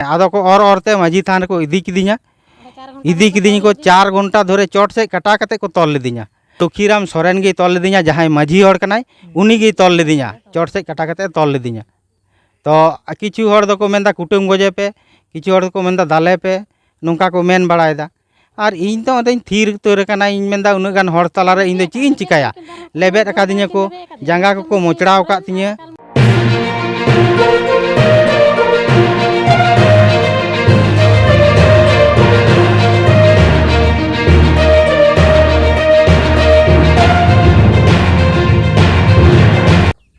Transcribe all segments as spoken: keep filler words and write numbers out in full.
ᱟᱫᱚ ᱠᱚ ᱚᱨ ᱚᱨ ᱛᱮ ᱢᱟᱹᱡᱷᱤ ᱛᱷᱟᱱ ᱨᱮᱠᱚ ᱤᱫᱤ ᱠᱤᱫᱤᱧᱟ᱾ ᱤᱫᱤ ᱠᱤᱫᱤᱧ ᱠᱚ, ᱪᱟᱨ ᱜᱷᱚᱱᱴᱟ ᱫᱷᱚᱨᱮ ᱪᱚᱴ ᱥᱮᱫ ᱠᱟᱴᱟ ᱠᱟᱛᱮ ᱠᱚ ᱛᱚᱞ ᱞᱤᱫᱤᱧᱟ᱾ ᱞᱚᱠᱠᱷᱤᱨᱟᱢ ᱥᱚᱨᱮᱱ ᱜᱮᱭ ᱛᱚᱞ ᱞᱤᱫᱤᱧᱟ, ᱡᱟᱦᱟᱸᱭ ᱢᱟᱹᱡᱷᱤ ᱦᱚᱲ ᱠᱟᱱᱟᱭ, ᱩᱱᱤ ᱜᱮᱭ ᱛᱚᱞ ᱞᱤᱫᱤᱧᱟ, ᱪᱚᱴ ᱥᱮᱫ ᱠᱟᱴᱟ ᱠᱟᱛᱮ ᱛᱚᱞ ᱞᱤᱫᱤᱧᱟ᱾ ᱛᱚ ᱠᱤᱪᱷᱩ ᱦᱚᱲ ᱫᱚᱠᱚ ᱢᱮᱱᱫᱟ, "ᱠᱩᱴᱟᱹᱢ ᱜᱚᱡᱮ ᱯᱮ", ᱠᱤᱪᱷᱩ ᱦᱚᱲ ᱫᱚᱠᱚ ᱢᱮᱱᱫᱟ, "ᱫᱟᱞᱮ ᱯᱮ", ᱱᱚᱝᱠᱟ ᱠᱚ ᱢᱮᱱ ᱵᱟᱲᱟᱭᱮᱫᱟ᱾ ᱟᱨ ᱤᱧ ᱫᱚ ᱚᱸᱰᱮᱧ ᱛᱷᱤᱨ ᱩᱛᱟᱹᱨ ᱟᱠᱟᱱᱟ᱾ ᱤᱧ ᱢᱮᱱᱫᱟ, ᱩᱱᱟᱹᱜ ᱜᱟᱱ ᱦᱚᱲ ᱛᱟᱞᱟᱨᱮ ᱤᱧ ᱫᱚ ᱪᱮᱫ ᱤᱧ ᱪᱤᱠᱟᱹᱭᱟ? ᱞᱮᱵᱮᱫ ᱟᱠᱟᱫᱤᱧᱟ ᱠᱚ, ᱡᱟᱸᱜᱟ ᱠᱚᱠᱚ ᱢᱚᱪᱲᱟᱣ ᱟᱠᱟᱫ ᱛᱤᱧᱟᱹ᱾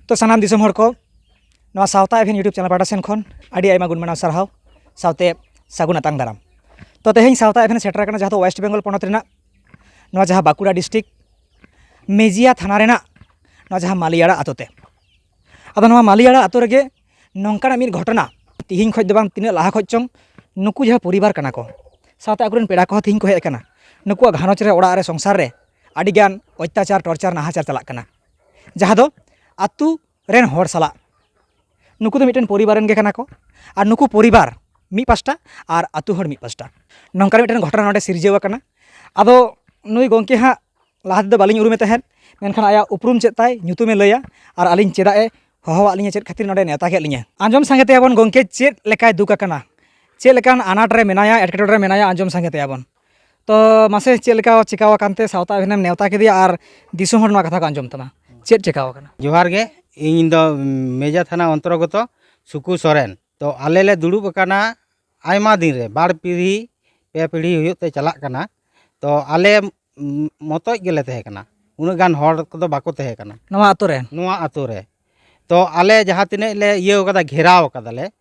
ᱛᱚ ᱥᱟᱱᱟᱢ ᱫᱤᱥᱚᱢ ᱦᱚᱲ ᱠᱚ, ᱱᱚᱣᱟ ᱥᱟᱶᱛᱟ ᱮᱵᱷᱮᱱ YouTube ᱪᱮᱱᱮᱞ ᱯᱟᱦᱴᱟ ᱥᱮᱱ ᱠᱷᱚᱱ ᱟᱹᱰᱤ ᱟᱭᱢᱟ ᱜᱩᱱ ᱢᱟᱱᱟᱣ ᱥᱟᱨᱦᱟᱣ ᱥᱟᱶᱛᱮ ᱥᱟᱹᱜᱩᱱ ᱟᱛᱟᱝ ᱫᱟᱨᱟᱢ᱾ ᱛᱚ ᱛᱮᱦᱮᱧ ᱥᱟᱶᱛᱟ ᱮᱵᱷᱮᱱ ᱥᱮᱴᱮᱨ ᱟᱠᱟᱱᱟ, ᱡᱟᱦᱟᱸ ᱫᱚ ᱳᱭᱮᱥᱴ ᱵᱮᱝᱜᱚᱞ ᱯᱚᱱᱚᱛ ᱨᱮᱱᱟᱜ ᱱᱚᱣᱟ ᱡᱟᱦᱟᱸ ᱵᱟᱸᱠᱩᱲᱟ ᱰᱤᱥᱴᱨᱤᱠᱴ ᱢᱮᱡᱤᱭᱟ ᱛᱷᱟᱱᱟ ᱨᱮᱱᱟᱜ ᱱᱚᱣᱟ ᱡᱟᱦᱟᱸ ᱢᱟᱞᱤᱭᱟᱲᱟ ᱟᱛᱳ ᱛᱮ᱾ ᱟᱫᱚ ᱱᱚᱣᱟ ᱢᱟᱞᱤᱭᱟᱲᱟ ᱟᱛᱳ ᱨᱮᱜᱮ ᱱᱚᱝᱠᱟᱱᱟᱜ ᱢᱤᱫ ᱜᱷᱚᱴᱚᱱᱟ ᱛᱤᱦᱤᱧ ᱠᱷᱚᱱ ᱫᱚ ᱵᱟᱝ, ᱛᱤᱱᱟᱹᱜ ᱞᱟᱦᱟ ᱠᱷᱚᱱ ᱪᱚᱝ ᱱᱩᱠᱩ ᱡᱟᱦᱟᱸ ᱯᱚᱨᱤᱵᱟᱨ ᱠᱟᱱᱟ ᱠᱚ, ᱥᱟᱶᱛᱮ ᱟᱠᱚᱨᱮᱱ ᱯᱮᱲᱟ ᱠᱚᱦᱚᱸ ᱛᱤᱦᱤᱧ ᱠᱚ ᱦᱮᱡ ᱟᱠᱟᱱᱟ, ᱱᱩᱠᱩᱣᱟᱜ ᱜᱷᱟᱨᱚᱸᱡᱽ ᱨᱮ, ᱚᱲᱟᱜ ᱨᱮ, ᱥᱚᱝᱥᱟᱨ ᱨᱮ ᱟᱹᱰᱤᱜᱟᱱ ᱚᱛᱛᱟᱪᱟᱨ, ᱴᱚᱨᱪᱟᱨ, ᱱᱟᱦᱟᱪᱟᱨ ᱪᱟᱞᱟᱜ ᱠᱟᱱᱟ, ᱡᱟᱦᱟᱸ ᱫᱚ ᱟᱛᱳ ᱨᱮᱱ ᱦᱚᱲ ᱥᱟᱞᱟᱜ᱾ ᱱᱩᱠᱩ ᱫᱚ ᱢᱤᱫᱴᱮᱱ ᱯᱚᱨᱤᱵᱟᱨ ᱨᱮᱱ ᱜᱮ ᱠᱟᱱᱟ ᱠᱚ, ᱟᱨ ᱱᱩᱠᱩ ᱯᱚᱨᱤᱵᱟᱨ ᱢᱤᱫ ᱯᱟᱥᱴᱟ ᱟᱨ ᱟᱛᱳ ᱦᱚᱲ ᱢᱤᱫ ᱯᱟᱥᱴᱟ᱾ ᱱᱚᱝᱠᱟᱱ ᱢᱤᱫᱴᱮᱱ ᱜᱷᱚᱴᱚᱱᱟ ᱱᱚᱰᱮ ᱥᱤᱨᱡᱟᱹᱣ ᱟᱠᱟᱱᱟ᱾ ᱟᱫᱚ ᱱᱩᱭ ᱜᱚᱢᱠᱮ ᱦᱟᱸᱜ ᱞᱟᱦᱟ ᱛᱮᱫᱚ ᱵᱟᱹᱞᱤᱧ ᱩᱨᱩᱢᱮ ᱛᱟᱦᱮᱸᱫ, ᱢᱮᱱᱠᱷᱟᱱ ᱟᱭᱟᱜ ᱩᱯᱨᱩᱢ ᱪᱮᱫ ᱛᱟᱭ, ᱧᱩᱛᱩᱢᱮ ᱞᱟᱹᱭᱟ, ᱟᱨ ᱟᱹᱞᱤᱧ ᱪᱮᱫᱟᱜ ᱮ ᱦᱚᱦᱚᱣᱟᱫ ᱞᱤᱧᱟ, ᱪᱮᱫ ᱠᱷᱟᱹᱛᱤᱨ ᱱᱚᱰᱮ ᱱᱮᱣᱛᱟ ᱠᱮᱫ ᱞᱤᱧᱟ᱾ ᱟᱸᱡᱚᱢ ᱥᱟᱸᱜᱮ ᱛᱟᱭᱟᱵᱚᱱ ᱜᱚᱢᱠᱮ, ᱪᱮᱫ ᱞᱮᱠᱟᱭ ᱫᱩᱠ ᱟᱠᱟᱱᱟ, ᱪᱮᱫ ᱞᱮᱠᱟᱱ ᱟᱱᱟᱴ ᱨᱮ ᱢᱮᱱᱟᱭᱟ, ᱮᱴᱠᱮᱴᱚᱬᱮ ᱨᱮ ᱢᱮᱱᱟᱭᱟ, ᱟᱸᱡᱚᱢ ᱥᱟᱸᱜᱮ ᱛᱟᱭᱟᱵᱚᱱ᱾ ᱛᱚ ᱢᱟᱥᱮ, ᱪᱮᱫ ᱞᱮᱠᱟ ᱪᱮᱠᱟᱣ ᱟᱠᱟᱱ ᱛᱮ ᱥᱟᱶᱛᱟ ᱮᱵᱷᱮᱱᱮᱢ ᱱᱮᱣᱛᱟ ᱠᱮᱫᱮᱭᱟ ᱟᱨ ᱫᱤᱥᱚᱢ ᱦᱚᱲ ᱱᱚᱣᱟ ᱠᱟᱛᱷᱟ ᱠᱚ ᱟᱸᱡᱚᱢ ᱛᱟᱢᱟ? ᱪᱮᱫ ᱪᱮᱠᱟᱣ ᱟᱠᱟᱱᱟ? ᱡᱚᱦᱟᱨ ᱜᱮ, ᱤᱧ ᱫᱚ ᱢᱮᱡᱟ ᱛᱷᱟᱱᱟ ᱚᱱᱛᱚᱨᱜᱚᱛᱚ ᱥᱩᱠᱩ ᱥᱚᱨᱮᱱ᱾ ᱛᱚ ᱟᱞᱮ ᱞᱮ ᱫᱩᱲᱩᱵ ᱟᱠᱟᱱᱟ ᱟᱭᱢᱟ ᱫᱤᱱ ᱨᱮ, ᱵᱟᱨ ᱯᱤᱲᱦᱤ, ᱯᱮ ᱯᱤᱲᱦᱤ ᱦᱩᱭᱩᱜ ᱛᱮ ᱪᱟᱞᱟᱜ ᱠᱟᱱᱟ᱾ ᱛᱚ ᱟᱞᱮ, ᱩᱸ, ᱢᱚᱛᱚᱡ ᱜᱮᱞᱮ ᱛᱟᱦᱮᱸ ᱠᱟᱱᱟ, ᱩᱱᱟᱹᱜ ᱜᱟᱱ ᱦᱚᱲ ᱠᱚᱫᱚ ᱵᱟᱠᱚ ᱛᱟᱦᱮᱸ ᱠᱟᱱᱟ ᱱᱚᱣᱟ ᱟᱛᱳ ᱨᱮ? ᱱᱚᱣᱟ ᱟᱛᱳ ᱨᱮ᱾ ᱛᱚ ᱟᱞᱮ ᱡᱟᱦᱟᱸ ᱛᱤᱱᱟᱹᱜ ᱞᱮ ᱤᱭᱟᱹ ᱠᱟᱫᱟ, ᱜᱷᱮᱨᱟᱣ ᱠᱟᱫᱟᱞᱮ,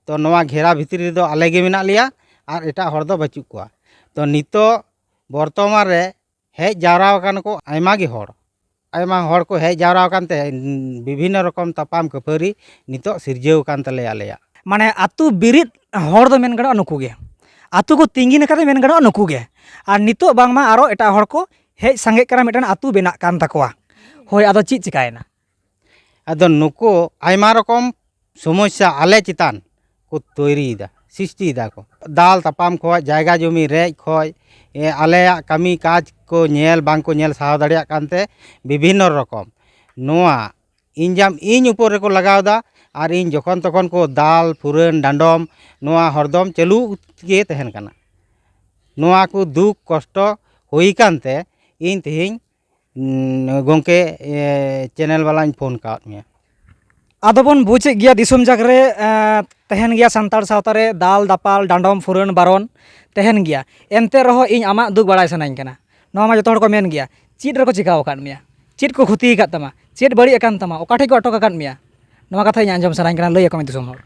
ᱛᱚ ᱱᱚᱣᱟ ᱜᱷᱮᱨᱟ ᱵᱷᱤᱛᱨᱤ ᱨᱮᱫᱚ ᱟᱞᱮ ᱜᱮ ᱢᱮᱱᱟᱜ ᱞᱮᱭᱟ, ᱟᱨ ᱮᱴᱟᱜ ᱦᱚᱲ ᱫᱚ ᱵᱟᱹᱪᱩᱜ ᱠᱚᱣᱟ᱾ ᱛᱚ ᱱᱤᱛᱚᱜ ᱵᱚᱨᱛᱚᱢᱟᱱ ᱨᱮ ᱦᱮᱡ ᱡᱟᱣᱨᱟ ᱟᱠᱟᱱ ᱠᱚ ᱟᱭᱢᱟ ᱜᱮ ᱦᱚᱲ, ᱟᱭᱢᱟ ᱦᱚᱲ ᱠᱚ ᱦᱮᱡ ᱡᱟᱣᱨᱟ ᱟᱠᱟᱱ ᱛᱮ, ᱵᱤᱵᱷᱤᱱᱱᱚ ᱨᱚᱠᱚᱢ ᱛᱟᱯᱟᱢ ᱠᱷᱟᱹᱯᱟᱹᱨᱤ ᱱᱤᱛᱚᱜ ᱥᱤᱨᱡᱟᱹᱣ ᱟᱠᱟᱱ ᱛᱟᱞᱮᱭᱟ ᱟᱞᱮᱭᱟᱜ᱾ ᱢᱟᱱᱮ ᱟᱹᱛᱩ ᱵᱤᱨᱤᱫ ᱦᱚᱲ ᱫᱚ ᱢᱮᱱ ᱜᱟᱱᱚᱜᱼᱟ ᱱᱩᱠᱩ ᱜᱮ, ᱟᱹᱛᱩ ᱠᱚ ᱛᱤᱸᱜᱤᱱ ᱟᱠᱟᱫᱟ ᱢᱮᱱ ᱜᱟᱱᱚᱜᱼᱟ ᱱᱩᱠᱩ ᱜᱮ, ᱟᱨ ᱱᱤᱛᱚᱜ ᱵᱟᱝᱢᱟ ᱟᱨᱚ ᱮᱴᱟᱜ ᱦᱚᱲ ᱠᱚ ᱦᱮᱡ ᱥᱟᱸᱜᱮᱜ ᱠᱟᱱᱟ, ᱢᱤᱫᱴᱮᱱ ᱟᱹᱛᱩ ᱵᱮᱱᱟᱜ ᱠᱟᱱ ᱛᱟᱠᱚᱣᱟ᱾ ᱦᱳᱭ, ᱟᱫᱚ ᱪᱮᱫ ᱪᱤᱠᱟᱭᱮᱱᱟ? ᱟᱫᱚ ᱱᱩᱠᱩ ᱟᱭᱢᱟ ᱨᱚᱠᱚᱢ ᱥᱚᱢᱚᱥᱥᱟ ᱟᱞᱮ ᱪᱮᱛᱟᱱ ᱠᱚ ᱛᱳᱭᱨᱤᱭᱮᱫᱟ, ᱥᱨᱤᱥᱴᱤᱭᱮᱫᱟ ᱠᱚ᱾ ᱫᱟᱞ ᱛᱟᱯᱟᱢ ᱠᱷᱚᱡ, ᱡᱟᱭᱜᱟ ᱡᱚᱢᱤ ᱨᱮᱡ ᱠᱷᱚᱡ, ᱮ, ᱟᱞᱮᱭᱟᱜ ᱠᱟᱹᱢᱤ ᱠᱟᱡᱽ ᱠᱚ ᱧᱮᱞ ᱵᱟᱝ ᱠᱚ ᱧᱮᱞ ᱥᱟᱦᱟᱣ ᱫᱟᱲᱮᱭᱟᱜ ᱠᱟᱱᱛᱮ ᱵᱤᱵᱷᱤᱱᱱᱚ ᱨᱚᱠᱚᱢ ᱱᱚᱣᱟ ᱤᱧ ᱡᱟᱢ ᱤᱧ ᱩᱯᱚᱨ ᱨᱮᱠᱚ ᱞᱟᱜᱟᱣ ᱮᱫᱟ᱾ ᱟᱨ ᱤᱧ ᱡᱚᱠᱷᱚᱱ ᱛᱚᱠᱷᱚᱱ ᱠᱚ ᱫᱟᱞ, ᱯᱷᱩᱨᱟᱹᱱ, ᱰᱟᱸᱰᱚᱢ, ᱱᱚᱣᱟ ᱦᱚᱨᱫᱚᱢ ᱪᱟᱹᱞᱩ ᱜᱮ ᱛᱟᱦᱮᱱ ᱠᱟᱱᱟ᱾ ᱱᱚᱣᱟ ᱠᱚ ᱫᱩᱠ ᱠᱚᱥᱴᱚ ᱦᱩᱭ ᱠᱟᱱᱛᱮ ᱤᱧ ᱛᱮᱦᱮᱧ, ᱩᱸ, ᱜᱚᱢᱠᱮ, ᱮ, ᱪᱮᱱᱮᱞ ᱵᱟᱞᱟᱧ ᱯᱷᱳᱱ ᱠᱟᱣᱟᱫ ᱢᱮᱭᱟ᱾ ᱟᱫᱚ ᱵᱚᱱ ᱵᱩᱡᱮᱫ ᱜᱮᱭᱟ, ᱫᱤᱥᱚᱢ ᱡᱟᱠ ᱨᱮ, ᱮᱸ, ᱛᱟᱦᱮᱱ ᱜᱮᱭᱟ ᱥᱟᱱᱛᱟᱲ ᱥᱟᱶᱛᱟ ᱨᱮ ᱫᱟᱞ, ᱫᱟᱯᱟᱞ, ᱰᱟᱸᱰᱚᱢ, ᱯᱷᱩᱨᱟᱹᱱ, ᱵᱟᱨᱚᱱ ᱛᱟᱦᱮᱱ ᱜᱮᱭᱟ᱾ ᱮᱱᱛᱮ ᱨᱮᱦᱚᱸ ᱤᱧ ᱟᱢᱟᱜ ᱫᱩᱠ ᱵᱟᱲᱟᱭ ᱥᱟᱱᱟᱧ ᱠᱟᱱᱟ᱾ ᱱᱚᱣᱟ ᱢᱟ ᱡᱚᱛᱚ ᱦᱚᱲ ᱠᱚ ᱢᱮᱱ ᱜᱮᱭᱟ, ᱪᱮᱫ ᱨᱮᱠᱚ ᱪᱤᱠᱟᱹᱣ ᱟᱠᱟᱫ ᱢᱮᱭᱟ? ᱪᱮᱫ ᱠᱚ ᱠᱷᱚᱛᱤ ᱟᱠᱟᱫ ᱛᱟᱢᱟ? ᱪᱮᱫ ᱵᱟᱹᱲᱤᱡ ᱟᱠᱟᱱ ᱛᱟᱢᱟ? ᱚᱠᱟ ᱴᱷᱮᱡ ᱠᱚ ᱟᱴᱚᱠ ᱟᱠᱟᱫ ᱢᱮᱭᱟ? ᱱᱚᱣᱟ ᱠᱟᱛᱷᱟ ᱤᱧ ᱟᱸᱡᱚᱢ ᱥᱟᱱᱟᱧ ᱠᱟᱱᱟ, ᱞᱟᱹᱭ ᱟᱠᱚ ᱢᱮ ᱫᱤᱥᱚᱢ ᱦᱚᱲ᱾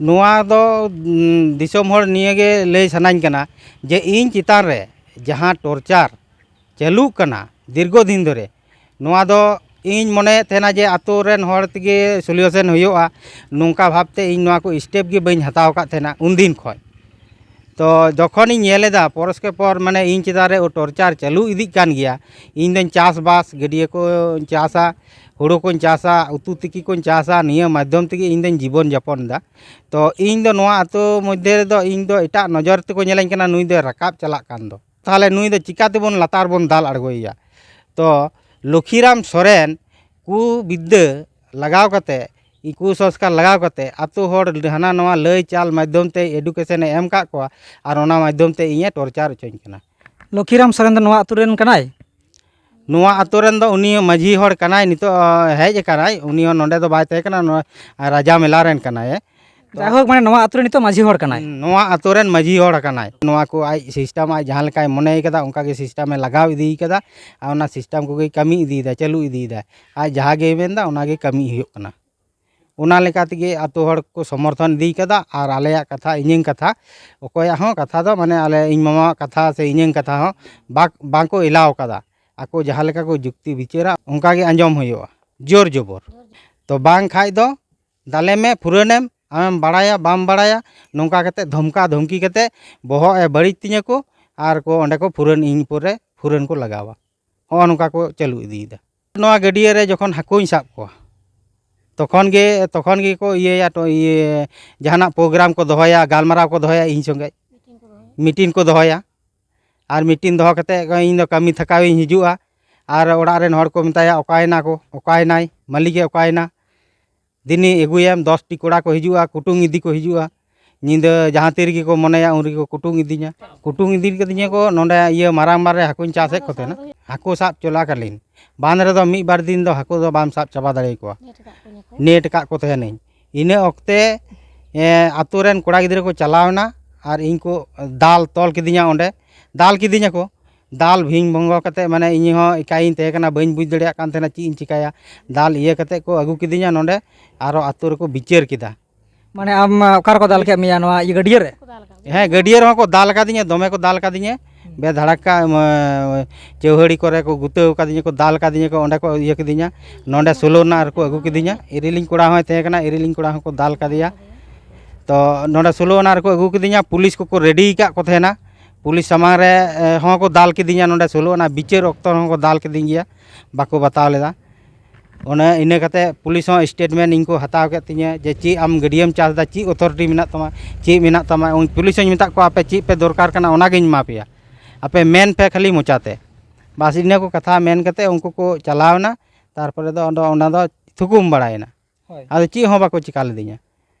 ᱱᱚᱣᱟ ᱫᱚ, ᱩᱸ, ᱫᱤᱥᱚᱢ ᱦᱚᱲ ᱱᱤᱭᱟᱹ ᱜᱮ ᱞᱟᱹᱭ ᱥᱟᱱᱟᱧ ᱠᱟᱱᱟ ᱡᱮ ᱤᱧ ᱪᱮᱛᱟᱱ ᱨᱮ ᱡᱟᱦᱟᱸ ᱴᱚᱨᱪᱟᱨ ᱪᱟᱹᱞᱩᱜ ᱠᱟᱱᱟ ᱫᱤᱨᱜᱷᱚ ᱫᱤᱱ ᱫᱷᱚᱨᱮ, ᱱᱚᱣᱟ ᱫᱚ ᱤᱧ ᱢᱚᱱᱮᱭᱮᱫ ᱛᱟᱦᱮᱱᱟ ᱡᱮ ᱟᱛᱳ ᱨᱮᱱ ᱦᱚᱲ ᱛᱮᱜᱮ ᱥᱚᱞᱤᱭᱩᱥᱚᱱ ᱦᱩᱭᱩᱜᱼᱟ, ᱱᱚᱝᱠᱟ ᱵᱷᱟᱵᱽᱛᱮ ᱤᱧ ᱱᱚᱣᱟ ᱠᱚ ᱥᱴᱮᱯ ᱜᱮ ᱵᱟᱹᱧ ᱦᱟᱛᱟᱣ ᱟᱠᱟᱫ ᱛᱟᱦᱮᱱᱟ ᱩᱱᱫᱤᱱ ᱠᱷᱚᱱ᱾ ᱛᱚ ᱡᱚᱠᱷᱚᱱᱤᱧ ᱧᱮᱞ ᱮᱫᱟ ᱯᱚᱨᱚᱥ ᱠᱮ ᱯᱚᱨ, ᱢᱟᱱᱮ, ᱤᱧ ᱪᱮᱛᱟᱱ ᱨᱮ ᱴᱚᱨᱪᱟᱨ ᱪᱟᱹᱞᱩ ᱤᱫᱤᱜ ᱠᱟᱱ ᱜᱮᱭᱟ, ᱤᱧ ᱫᱚᱧ ᱪᱟᱥᱵᱟᱥ, ᱜᱟᱹᱰᱭᱟᱹ ᱠᱚᱧ ᱪᱟᱥᱟ, ᱦᱩᱲᱩ ᱠᱚᱧ ᱪᱟᱥᱟ, ᱩᱛᱩ ᱛᱤᱠᱤ ᱠᱚᱧ ᱪᱟᱥᱟ, ᱱᱤᱭᱟᱹ ᱢᱟᱫᱽᱫᱷᱚᱢ ᱛᱮᱜᱮ ᱤᱧ ᱫᱚᱧ ᱡᱤᱵᱚᱱ ᱡᱟᱯᱚᱱ ᱮᱫᱟ᱾ ᱛᱚ ᱤᱧ ᱫᱚ ᱱᱚᱣᱟ ᱟᱛᱳ ᱢᱚᱫᱽᱫᱷᱮ ᱨᱮᱫᱚ ᱤᱧ ᱫᱚ ᱮᱴᱟᱜ ᱱᱚᱡᱚᱨ ᱛᱮᱠᱚ ᱧᱮᱞᱮᱧ ᱠᱟᱱᱟ, ᱱᱩᱭ ᱫᱚᱭ ᱨᱟᱠᱟᱵ ᱪᱟᱞᱟᱜ ᱠᱟᱱ ᱫᱚ᱾ ᱛᱟᱦᱚᱞᱮ ᱱᱩᱭ ᱫᱚ ᱪᱤᱠᱟ ᱛᱮᱵᱚᱱ ᱞᱟᱛᱟᱨ ᱵᱚᱱ ᱫᱟᱞ ᱟᱬᱜᱚᱭᱮᱭᱟ? ᱛᱚ ᱞᱚᱠᱷᱤᱨᱟᱢ ᱥᱚᱨᱮᱱ ᱠᱩ ᱵᱤᱫᱽᱫᱟᱹ ᱞᱟᱜᱟᱣ ᱠᱟᱛᱮ, ᱠᱩᱥᱚᱝᱥᱠᱟᱨ ᱞᱟᱜᱟᱣ ᱠᱟᱛᱮ, ᱟᱛᱳ ᱦᱚᱲ ᱦᱟᱱᱟ ᱱᱚᱣᱟ ᱞᱟᱹᱭ ᱪᱟᱞ ᱢᱟᱫᱽᱫᱷᱚᱢ ᱛᱮ ᱮᱰᱩᱠᱮᱥᱚᱱ ᱮ ᱮᱢ ᱠᱟᱜ ᱠᱚᱣᱟ, ᱟᱨ ᱚᱱᱟ ᱢᱟᱫᱽᱫᱷᱚᱢ ᱛᱮ ᱤᱧᱮ ᱴᱚᱨᱪᱟᱨ ᱦᱚᱪᱚᱧ ᱠᱟᱱᱟ᱾ ᱞᱚᱠᱷᱤᱨᱟᱢ ᱥᱚᱨᱮᱱ ᱫᱚ ᱱᱚᱣᱟ ᱟᱛᱳ ᱨᱮᱱ ᱠᱟᱱᱟᱭ? ᱱᱚᱣᱟ ᱟᱛᱳ ᱨᱮᱱ ᱫᱚ ᱩᱱᱤ ᱢᱟᱹᱡᱷᱤ ᱦᱚᱲ ᱠᱟᱱᱟᱭ, ᱱᱤᱛᱚᱜ, ᱟ, ᱦᱮᱡ ᱟᱠᱟᱱᱟᱭ᱾ ᱩᱱᱤ ᱦᱚᱸ ᱱᱚᱰᱮ ᱫᱚ ᱵᱟᱭ ᱛᱟᱦᱮᱸ ᱠᱟᱱᱟ, ᱱᱚᱣᱟ ᱨᱟᱡᱟ ᱢᱮᱞᱟ ᱨᱮᱱ ᱠᱟᱱᱟᱭ᱾ ᱛᱚ ᱡᱟᱭᱦᱳᱠ, ᱢᱟᱱᱮ, ᱱᱚᱣᱟ ᱟᱛᱳ ᱨᱮ ᱱᱤᱛᱚᱜ ᱢᱟᱹᱡᱷᱤ ᱦᱚᱲ ᱠᱟᱱᱟᱭ᱾ ᱱᱚᱣᱟ ᱟᱛᱳ ᱨᱮᱱ ᱢᱟᱹᱡᱷᱤ ᱦᱚᱲ ᱠᱟᱱᱟᱭ᱾ ᱱᱚᱣᱟ ᱠᱚ ᱟᱡ ᱥᱤᱥᱴᱮᱢ ᱟᱡ ᱡᱟᱦᱟᱸ ᱞᱮᱠᱟᱭ ᱢᱚᱱᱮ ᱠᱟᱫᱟ, ᱚᱱᱠᱟ ᱜᱮ ᱥᱤᱥᱴᱮᱢ ᱮ ᱞᱟᱜᱟᱣ ᱤᱫᱤ ᱠᱟᱫᱟ᱾ ᱟᱨ ᱚᱱᱟ ᱥᱤᱥᱴᱮᱢ ᱠᱚᱜᱮ ᱠᱟᱹᱢᱤ ᱤᱫᱤᱭᱮᱫᱟ, ᱪᱟᱹᱞᱩ ᱤᱫᱤᱭᱮᱫᱟ᱾ ᱟᱡ ᱡᱟᱦᱟᱸ ᱜᱮᱭ ᱢᱮᱱᱫᱟ, ᱚᱱᱟ ᱜᱮ ᱠᱟᱹᱢᱤ ᱦᱩᱭᱩᱜ ᱠᱟᱱᱟ᱾ ᱚᱱᱟ ᱞᱮᱠᱟ ᱛᱮᱜᱮ ᱟᱛᱳ ᱦᱚᱲ ᱠᱚ ᱥᱚᱢᱚᱨᱛᱷᱚᱱ ᱤᱫᱤ ᱠᱟᱫᱟ᱾ ᱟᱨ ᱟᱞᱮᱭᱟᱜ ᱠᱟᱛᱷᱟ, ᱤᱧᱟᱹᱝ ᱠᱟᱛᱷᱟ, ᱚᱠᱚᱭᱟᱜ ᱦᱚᱸ ᱠᱟᱛᱷᱟ ᱫᱚ, ᱢᱟᱱᱮ, ᱟᱞᱮ, ᱤᱧ ᱢᱟᱢᱟᱣᱟᱜ ᱠᱟᱛᱷᱟ ᱥᱮ ᱤᱧᱟᱹᱝ ᱠᱟᱛᱷᱟ ᱦᱚᱸ ᱵᱟᱠ-, ᱵᱟᱝ ᱠᱚ ᱮᱞᱟᱣ ᱠᱟᱫᱟ᱾ ᱟᱠᱚ ᱡᱟᱦᱟᱸ ᱞᱮᱠᱟ ᱠᱚ ᱡᱩᱠᱛᱤ ᱵᱤᱪᱟᱹᱨᱟ, ᱚᱱᱠᱟ ᱜᱮ ᱟᱸᱡᱚᱢ ᱦᱩᱭᱩᱜᱼᱟ, ᱡᱳᱨ ᱡᱚᱵᱚᱨ᱾ ᱛᱚ ᱵᱟᱝ ᱠᱷᱟᱡ ᱫᱚ ᱫᱟᱞᱮ ᱢᱮ, ᱯᱷᱩᱨᱟᱹᱱᱮᱢ, ᱟᱢᱮᱢ ᱵᱟᱲᱟᱭᱟ, ᱵᱟᱢ ᱵᱟᱲᱟᱭᱟ, ᱱᱚᱝᱠᱟ ᱠᱟᱛᱮ ᱫᱷᱚᱢᱠᱟ ᱫᱷᱚᱢᱠᱤ ᱠᱟᱛᱮ ᱵᱚᱦᱚᱜ ᱮ ᱵᱟᱹᱲᱤᱡ ᱛᱤᱧᱟᱹ ᱠᱚ᱾ ᱟᱨ ᱠᱚ ᱚᱸᱰᱮ ᱠᱚ ᱯᱷᱩᱨᱟᱹᱱ ᱤᱧ ᱯᱚᱨᱮ ᱯᱷᱩᱨᱟᱹᱱ ᱠᱚ ᱞᱟᱜᱟᱣᱟ᱾ ᱦᱚᱸᱜᱼᱚ ᱱᱚᱝᱠᱟ ᱠᱚ ᱪᱟᱹᱞᱩ ᱤᱫᱤᱭᱮᱫᱟ᱾ ᱱᱚᱣᱟ ᱜᱟᱹᱰᱭᱟᱹ ᱨᱮ ᱡᱚᱠᱷᱚᱱ ᱦᱟᱹᱠᱩᱧ ᱥᱟᱵ ᱠᱚᱣᱟ, ᱛᱚᱠᱷᱚᱱ ᱜᱮ, ᱛᱚᱠᱷᱚᱱ ᱜᱮᱠᱚ ᱤᱭᱟᱹᱭᱟ, ᱴᱚ-, ᱤᱭᱟᱹ, ᱡᱟᱦᱟᱱᱟᱜ ᱯᱨᱳᱜᱨᱟᱢ ᱠᱚ ᱫᱚᱦᱚᱭᱟ, ᱜᱟᱞᱢᱟᱨᱟᱣ ᱠᱚ ᱫᱚᱦᱚᱭᱟ ᱤᱧ ᱥᱚᱸᱜᱮ, ᱢᱤᱴᱤᱝ ᱠᱚ ᱫᱚᱦᱚᱭᱟ᱾ ᱟᱨ ᱢᱤᱴᱤᱝ ᱫᱚᱦᱚ ᱠᱟᱛᱮᱫ ᱤᱧ ᱫᱚ ᱠᱟᱹᱢᱤ ᱛᱷᱟᱠᱟᱣᱤᱧ ᱦᱤᱡᱩᱜᱼᱟ᱾ ᱟᱨ ᱚᱲᱟᱜ ᱨᱮᱱ ᱦᱚᱲ ᱠᱚ ᱢᱮᱛᱟᱭᱟ, "ᱚᱠᱟᱭᱮᱱᱟ ᱠᱚ, ᱚᱠᱟᱭᱮᱱᱟᱭ, ᱢᱟᱹᱞᱤᱠᱮ ᱚᱠᱟᱭᱮᱱᱟ?" ᱫᱤᱱᱤ ᱟᱹᱜᱩᱭᱮᱢ, ᱫᱚᱥ ᱴᱤ ᱠᱚᱲᱟ ᱠᱚ ᱦᱤᱡᱩᱜᱼᱟ, ᱠᱩᱴᱩᱝ ᱤᱫᱤ ᱠᱚ ᱦᱤᱡᱩᱜᱼᱟ᱾ ᱧᱤᱫᱟᱹ ᱡᱟᱦᱟᱸ ᱛᱤ ᱨᱮᱜᱮ ᱠᱚ ᱢᱚᱱᱮᱭᱟ, ᱩᱱ ᱨᱮᱜᱮ ᱠᱚ ᱠᱩᱴᱩᱝ ᱤᱫᱤᱧᱟ᱾ ᱠᱩᱴᱩᱝ ᱤᱫᱤ ᱠᱟᱫᱤᱧᱟ ᱠᱚ ᱱᱚᱸᱰᱮ ᱤᱭᱟᱹ ᱢᱟᱨᱟᱝ ᱵᱟᱸᱫᱷ ᱨᱮ ᱦᱟᱹᱠᱩᱧ ᱪᱟᱥᱮᱫ ᱠᱚ ᱛᱟᱦᱮᱱᱟ᱾ ᱦᱟᱹᱠᱩ ᱥᱟᱵ ᱪᱚᱞᱟᱠᱟᱞᱤᱱ ᱵᱟᱸᱫᱷ ᱨᱮᱫᱚ ᱢᱤᱫ ᱵᱟᱨ ᱫᱤᱱ ᱫᱚ ᱦᱟᱹᱠᱩ ᱫᱚ ᱵᱟᱢ ᱥᱟᱵ ᱪᱟᱵᱟ ᱫᱟᱲᱮᱭᱟᱠᱚᱣᱟ᱾ ᱱᱮᱴ ᱟᱠᱟᱫ ᱠᱚ ᱛᱟᱦᱮᱱᱟᱹᱧ᱾ ᱤᱱᱟᱹ ᱚᱠᱛᱮ, ᱮ, ᱟᱛᱳ ᱨᱮᱱ ᱠᱚᱲᱟ ᱜᱤᱫᱽᱨᱟᱹ ᱠᱚ ᱪᱟᱞᱟᱣ ᱮᱱᱟ ᱟᱨ ᱤᱧ ᱠᱚ ᱫᱟᱞ ᱛᱚᱞ ᱠᱤᱫᱤᱧᱟ ᱚᱸᱰᱮ᱾ ᱫᱟᱞ ᱠᱤᱫᱤᱧᱟ ᱠᱚ᱾ ᱫᱟᱞ ᱵᱷᱤᱝ ᱵᱷᱚᱝᱜᱚ ᱠᱟᱛᱮᱫ, ᱢᱟᱱᱮ, ᱤᱧ ᱦᱚᱸ ᱮᱠᱟᱭᱤᱧ ᱛᱟᱦᱮᱸ ᱠᱟᱱᱟ, ᱵᱟᱹᱧ ᱵᱩᱡᱽ ᱫᱟᱲᱮᱭᱟᱜ ᱠᱟᱱ ᱛᱟᱦᱮᱱᱟ ᱪᱮᱫ ᱤᱧ ᱪᱤᱠᱟᱹᱭᱟ᱾ ᱫᱟᱞ ᱤᱭᱟᱹ ᱠᱟᱛᱮᱫ ᱠᱚ ᱟᱹᱜᱩ ᱠᱤᱫᱤᱧᱟ ᱱᱚᱸᱰᱮ, ᱟᱨᱚ ᱟᱛᱳ ᱨᱮᱠᱚ ᱵᱤᱪᱟᱹᱨ ᱠᱮᱫᱟ᱾ ᱢᱟᱱᱮ, ᱟᱢ, ᱚᱠᱟ ᱨᱮᱠᱚ ᱫᱟᱞ ᱠᱮᱫ ᱢᱮᱭᱟ? ᱱᱚᱣᱟ ᱤᱭᱟᱹ ᱜᱟᱹᱰᱭᱟᱹ ᱨᱮ? ᱦᱮᱸ, ᱜᱟᱹᱰᱭᱟᱹ ᱨᱮᱦᱚᱸ ᱠᱚ ᱫᱟᱞ ᱠᱟᱫᱤᱧᱟ, ᱫᱚᱢᱮ ᱠᱚ ᱫᱟᱞ ᱠᱟᱫᱤᱧᱟ᱾ ᱵᱮᱫᱷᱟᱲᱟᱠᱟ, ᱮᱢ, ᱪᱟᱹᱣᱦᱟᱹᱲᱤ ᱠᱚᱨᱮ ᱠᱚ ᱜᱩᱛᱟᱹᱣ ᱠᱟᱫᱤᱧᱟ ᱠᱚ, ᱫᱟᱞ ᱠᱟᱫᱤᱧᱟ ᱠᱚ, ᱚᱸᱰᱮ ᱠᱚ ᱤᱭᱟᱹ ᱠᱤᱫᱤᱧᱟ᱾ ᱱᱚᱸᱰᱮ ᱥᱳᱞᱳ ᱟᱱᱟ ᱨᱮᱠᱚ ᱟᱹᱜᱩ ᱠᱤᱫᱤᱧᱟ᱾ ᱤᱨᱤᱞᱤᱧ ᱠᱚᱲᱟ ᱦᱚᱸᱭ ᱛᱟᱦᱮᱸ ᱠᱟᱱᱟ, ᱤᱨᱤᱞᱤᱧ ᱠᱚᱲᱟ ᱦᱚᱸᱠᱚ ᱫᱟᱞ ᱠᱟᱫᱮᱭᱟ᱾ ᱛᱚ, ᱱᱚᱸᱰᱮ ᱥᱳᱞᱳ ᱟᱱᱟ ᱨᱮᱠᱚ ᱟᱹᱜᱩ ᱠᱤᱫᱤᱧᱟ, ᱯᱩᱞᱤᱥ ᱠᱚᱠᱚ ᱨᱮᱰᱤ ᱟᱠᱟᱫ ᱠᱚ ᱛᱟᱦᱮᱱᱟ᱾ ᱯᱩᱞᱤᱥ ᱥᱟᱢᱟᱝ ᱨᱮ, ᱮ, ᱦᱚᱸ ᱠᱚ ᱫᱟᱞ ᱠᱤᱫᱤᱧᱟ᱾ ᱱᱚᱸᱰᱮ ᱥᱳᱞᱳ ᱟᱱᱟ ᱵᱤᱪᱟᱹᱨ ᱚᱠᱛᱚ ᱨᱮᱦᱚᱸ ᱠᱚ ᱫᱟᱞ ᱠᱤᱫᱤᱧ ᱜᱮᱭᱟ, ᱵᱟᱠᱚ ᱵᱟᱛᱟᱣ ᱞᱮᱫᱟ᱾ ᱚᱱᱮ ᱤᱱᱟᱹ ᱠᱟᱛᱮ ᱯᱩᱞᱤᱥ ᱦᱚᱸ ᱥᱴᱮᱴᱢᱮᱱᱴ ᱤᱧ ᱠᱚ ᱦᱟᱛᱟᱣ ᱠᱮᱫ ᱛᱤᱧᱟᱹ ᱡᱮ, "ᱪᱮᱫ ᱟᱢ ᱜᱟᱹᱰᱭᱟᱹᱢ ᱪᱟᱥ ᱮᱫᱟ, ᱪᱮᱫ ᱚᱛᱷᱚᱨᱤᱴᱤ ᱢᱮᱱᱟᱜ ᱛᱟᱢᱟ, ᱪᱮᱫ ᱢᱮᱱᱟᱜ ᱛᱟᱢᱟ?" ᱩᱱ ᱯᱩᱞᱤᱥ ᱦᱚᱸᱧ ᱢᱮᱛᱟᱫ ᱠᱚᱣᱟ, "ᱟᱯᱮ ᱪᱮᱫ ᱯᱮ ᱫᱚᱨᱠᱟᱨ ᱠᱟᱱᱟ, ᱚᱱᱟᱜᱤᱧ ᱮᱢᱟ ᱯᱮᱭᱟ, ᱟᱯᱮ ᱢᱮᱱ ᱯᱮ ᱠᱷᱟᱹᱞᱤ ᱢᱚᱪᱟᱛᱮ᱾" ᱵᱟᱥ, ᱤᱱᱟᱹ ᱠᱚ ᱠᱟᱛᱷᱟ ᱢᱮᱱ ᱠᱟᱛᱮ ᱩᱱᱠᱩ ᱠᱚ ᱪᱟᱞᱟᱣ ᱮᱱᱟ᱾ ᱛᱟᱨᱯᱚᱨᱮ ᱫᱚ ᱚᱸᱰᱮ ᱚᱱᱟ ᱫᱚ ᱛᱷᱩᱠᱩᱢ ᱵᱟᱲᱟᱭᱮᱱᱟ᱾ ᱦᱳᱭ᱾ ᱟᱫᱚ ᱪᱮᱫ ᱦᱚᱸ ᱵᱟᱠᱚ ᱪᱤᱠᱟ ᱞᱤᱫᱤᱧᱟ᱾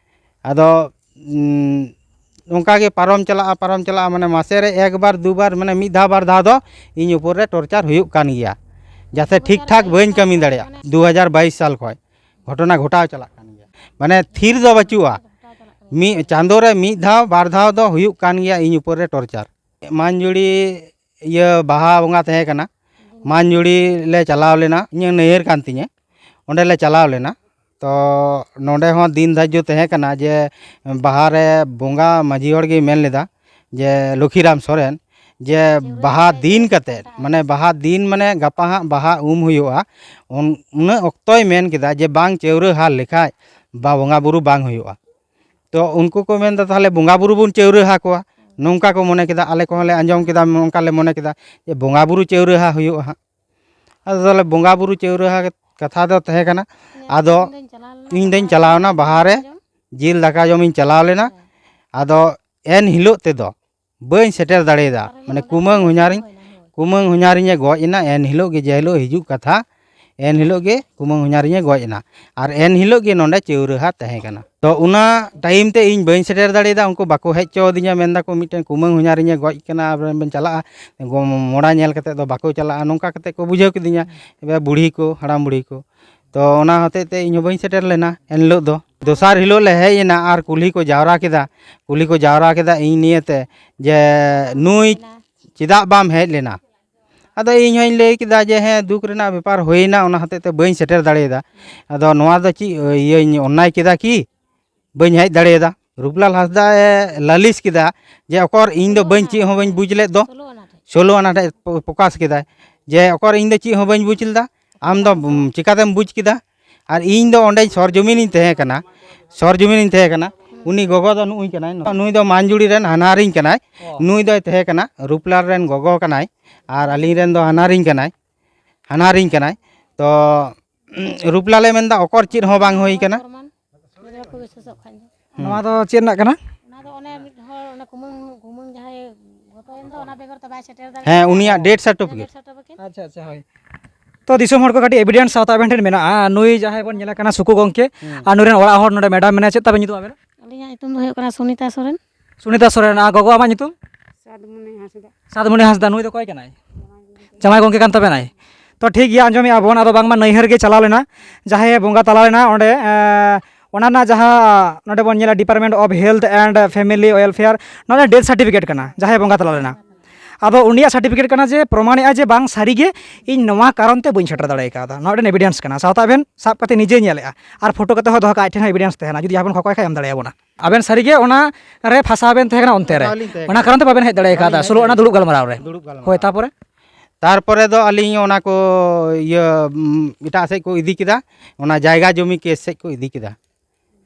ᱟᱫᱚ, ᱩᱸ, ᱚᱱᱠᱟ ᱜᱮ ᱯᱟᱨᱚᱢ ᱪᱟᱞᱟᱜᱼᱟ, ᱯᱟᱨᱚᱢ ᱪᱟᱞᱟᱜᱼᱟ, ᱢᱟᱱᱮ, ᱢᱟᱥᱮ ᱨᱮ ᱮᱠᱵᱟᱨ, ᱫᱩᱵᱟᱨ, ᱢᱟᱱᱮ, ᱢᱤᱫ ᱫᱷᱟᱣ, ᱵᱟᱨ ᱫᱷᱟᱣ ᱫᱚ ᱤᱧ ᱩᱯᱚᱨ ᱨᱮ ᱴᱚᱨᱪᱟᱨ ᱦᱩᱭᱩᱜ ᱠᱟᱱ ᱜᱮᱭᱟ, ᱡᱟᱛᱮ ᱴᱷᱤᱠ ᱴᱷᱟᱠ ᱵᱟᱹᱧ ᱠᱟᱹᱢᱤ ᱫᱟᱲᱮᱭᱟᱜ᱾ ᱫᱩ ᱦᱟᱡᱟᱨ ᱵᱟᱭᱤᱥ ᱥᱟᱞ ᱠᱷᱚᱱ ᱜᱷᱚᱴᱚᱱᱟ ᱜᱷᱚᱴᱟᱣ ᱪᱟᱞᱟᱜ ᱠᱟᱱ ᱜᱮᱭᱟ, ᱢᱟᱱᱮ, ᱛᱷᱤᱨ ᱫᱚ ᱵᱟᱹᱪᱩᱜᱼᱟ᱾ ᱢᱤᱫ ᱪᱟᱸᱫᱳ ᱨᱮ ᱢᱤᱫ ᱫᱷᱟᱣ, ᱵᱟᱨ ᱫᱷᱟᱣ ᱫᱚ ᱦᱩᱭᱩᱜ ᱠᱟᱱ ᱜᱮᱭᱟ ᱤᱧ ᱩᱯᱚᱨ ᱨᱮ ᱴᱚᱨᱪᱟᱨ᱾ ᱢᱟᱱᱡᱩᱲᱤ ᱤᱭᱟᱹ ᱵᱟᱦᱟ ᱵᱚᱸᱜᱟ ᱛᱟᱦᱮᱸ ᱠᱟᱱᱟ, ᱢᱟᱱᱡᱩᱲᱤ ᱞᱮ ᱪᱟᱞᱟᱣ ᱞᱮᱱᱟ, ᱤᱧᱟᱹᱜ ᱱᱟᱹᱭᱦᱟᱹᱨ ᱠᱟᱱ ᱛᱤᱧᱟᱹ, ᱚᱸᱰᱮ ᱞᱮ ᱪᱟᱞᱟᱣ ᱞᱮᱱᱟ᱾ ᱛᱚ, ᱱᱚᱰᱮ ᱦᱚᱸ ᱫᱤᱱ ᱫᱷᱟᱨᱡᱚ ᱛᱟᱦᱮᱸ ᱠᱟᱱᱟ ᱡᱮ ᱵᱟᱦᱟ ᱨᱮ ᱵᱚᱸᱜᱟ ᱢᱟᱹᱡᱷᱤ ᱦᱚᱲ ᱜᱮᱭ ᱢᱮᱱ ᱞᱮᱫᱟ ᱡᱮ ᱞᱚᱠᱷᱤᱨᱟᱢ ᱥᱚᱨᱮᱱ, ᱡᱮ ᱵᱟᱦᱟ ᱫᱤᱱ ᱠᱟᱛᱮᱫ, ᱢᱟᱱᱮ, ᱵᱟᱦᱟ ᱫᱤᱱ, ᱢᱟᱱᱮ, ᱜᱟᱯᱟ ᱦᱟᱸᱜ ᱵᱟᱦᱟ ᱩᱢ ᱦᱩᱭᱩᱜᱼᱟ, ᱩᱱ-, ᱩᱱᱟᱹᱜ ᱚᱠᱛᱚᱭ ᱢᱮᱱ ᱠᱮᱫᱟ ᱡᱮ ᱵᱟᱝ ᱪᱟᱹᱣᱨᱟᱹ ᱦᱟᱨ ᱞᱮᱠᱷᱟᱡ ᱵᱟ ᱵᱚᱸᱜᱟ ᱵᱩᱨᱩ ᱵᱟᱝ ᱦᱩᱭᱩᱜᱼᱟ᱾ ᱛᱚ, ᱩᱱᱠᱩ ᱠᱚ ᱢᱮᱱᱫᱟ, "ᱛᱟᱦᱚᱞᱮ ᱵᱚᱸᱜᱟ ᱵᱩᱨᱩ ᱵᱚᱱ ᱪᱟᱹᱣᱨᱟᱹ ᱦᱟ ᱠᱚᱣᱟ", ᱱᱚᱝᱠᱟ ᱠᱚ ᱢᱚᱱᱮ ᱠᱮᱫᱟ᱾ ᱟᱞᱮ ᱠᱚᱦᱚᱸ ᱞᱮ ᱟᱸᱡᱚᱢ ᱠᱮᱫᱟ, ᱱᱚᱝᱠᱟ ᱞᱮ ᱢᱚᱱᱮ ᱠᱮᱫᱟ ᱡᱮ ᱵᱚᱸᱜᱟ ᱵᱩᱨᱩ ᱪᱟᱹᱣᱨᱟᱹ ᱦᱟ ᱦᱩᱭᱩᱜᱼᱟ ᱦᱟᱸᱜ᱾ ᱟᱫᱚ ᱛᱟᱦᱚᱞᱮ ᱵᱚᱸᱜᱟ ᱵᱩᱨᱩ ᱪᱟᱹᱣᱨᱟᱹ ᱦᱟ ᱠᱟᱛᱷᱟ ᱫᱚ ᱛᱟᱦᱮᱸ ᱠᱟᱱᱟ᱾ ᱟᱫᱚ ᱤᱧ ᱫᱚᱧ ᱪᱟᱞᱟᱣᱱᱟ ᱵᱟᱦᱟ ᱨᱮ, ᱡᱤᱞ ᱫᱟᱠᱟ ᱡᱚᱢᱤᱧ ᱪᱟᱞᱟᱣ ᱞᱮᱱᱟ᱾ ᱟᱫᱚ ᱮᱱ ᱦᱤᱞᱳᱜ ᱛᱮᱫᱚ ᱵᱟᱹᱧ ᱥᱮᱴᱮᱨ ᱫᱟᱲᱮᱭᱟᱫᱟ᱾ ᱢᱟᱱᱮ ᱠᱩᱢᱟᱹᱝ ᱦᱚᱧᱦᱟᱨᱤᱧ, ᱠᱩᱢᱟᱹᱝ ᱦᱚᱧᱦᱟᱨᱤᱧ ᱮ ᱜᱚᱡ ᱮᱱᱟ᱾ ᱮᱱ ᱦᱤᱞᱳᱜ ᱜᱮ, ᱡᱮ ᱦᱤᱞᱳᱜ ᱦᱤᱡᱩᱜ ᱠᱟᱛᱷᱟ, ᱮᱱ ᱦᱤᱞᱳᱜ ᱜᱮ ᱠᱩᱢᱟᱹᱝ ᱦᱚᱧᱦᱟᱨᱤᱧ ᱮ ᱜᱚᱡ ᱮᱱᱟ᱾ ᱟᱨ ᱮᱱ ᱦᱤᱞᱳᱜ ᱜᱮ ᱱᱚᱰᱮ ᱪᱟᱹᱣᱨᱟᱹᱦᱟ ᱛᱟᱦᱮᱸ ᱠᱟᱱᱟ᱾ ᱛᱚ, ᱚᱱᱟ ᱴᱟᱭᱤᱢ ᱛᱮ ᱤᱧ ᱵᱟᱹᱧ ᱥᱮᱴᱮᱨ ᱫᱟᱲᱮᱭᱟᱫᱟ᱾ ᱩᱱᱠᱩ ᱵᱟᱠᱚ ᱦᱮᱡ ᱦᱚᱪᱚ ᱟᱹᱫᱤᱧᱟ, ᱢᱮᱱ ᱫᱟᱠᱚ, "ᱢᱤᱫᱴᱮᱱ ᱠᱩᱢᱟᱹᱝ ᱦᱚᱧᱦᱟᱨᱤᱧ ᱮ ᱜᱚᱡ ᱠᱟᱱᱟ, ᱟᱵᱮᱱ ᱵᱮᱱ ᱪᱟᱞᱟᱜᱼᱟ, ᱜᱚ-, ᱢᱚᱲᱟ ᱧᱮᱞ ᱠᱟᱛᱮ ᱫᱚ ᱵᱟᱠᱚ ᱪᱟᱞᱟᱜᱼᱟ", ᱱᱚᱝᱠᱟ ᱠᱟᱛᱮ ᱠᱚ ᱵᱩᱡᱷᱟᱹᱣ ᱠᱤᱫᱤᱧᱟ᱾ ᱮᱵᱟᱨ ᱵᱩᱲᱦᱤ ᱠᱚ, ᱦᱟᱲᱟᱢ ᱵᱩᱲᱦᱤ ᱠᱚ, ᱛᱚ, ᱚᱱᱟ ᱦᱚᱛᱮᱡ ᱛᱮ ᱤᱧ ᱦᱚᱸ ᱵᱟᱹᱧ ᱥᱮᱴᱮᱨ ᱞᱮᱱᱟ ᱮᱱ ᱦᱤᱞᱳᱜ ᱫᱚ᱾ ᱫᱚᱥᱟᱨ ᱦᱤᱞᱳᱜ ᱞᱮ ᱦᱮᱡ ᱮᱱᱟ ᱟᱨ ᱠᱩᱞᱦᱤ ᱠᱚ ᱡᱟᱣᱨᱟ ᱠᱮᱫᱟ, ᱠᱩᱞᱦᱤ ᱠᱚ ᱡᱟᱣᱨᱟ ᱠᱮᱫᱟ ᱤᱧ ᱱᱤᱭᱮᱛᱮ, ᱡᱮ, "ᱱᱩᱭ ᱪᱮᱫᱟᱜ ᱵᱟᱢ ᱦᱮᱡ ᱞᱮᱱᱟ?" ᱟᱫᱚ ᱤᱧ ᱦᱚᱸᱧ ᱞᱟᱹᱭ ᱠᱮᱫᱟ ᱡᱮ, "ᱦᱮᱸ, ᱫᱩᱠ ᱨᱮᱱᱟᱜ ᱵᱮᱯᱟᱨ ᱦᱩᱭᱱᱟ, ᱚᱱᱟ ᱦᱚᱛᱮᱡ ᱛᱮ ᱵᱟᱹᱧ ᱥᱮᱴᱮᱨ ᱫᱟᱲᱮᱭᱟᱫᱟ᱾ ᱟᱫᱚ ᱱᱚᱣᱟ ᱫᱚ ᱪᱮᱫ ᱤᱭᱟᱹᱧ ᱚᱱᱱᱟᱭ ᱠᱮᱫᱟ ᱠᱤ? ᱵᱟᱹᱧ ᱦᱮᱡ ᱫᱟᱲᱮᱭᱟᱫᱟ?" ᱨᱩᱯᱞᱟᱞ ᱦᱟᱸᱥᱫᱟ ᱮ ᱞᱟᱹᱞᱤᱥ ᱠᱮᱫᱟ ᱡᱮ, "ᱚᱠᱚᱨ, ᱤᱧ ᱫᱚ ᱵᱟᱹᱧ, ᱪᱮᱫ ᱦᱚᱸ ᱵᱟᱹᱧ ᱵᱩᱡᱽ ᱞᱮᱫ ᱫᱚ?" ᱥᱳᱞᱳ ᱟᱱᱟ ᱴᱷᱮᱡ ᱯᱨᱚᱠᱟᱥ ᱠᱮᱫᱟᱭ ᱡᱮ, "ᱚᱠᱚᱨ, ᱤᱧ ᱫᱚ ᱪᱮᱫ ᱦᱚᱸ ᱵᱟᱹᱧ ᱵᱩᱡᱽ ᱞᱮᱫᱟ, ᱟᱢ ᱫᱚ, ᱩᱢ, ᱪᱤᱠᱟᱛᱮᱢ ᱵᱩᱡᱽ ᱠᱮᱫᱟ? ᱟᱨ ᱤᱧ ᱫᱚ ᱚᱸᱰᱮ ᱥᱚᱨᱡᱚᱢᱤᱱᱤᱧ ᱛᱟᱦᱮᱸ ᱠᱟᱱᱟ, ᱥᱚᱨᱡᱚᱢᱤᱱᱤᱧ ᱛᱟᱦᱮᱸ ᱠᱟᱱᱟ᱾ ᱩᱱᱤ ᱜᱚᱜᱚ ᱫᱚ ᱱᱩᱭ ᱠᱟᱱᱟᱭ, ᱱᱩᱭ ᱫᱚ ᱢᱟᱱᱡᱩᱲᱤ ᱨᱮᱱ ᱦᱟᱱᱦᱟᱨᱤᱧ ᱠᱟᱱᱟᱭ, ᱱᱩᱭ ᱫᱚᱭ ᱛᱟᱦᱮᱸ ᱠᱟᱱᱟ ᱨᱩᱯᱞᱟᱞ ᱨᱮᱱ ᱜᱚᱜᱚ ᱠᱟᱱᱟᱭ, ᱟᱨ ᱟᱹᱞᱤᱧ ᱨᱮᱱ ᱫᱚ ᱦᱟᱱᱦᱟᱨᱤᱧ ᱠᱟᱱᱟᱭ, ᱦᱟᱱᱦᱟᱨᱤᱧ ᱠᱟᱱᱟᱭ᱾ ᱛᱚ, ᱨᱩᱯᱞᱟᱞᱮ ᱢᱮᱱᱫᱟ, 'ᱚᱠᱚᱨ, ᱪᱮᱫ ᱦᱚᱸ ᱵᱟᱝ ᱦᱩᱭ ᱠᱟᱱᱟ?'" ᱯᱨᱚᱢᱟᱱ, ᱜᱤᱫᱽᱨᱟᱹ ᱠᱚ ᱵᱤᱥᱮᱥᱚᱜ ᱠᱷᱟᱱ ᱫᱚ᱾ ᱦᱩᱸ᱾ ᱱᱚᱣᱟ ᱫᱚ ᱪᱮᱫ ᱨᱮᱱᱟᱜ ᱠᱟᱱᱟ? ᱚᱱᱟ ᱫᱚ ᱚᱱᱮ ᱢᱤᱫ ᱦᱚᱲ, ᱚᱱᱮ ᱠᱩᱢᱟᱹᱝ, ᱠᱩᱢᱟᱹᱝ ᱡᱟᱦᱟᱸᱭ ᱜᱚᱛᱚᱭᱮᱱ ᱫᱚ, ᱚᱱᱟ ᱵᱮᱜᱚᱨ ᱛᱚ ᱵᱟᱭ ᱥᱮᱴᱮᱨ ᱫᱟᱲᱮᱭᱟᱜᱼᱟ᱾ ᱦᱮᱸ, ᱩᱱᱤᱭᱟᱜ death certificate᱾ Death certificate᱾ ᱟᱪᱪᱷᱟ, ᱟᱪᱪᱷᱟ, ᱦᱳᱭ᱾ ᱛᱚ, ᱫᱤᱥᱚᱢ ᱦᱚᱲ ᱠᱚ ᱠᱟᱹᱴᱤᱡ evidence ᱥᱟᱶᱛᱟ ᱟᱵᱮᱱ ᱴᱷᱮᱱ ᱢᱮᱱᱟᱜᱼᱟ, ᱱᱩᱭ ᱡᱟᱦᱟᱸᱭ ᱵᱚᱱ ᱧᱮᱞᱮ ᱠᱟᱱᱟ ᱥᱩᱠᱩ ᱜᱚᱝᱠᱮ, ᱦᱩᱸ᱾ ᱟᱨ ᱱᱩᱭ ᱨᱮᱱ ᱚᱲᱟᱜ ᱦᱚᱲ ᱱᱚᱰᱮ ᱢᱮᱰᱟᱢ ᱢᱮᱱᱟᱭᱟ, ᱪᱮᱫ ᱛᱟᱵᱮᱱ ᱧᱩᱛᱩᱢ ᱟᱵᱮᱱ? ᱟᱹᱞᱤᱧᱟᱜ ᱧᱩᱛᱩᱢ ᱫᱚ ᱦᱩᱭᱩᱜ ᱠᱟᱱᱟ ᱥᱩᱱᱤᱛᱟ ᱥᱚᱨᱮᱱ᱾ ᱥᱩᱱᱤᱛᱟ ᱥᱚᱨᱮᱱ, ᱟᱨ ᱜᱚᱜᱚ ᱟᱢᱟᱜ ᱧᱩᱛᱩᱢ? ᱥᱟᱫᱢᱩᱱᱤ ᱦᱟᱸᱥᱫᱟ᱾ ᱥᱟᱫᱢᱩᱱᱤ ᱦᱟᱸᱥᱫᱟ, ᱱᱩᱭ ᱫᱚ ᱚᱠᱚᱭ ᱠᱟᱱᱟᱭ? ᱡᱟᱶᱟᱭ ᱜᱚᱝᱠᱮ ᱠᱟᱱ ᱛᱟᱵᱮᱱᱟᱭ᱾ ᱛᱚ, ᱴᱷᱤᱠ ᱜᱮᱭᱟ, ᱟᱸᱡᱚᱢᱮᱜᱼᱟ ᱵᱚᱱ, ᱟᱫᱚ ᱵᱟᱝᱢᱟ ᱱᱟᱹᱭᱦᱟᱹᱨ ᱜᱮ ᱪᱟᱞᱟᱣ ᱞᱮᱱᱟ, ᱡᱟᱦᱟᱸᱭ ᱵᱚᱸᱜᱟ ᱛᱟᱞᱟ ᱞᱮᱱᱟ ᱚᱸᱰᱮ, ᱮᱸ, ᱚᱱᱟ ᱨᱮᱱᱟᱜ ᱡᱟᱦᱟᱸ ᱱᱚᱰᱮ ᱵᱚᱱ ᱧᱮᱞᱟ Department of Health and Family Welfare, ᱱᱚᱰᱮ death certificate ᱠᱟᱱᱟ, ᱡᱟᱦᱟᱸᱭ ᱵᱚᱸᱜᱟ ᱛᱟᱞᱟ ᱞᱮᱱᱟ᱾ ᱟᱫᱚ ᱩᱱᱤᱭᱟᱜ certificate ᱠᱟᱱᱟ ᱡᱮ ᱯᱨᱚᱢᱟᱱᱮᱜᱼᱟ ᱡᱮ ᱵᱟᱝ ᱥᱟᱹᱨᱤᱜᱮ ᱤᱧ ᱱᱚᱣᱟ ᱠᱟᱨᱚᱱ ᱛᱮ ᱵᱟᱹᱧ ᱥᱮᱴᱮᱨ ᱫᱟᱲᱮ ᱠᱟᱣᱫᱟ, ᱱᱚᱣᱟ ᱢᱤᱫᱴᱮᱱ evidence ᱠᱟᱱᱟ᱾ ᱥᱟᱶᱛᱮ ᱟᱵᱮᱱ ᱥᱟᱵ ᱠᱟᱛᱮ ᱱᱤᱡᱮ ᱧᱮᱞᱮᱜᱼᱟ, ᱟᱨ ᱯᱷᱳᱴᱳ ᱠᱟᱛᱮ ᱦᱚᱸ ᱫᱚᱦᱚ ᱠᱟᱜᱼᱟ, ᱟᱡ ᱴᱷᱮᱱ ᱦᱚᱸ evidence ᱛᱟᱦᱮᱱᱟ, ᱡᱩᱫᱤ ᱟᱵᱮᱱ ᱠᱷᱚᱠᱚᱭ ᱠᱷᱟᱡ ᱮᱢ ᱫᱟᱲᱮᱭᱟᱵᱚᱱᱟ᱾ ᱟᱵᱮᱱ ᱥᱟᱹᱨᱤᱜᱮ ᱚᱱᱟ ᱨᱮ ᱯᱷᱟᱸᱥᱟᱣ ᱵᱮᱱ ᱛᱟᱦᱮᱸ ᱠᱟᱱᱟ ᱚᱱᱛᱮ ᱨᱮ, ᱯᱷᱟᱸᱥᱟᱣ ᱞᱤᱧ ᱛᱟᱦᱮᱸ ᱚᱱᱟ ᱠᱟᱱᱟ᱾ ᱠᱟᱨᱚᱱ ᱛᱮ ᱵᱟᱵᱮᱱ ᱦᱮᱡ ᱫᱟᱲᱮ ᱠᱟᱣᱫᱟ, ᱵᱟᱹᱞᱤᱧ ᱦᱮᱡ ᱥᱳᱞᱳ ᱟᱱᱟ ᱫᱟᱲᱮ ᱫᱩᱲᱩᱵ ᱜᱟᱞᱢᱟᱨᱟᱣ ᱨᱮ᱾ ᱫᱩᱲᱩᱵ ᱜᱟᱞᱢᱟᱨᱟᱣ᱾ ᱦᱳᱭ, ᱛᱟᱯᱚᱨᱮ? ᱛᱟᱨᱯᱚᱨᱮ ᱫᱚ ᱟᱹᱞᱤᱧ ᱚᱱᱟ ᱠᱚ ᱤᱭᱟᱹ, ᱩᱢ, ᱮᱴᱟᱜ ᱥᱮᱫ ᱠᱚ ᱤᱫᱤ ᱠᱮᱫᱟ, ᱚᱱᱟ ᱡᱟᱭᱜᱟ ᱡᱚᱢᱤ ᱠᱮᱥ ᱥᱮᱫ ᱠᱚ ᱤᱫᱤ ᱠᱮᱫᱟ᱾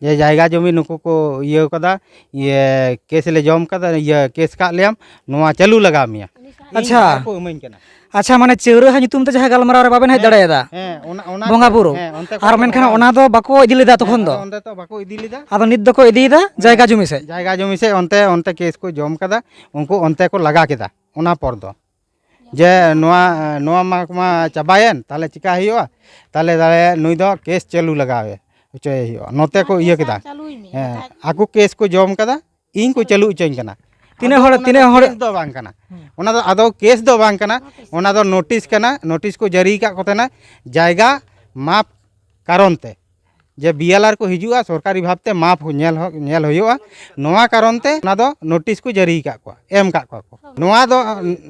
ᱡᱮ ᱡᱟᱭᱜᱟ ᱡᱚᱢᱤ ᱱᱩᱠᱩ ᱠᱚ ᱤᱭᱟᱹ ᱠᱟᱫᱟ, ᱤᱭᱟᱹ ᱠᱮᱥ ᱞᱮ ᱡᱚᱢ ᱠᱟᱫᱟ, ᱤᱭᱟᱹ ᱠᱮᱥ ᱠᱟᱜ ᱞᱮᱭᱟᱢ, ᱱᱚᱣᱟ ᱪᱟᱹᱞᱩ ᱞᱟᱜᱟᱣ ᱢᱮᱭᱟ᱾ ᱤᱧ ᱟᱪᱪᱷᱟ᱾ ᱵᱷᱟᱨ ᱠᱚ ᱤᱢᱟᱹᱧ ᱠᱟᱱᱟ᱾ ᱟᱪᱪᱷᱟ, ᱢᱟᱱᱮ ᱪᱟᱹᱣᱨᱟᱹ ᱦᱟᱸᱜ ᱧᱩᱛᱩᱢ ᱛᱮ ᱡᱟᱦᱟᱸ ᱜᱟᱞᱢᱟᱨᱟᱣ ᱨᱮ ᱵᱟᱵᱮᱱ ᱦᱮᱡ ᱦᱮᱸ, ᱫᱟᱲᱮᱭᱟᱫᱟ, ᱦᱮᱸ, ᱚᱱᱟ, ᱚᱱᱟ ᱵᱚᱸᱜᱟ ᱠᱚ, ᱵᱩᱨᱩ᱾ ᱦᱮᱸ, ᱚᱱᱛᱮ ᱠᱚ ᱟᱨ ᱢᱮᱱᱠᱷᱟᱱ ᱵᱚᱸᱜᱟ ᱚᱱᱟ ᱫᱚ ᱵᱟᱠᱚ ᱤᱫᱤ ᱞᱮᱫᱟ ᱛᱚᱠᱷᱚᱱ ᱦᱮᱸ, ᱫᱚ᱾ ᱟᱫᱚ ᱚᱱᱛᱮ ᱛᱚ ᱵᱟᱠᱚ ᱤᱫᱤ ᱞᱮᱫᱟ᱾ ᱟᱫᱚ ᱱᱤᱛ ᱫᱚᱠᱚ ᱤᱫᱤᱭᱮᱫᱟ ᱡᱟᱭᱜᱟ ᱡᱚᱢᱤ ᱥᱮᱫ᱾ ᱡᱟᱭᱜᱟ ᱡᱚᱢᱤ ᱥᱮᱫ ᱚᱱᱛᱮ, ᱚᱱᱛᱮ ᱠᱮᱥ ᱠᱚ ᱡᱚᱢ ᱠᱟᱫᱟ, ᱩᱱᱠᱩ ᱚᱱᱛᱮ ᱠᱚ ᱞᱟᱜᱟ ᱠᱮᱫᱟ᱾ ᱚᱱᱟ ᱯᱚᱨ ᱫᱚ ᱡᱮ ᱱᱚᱣᱟ, ᱱᱚᱣᱟ ᱢᱟ, ᱢᱟ ᱪᱟᱵᱟᱭᱮᱱ, ᱛᱟᱦᱞᱮ ᱪᱤᱠᱟ ᱦᱩᱭᱩᱜᱼᱟ? ᱛᱟᱦᱞᱮ, ᱛᱟᱦᱞᱮ ᱱᱩᱭ ᱫᱚ ᱠᱮᱥ ᱪᱟᱹᱞᱩ ᱞᱟᱜᱟᱣ ᱮ ᱦᱚᱪᱚᱭᱮ ᱦᱩᱭᱩᱜᱼᱟ, ᱱᱚᱛᱮ ᱠᱚ ᱤᱭᱟᱹ ᱠᱮᱫᱟ᱾ ᱦᱮᱸ, ᱟᱠᱚ ᱠᱮᱥ ᱠᱚ ᱡᱚᱢ ᱠᱟᱫᱟ, ᱤᱧ ᱠᱚ ᱪᱟᱹᱞᱩ ᱦᱚᱪᱚᱧ ᱠᱟᱱᱟ᱾ ᱛᱤᱱᱟᱹᱜ ᱟᱫᱚ ᱦᱚᱲ, ᱚᱱᱟ ᱛᱤᱱᱟᱹᱜ ᱫᱚ ᱦᱚᱲ? ᱠᱮᱥ ᱫᱚ ᱵᱟᱝ ᱠᱟᱱᱟ᱾ ᱦᱩᱸ᱾ ᱚᱱᱟ ᱫᱚ ᱟᱫᱚ ᱠᱮᱥ ᱫᱚ ᱵᱟᱝ ᱠᱟᱱᱟ, ᱚᱱᱟ ᱫᱚ ᱱᱳᱴᱤᱥ ᱠᱟᱱᱟ, ᱱᱳᱴᱤᱥ ᱠᱚ ᱡᱟᱹᱨᱤ ᱟᱠᱟᱫ ᱠᱚ ᱛᱟᱦᱮᱱᱟ ᱡᱟᱭᱜᱟ ᱢᱟᱯ ᱠᱟᱨᱚᱱ ᱛᱮ, ᱡᱮ ᱵᱤ ᱮᱞ ᱟᱨ ᱠᱚ ᱦᱤᱡᱩᱜᱼᱟ, ᱥᱚᱨᱠᱟᱨᱤ ᱵᱷᱟᱵᱽ ᱛᱮ ᱢᱟᱯ ᱦᱚᱸ ᱧᱮᱞ ᱦᱚᱸ, ᱧᱮᱞ ᱦᱩᱭᱩᱜᱼᱟ, ᱱᱚᱣᱟ ᱠᱟᱨᱚᱱ ᱛᱮ ᱚᱱᱟ ᱫᱚ ᱱᱳᱴᱤᱥ ᱠᱚ ᱡᱟᱹᱨᱤ ᱟᱠᱟᱫ ᱠᱚᱣᱟ, ᱮᱢ ᱟᱠᱟᱫ ᱠᱚᱣᱟ ᱠᱚ᱾ ᱱᱚᱣᱟ ᱫᱚ,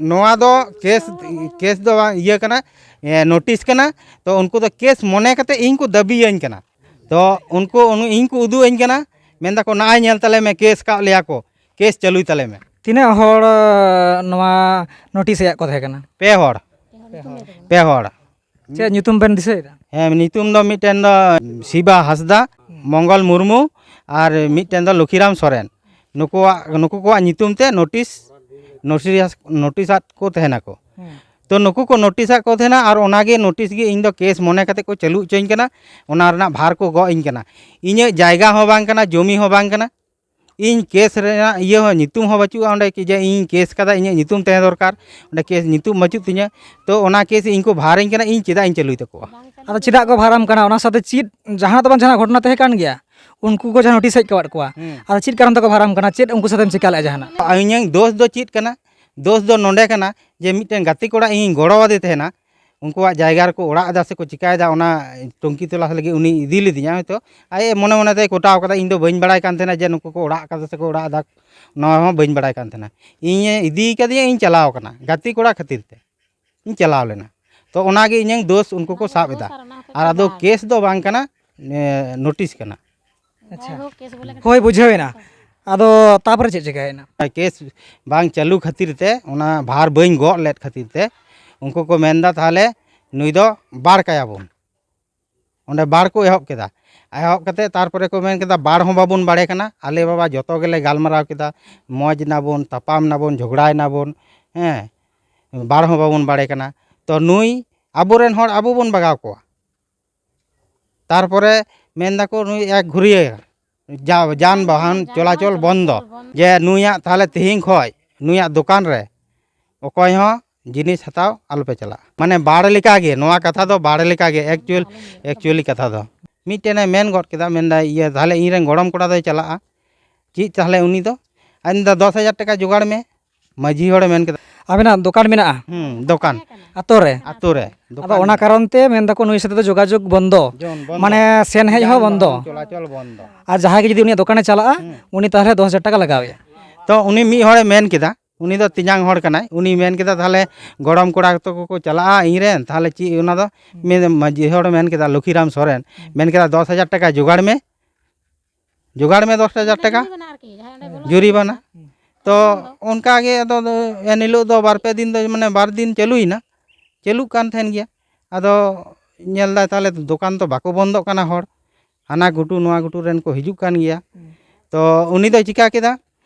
ᱱᱚᱣᱟ ᱫᱚ ᱠᱮᱥ, ᱠᱮᱥ ᱫᱚ ᱵᱟᱝ ᱤᱭᱟᱹ ᱠᱟᱱᱟ, ᱮ, ᱱᱳᱴᱤᱥ ᱠᱟᱱᱟ᱾ ᱛᱚ ᱩᱱᱠᱩ ᱫᱚ ᱠᱮᱥ ᱢᱚᱱᱮ ᱠᱟᱛᱮ ᱤᱧ ᱠᱚ ᱫᱟᱹᱵᱤᱭᱟᱹᱧ ᱠᱟᱱᱟ᱾ ᱛᱚ ᱩᱱᱠᱩ, ᱩᱱ-, ᱤᱧ ᱠᱚ ᱩᱫᱩᱜ ᱟᱹᱧ ᱠᱟᱱᱟ, ᱢᱮᱱ ᱫᱟᱠᱚ, "ᱱᱚᱜᱼᱚᱭ ᱧᱮᱞ ᱛᱟᱞᱮ ᱢᱮ, ᱠᱮᱥ ᱠᱟᱜ ᱞᱮᱭᱟ ᱠᱚ, ᱠᱮᱥ ᱪᱟᱹᱞᱩᱭ ᱛᱟᱞᱮ ᱢᱮ᱾" ᱛᱤᱱᱟᱹᱜ ᱦᱚᱲ, ᱮ, ᱱᱚᱣᱟ ᱱᱳᱴᱤᱥ ᱦᱮᱡ ᱠᱚ ᱛᱟᱦᱮᱸ ᱠᱟᱱᱟ? ᱯᱮ ᱦᱚᱲ᱾ ᱯᱮ ᱦᱚᱲ᱾ ᱪᱮᱫ ᱧᱩᱛᱩᱢ ᱵᱮᱱ ᱫᱤᱥᱟᱹᱭᱮᱫᱟ? ᱦᱮᱸ, ᱧᱩᱛᱩᱢ ᱫᱚ ᱢᱤᱫᱴᱮᱱ ᱫᱚ ᱥᱤᱵᱟ ᱦᱟᱸᱥᱫᱟ, ᱦᱩᱸ᱾ ᱢᱚᱝᱜᱚᱞ ᱢᱩᱨᱢᱩ, ᱟᱨ ᱢᱤᱫᱴᱮᱱ ᱫᱚ ᱞᱚᱠᱷᱤᱨᱟᱢ ᱥᱚᱨᱮᱱ᱾ ᱱᱩᱠᱩᱣᱟᱜ, ᱱᱩᱠᱩ ᱠᱚᱣᱟᱜ ᱧᱩᱛᱩᱢ ᱛᱮ ᱱᱳᱴᱤᱥ, ᱱᱳᱴᱤᱥ, ᱱᱳᱴᱤᱥ ᱟᱫ ᱠᱚ ᱛᱟᱦᱮᱱᱟᱠᱚ᱾ ᱦᱩᱸ᱾ ᱛᱚ ᱱᱩᱠᱩ ᱠᱚ ᱱᱳᱴᱤᱥ ᱟᱫ ᱠᱚ ᱛᱟᱦᱮᱱᱟ, ᱟᱨ ᱚᱱᱟᱜᱮ ᱱᱳᱴᱤᱥ ᱜᱮ ᱤᱧ ᱫᱚ ᱠᱮᱥ ᱢᱚᱱᱮ ᱠᱟᱛᱮ ᱠᱚ ᱪᱟᱹᱞᱩ ᱦᱚᱪᱚᱧ ᱠᱟᱱᱟ, ᱚᱱᱟ ᱨᱮᱱᱟᱜ ᱵᱷᱟᱨ ᱠᱚ ᱜᱚᱜ ᱤᱧ ᱠᱟᱱᱟ᱾ ᱤᱧᱟᱹᱜ ᱡᱟᱭᱜᱟ ᱦᱚᱸ ᱵᱟᱝ ᱠᱟᱱᱟ, ᱡᱚᱢᱤ ᱦᱚᱸ ᱵᱟᱝ ᱠᱟᱱᱟ, ᱤᱧ ᱠᱮᱥ ᱨᱮᱱᱟᱜ ᱤᱭᱟᱹ ᱦᱚᱸ, ᱧᱩᱛᱩᱢ ᱦᱚᱸ ᱵᱟᱹᱪᱩᱜᱼᱟ ᱚᱸᱰᱮ, ᱠᱤ ᱡᱮ ᱤᱧ ᱠᱮᱥ ᱠᱟᱫᱟ, ᱤᱧᱟᱹᱜ ᱧᱩᱛᱩᱢ ᱛᱟᱦᱮᱸ ᱫᱚᱨᱠᱟᱨ, ᱚᱸᱰᱮ ᱠᱮᱥ ᱧᱩᱛᱩᱢ ᱵᱟᱹᱪᱩᱜ ᱛᱤᱧᱟᱹ᱾ ᱛᱚ ᱚᱱᱟ ᱠᱮᱥ ᱤᱧ ᱠᱚ ᱵᱷᱟᱨᱤᱧ ᱠᱟᱱᱟ, ᱤᱧ ᱪᱮᱫᱟᱜ ᱤᱧ ᱪᱟᱹᱞᱩᱭ ᱛᱟᱠᱚᱣᱟ? ᱟᱫᱚ ᱪᱮᱫᱟᱜ ᱠᱚ ᱵᱷᱟᱨᱟᱢ ᱠᱟᱱᱟ? ᱚᱱᱟ ᱥᱟᱶᱛᱮ ᱪᱮᱫ ᱡᱟᱦᱟᱱᱟᱜ ᱫᱚ ᱵᱟᱝ, ᱡᱟᱦᱟᱱᱟᱜ ᱜᱷᱚᱴᱚᱱᱟ ᱛᱟᱦᱮᱸ ᱠᱟᱱ ᱜᱮᱭᱟ, ᱩᱱᱠᱩ ᱠᱚ ᱡᱟᱦᱟᱸ ᱱᱳᱴᱤᱥ ᱦᱮᱡ ᱠᱟᱣᱟᱫ ᱠᱚᱣᱟ᱾ ᱦᱩᱸ᱾ ᱟᱫᱚ ᱪᱮᱫ ᱠᱟᱨᱚᱱ ᱛᱮᱠᱚ ᱵᱷᱟᱨᱟᱢ ᱠᱟᱱᱟ? ᱪᱮᱫ ᱩᱱᱠᱩ ᱥᱟᱛᱮᱢ ᱪᱤᱠᱟ ᱞᱮᱫᱼᱟ ᱡᱟᱦᱟᱱᱟᱜ? ᱤᱧᱟᱹᱝ ᱫᱳᱥ ᱫᱚ ᱪᱮᱫ ᱠᱟᱱᱟ? ᱫᱳᱥ ᱫᱚ ᱱᱚᱰᱮ ᱠᱟᱱᱟ ᱡᱮ ᱢᱤᱫᱴᱮᱱ ᱜᱟᱛᱮ ᱠᱚᱲᱟ ᱤᱧᱤᱧ ᱜᱚᱲᱚ ᱟᱫᱮ ᱛᱟᱦᱮᱱᱟ, ᱩᱱᱠᱩᱣᱟᱜ ᱡᱟᱭᱜᱟ ᱨᱮᱠᱚ ᱚᱲᱟᱜ ᱮᱫᱟ ᱥᱮᱠᱚ ᱪᱤᱠᱟᱭᱮᱫᱟ, ᱚᱱᱟ ᱴᱩᱝᱠᱤ ᱛᱚᱞᱟᱥ ᱞᱟᱹᱜᱤᱫ ᱩᱱᱤ ᱤᱫᱤ ᱞᱤᱫᱤᱧᱟ ᱦᱚᱭᱛᱳ᱾ ᱟᱡ ᱢᱚᱱᱮ ᱢᱚᱱᱮ ᱛᱮᱭ ᱠᱚᱴᱟᱣ ᱠᱟᱫᱟ, ᱤᱧ ᱫᱚ ᱵᱟᱹᱧ ᱵᱟᱲᱟᱭ ᱠᱟᱱ ᱛᱟᱦᱮᱱᱟ ᱡᱮ ᱱᱩᱠᱩ ᱠᱚ ᱚᱲᱟᱜ ᱠᱟᱫᱟ ᱥᱮᱠᱚ ᱚᱲᱟᱜ ᱮᱫᱟ, ᱱᱚᱣᱟ ᱦᱚᱸ ᱵᱟᱹᱧ ᱵᱟᱲᱟᱭ ᱠᱟᱱ ᱛᱟᱦᱮᱱᱟ᱾ ᱤᱧᱮ ᱤᱫᱤ ᱠᱟᱫᱤᱧᱟ, ᱤᱧ ᱪᱟᱞᱟᱣ ᱠᱟᱱᱟ ᱜᱟᱛᱮ ᱠᱚᱲᱟ ᱠᱷᱟᱹᱛᱤᱨ ᱛᱮ, ᱤᱧ ᱪᱟᱞᱟᱣ ᱞᱮᱱᱟ᱾ ᱛᱚ ᱚᱱᱟᱜᱮ ᱤᱧᱟᱹᱝ ᱫᱳᱥ ᱩᱱᱠᱩ ᱠᱚ ᱥᱟᱵ ᱮᱫᱟ, ᱟᱨ ᱟᱫᱚ ᱠᱮᱥ ᱫᱚ ᱵᱟᱝ ᱠᱟᱱᱟ, ᱮ, ᱱᱳᱴᱤᱥ ᱠᱟᱱᱟ᱾ ᱟᱪᱪᱷᱟ, ᱦᱳᱭ, ᱵᱩᱡᱷᱟᱹᱣ ᱮᱱᱟ᱾ ᱟᱫᱚ ᱛᱟᱯᱚᱨᱮ ᱪᱮᱫ ᱪᱤᱠᱟᱹᱭᱮᱱᱟ? ᱠᱮᱥ ᱵᱟᱝ ᱪᱟᱹᱞᱩ ᱠᱷᱟᱹᱛᱤᱨ ᱛᱮ, ᱚᱱᱟ ᱵᱷᱟᱨ ᱵᱟᱹᱧ ᱜᱚᱜ ᱞᱮᱫ ᱠᱷᱟᱹᱛᱤᱨ ᱛᱮ, ᱩᱱᱠᱩ ᱠᱚ ᱢᱮᱱᱫᱟ, "ᱛᱟᱦᱚᱞᱮ ᱱᱩᱭ ᱫᱚ ᱵᱟᱲ ᱠᱟᱭᱟᱵᱚᱱ, ᱚᱸᱰᱮ ᱵᱟᱲ ᱠᱚ ᱮᱦᱚᱵ ᱠᱮᱫᱟ᱾ ᱮᱦᱚᱵ ᱠᱟᱛᱮ ᱛᱟᱨᱯᱚᱨᱮ ᱠᱚ ᱢᱮᱱ ᱠᱮᱫᱟ, 'ᱵᱟᱲ ᱦᱚᱸ ᱵᱟᱵᱚᱱ ᱵᱟᱲᱮ ᱠᱟᱱᱟ, ᱟᱞᱮ ᱵᱟᱵᱟ ᱡᱚᱛᱚ ᱜᱮᱞᱮ ᱜᱟᱞᱢᱟᱨᱟᱣ ᱠᱮᱫᱟ, ᱢᱚᱡᱽ ᱱᱟᱵᱚᱱ, ᱛᱟᱯᱟᱢ ᱱᱟᱵᱚᱱ, ᱡᱷᱚᱜᱽᱲᱟᱭ ᱱᱟᱵᱚᱱ, ᱦᱮᱸ, ᱵᱟᱲ ᱦᱚᱸ ᱵᱟᱵᱚᱱ ᱵᱟᱲᱮ ᱠᱟᱱᱟ᱾ ᱛᱚ ᱱᱩᱭ ᱟᱵᱚᱨᱮᱱ ᱦᱚᱲ ᱟᱵᱚ ᱵᱚᱱ ᱵᱟᱜᱟᱣ ᱠᱚᱣᱟ᱾ ᱛᱟᱨᱯᱚᱨᱮ ᱢᱮᱱ ᱫᱟᱠᱚ ᱱᱩᱭ ᱮᱠ ᱜᱷᱩᱨᱤᱭᱟᱹ ᱡᱟ-, ᱡᱟᱱᱵᱟᱦᱟᱱ ᱪᱚᱞᱟᱪᱚᱞ ᱵᱚᱱᱫᱚ, ᱡᱮ ᱱᱩᱭᱟᱜ ᱛᱟᱦᱚᱞᱮ ᱛᱮᱦᱮᱧ ᱠᱷᱚᱡ ᱱᱩᱭᱟᱜ ᱫᱚᱠᱟᱱ ᱨᱮ ᱚᱠᱚᱭ ᱦᱚᱸ ᱡᱤᱱᱤᱥ ᱦᱟᱛᱟᱣ ᱟᱞᱚᱯᱮ ᱪᱟᱞᱟᱜᱼᱟ᱾ ᱢᱟᱱᱮ ᱵᱟᱲ ᱞᱮᱠᱟᱜᱮ, ᱱᱚᱣᱟ ᱠᱟᱛᱷᱟ ᱫᱚ ᱵᱟᱲ ᱞᱮᱠᱟᱜᱮ, actual, actually ᱠᱟᱛᱷᱟ ᱫᱚ᱾ ᱢᱤᱫᱴᱮᱱᱮ ᱢᱮᱱ ᱜᱚᱫ ᱠᱮᱫᱟ, ᱢᱮᱱᱫᱟᱭ, "ᱤᱭᱟᱹ, ᱛᱟᱦᱚᱞᱮ ᱤᱧᱨᱮᱱ ᱜᱚᱲᱚᱢ ᱠᱚᱲᱟ ᱫᱚᱭ ᱪᱟᱞᱟᱜᱼᱟ, ᱪᱮᱫ ᱛᱟᱦᱚᱞᱮ ᱩᱱᱤ ᱫᱚ?" ᱟᱨ ᱢᱮᱱᱫᱟ, "ᱫᱚᱥ ᱦᱟᱡᱟᱨ ᱴᱟᱠᱟ ᱡᱚᱜᱟᱲ ᱢᱮ", ᱢᱟᱹᱡᱷᱤ ᱦᱚᱲᱮ ᱢᱮᱱ ᱠᱮᱫᱟ᱾ ᱟᱵᱮᱱᱟᱜ ᱫᱚᱠᱟᱱ ᱢᱮᱱᱟᱜᱼᱟ ᱦᱩᱸ, ᱫᱚᱠᱟᱱ᱾ ᱟᱛᱳ ᱨᱮ? ᱟᱛᱳ ᱨᱮ ᱟᱫᱚ ᱫᱚᱠᱟᱱ ᱚᱱᱟ ᱢᱮᱱᱟᱜᱼᱟ᱾ ᱠᱟᱨᱚᱱ ᱛᱮ ᱢᱮᱱ ᱫᱟᱠᱚ ᱱᱩᱭ ᱥᱟᱛᱮ ᱫᱚ ᱡᱳᱜᱟᱡᱳᱜᱽ ᱵᱚᱱᱫᱚ᱾ ᱡᱚᱱ ᱵᱚᱱᱫᱚ᱾ ᱢᱟᱱᱮ ᱥᱮᱱ ᱦᱮᱡ ᱦᱚᱸ ᱡᱟᱱᱵᱟᱦᱚᱱ ᱵᱚᱱᱫᱚ᱾ ᱪᱚᱞᱟᱪᱚᱞ ᱵᱚᱱᱫᱚ᱾ ᱟᱨ ᱡᱟᱦᱟᱸᱭ ᱜᱮ ᱡᱩᱫᱤ ᱩᱱᱤᱭᱟᱜ ᱫᱚᱠᱟᱱᱮ ᱪᱟᱞᱟᱜᱼᱟ, ᱦᱩᱸ᱾ ᱩᱱᱤ ᱛᱟᱦᱚᱞᱮ ᱫᱚᱥ ᱦᱟᱡᱟᱨ ᱴᱟᱠᱟ ᱞᱟᱜᱟᱣᱮᱭᱟ᱾ ᱛᱚ ᱩᱱᱤ ᱢᱤᱫ ᱦᱚᱲᱮ ᱢᱮᱱ ᱠᱮᱫᱟ, ᱩᱱᱤ ᱫᱚ ᱛᱮᱧᱟᱝ ᱦᱚᱲ ᱠᱟᱱᱟᱭ, ᱩᱱᱤ ᱢᱮᱱ ᱠᱮᱫᱟ, "ᱛᱟᱦᱚᱞᱮ ᱜᱚᱲᱚᱢ ᱠᱚᱲᱟ ᱛᱟᱠᱚ ᱠᱚ ᱪᱟᱞᱟᱜᱼᱟ ᱤᱧ ᱨᱮᱱ, ᱛᱟᱦᱚᱞᱮ ᱪᱮᱫ ᱚᱱᱟ ᱫᱚ?" ᱦᱩᱸ᱾ ᱢᱮᱱ, ᱢᱟᱹᱡᱷᱤ ᱦᱚᱲᱮ ᱢᱮᱱ ᱠᱮᱫᱟ, ᱞᱚᱠᱷᱤᱨᱟᱢ ᱥᱚᱨᱮᱱ, ᱦᱩᱸ᱾ ᱢᱮᱱ ᱠᱮᱫᱟ, "ᱫᱚᱥ ᱦᱟᱡᱟᱨ ᱴᱟᱠᱟ ᱡᱚᱜᱟᱲ ᱢᱮ, ᱡᱚᱜᱟᱲ ᱢᱮ ᱫᱚᱥ ᱦᱟᱡᱟᱨ ᱴᱟᱠᱟ ᱡᱩᱨᱤᱢᱟᱱᱟ ᱟᱨᱠᱤ, ᱡᱟᱦᱟᱸᱭ ᱚᱸᱰᱮ ᱵᱚᱞᱚ ᱡᱩᱨᱤᱢᱟᱱᱟ᱾" ᱦᱩᱸ᱾ ᱛᱚ ᱚᱱᱠᱟ ᱜᱮ ᱟᱫᱚ ᱮᱱ ᱦᱤᱞᱳᱜ ᱫᱚ ᱵᱟᱨ ᱯᱮ ᱫᱤᱱ ᱫᱚ, ᱢᱟᱱᱮ ᱵᱟᱨ ᱫᱤᱱ ᱪᱟᱹᱞᱩᱭᱮᱱᱟ, ᱪᱟᱹᱞᱩᱜ ᱠᱟᱱ ᱛᱟᱦᱮᱱ ᱜᱮᱭᱟ᱾ ᱟᱫᱚ ᱧᱮᱞ ᱫᱟᱭ ᱛᱟᱦᱚᱞᱮ ᱫᱚᱠᱟᱱ ᱫᱚ ᱵᱟᱠᱚ ᱵᱚᱱᱫᱚᱜ ᱠᱟᱱᱟ ᱦᱚᱲ, ᱦᱟᱱᱟ ᱜᱷᱩᱴᱩ ᱱᱚᱣᱟ ᱜᱷᱩᱴᱩ ᱨᱮᱱ ᱠᱚ ᱦᱤᱡᱩᱜ ᱠᱟᱱ ᱜᱮᱭᱟ᱾ ᱦᱩᱸ᱾ ᱛᱚ ᱩᱱᱤ ᱫᱚᱭ ᱪᱤᱠᱟ ᱠᱮᱫᱟ,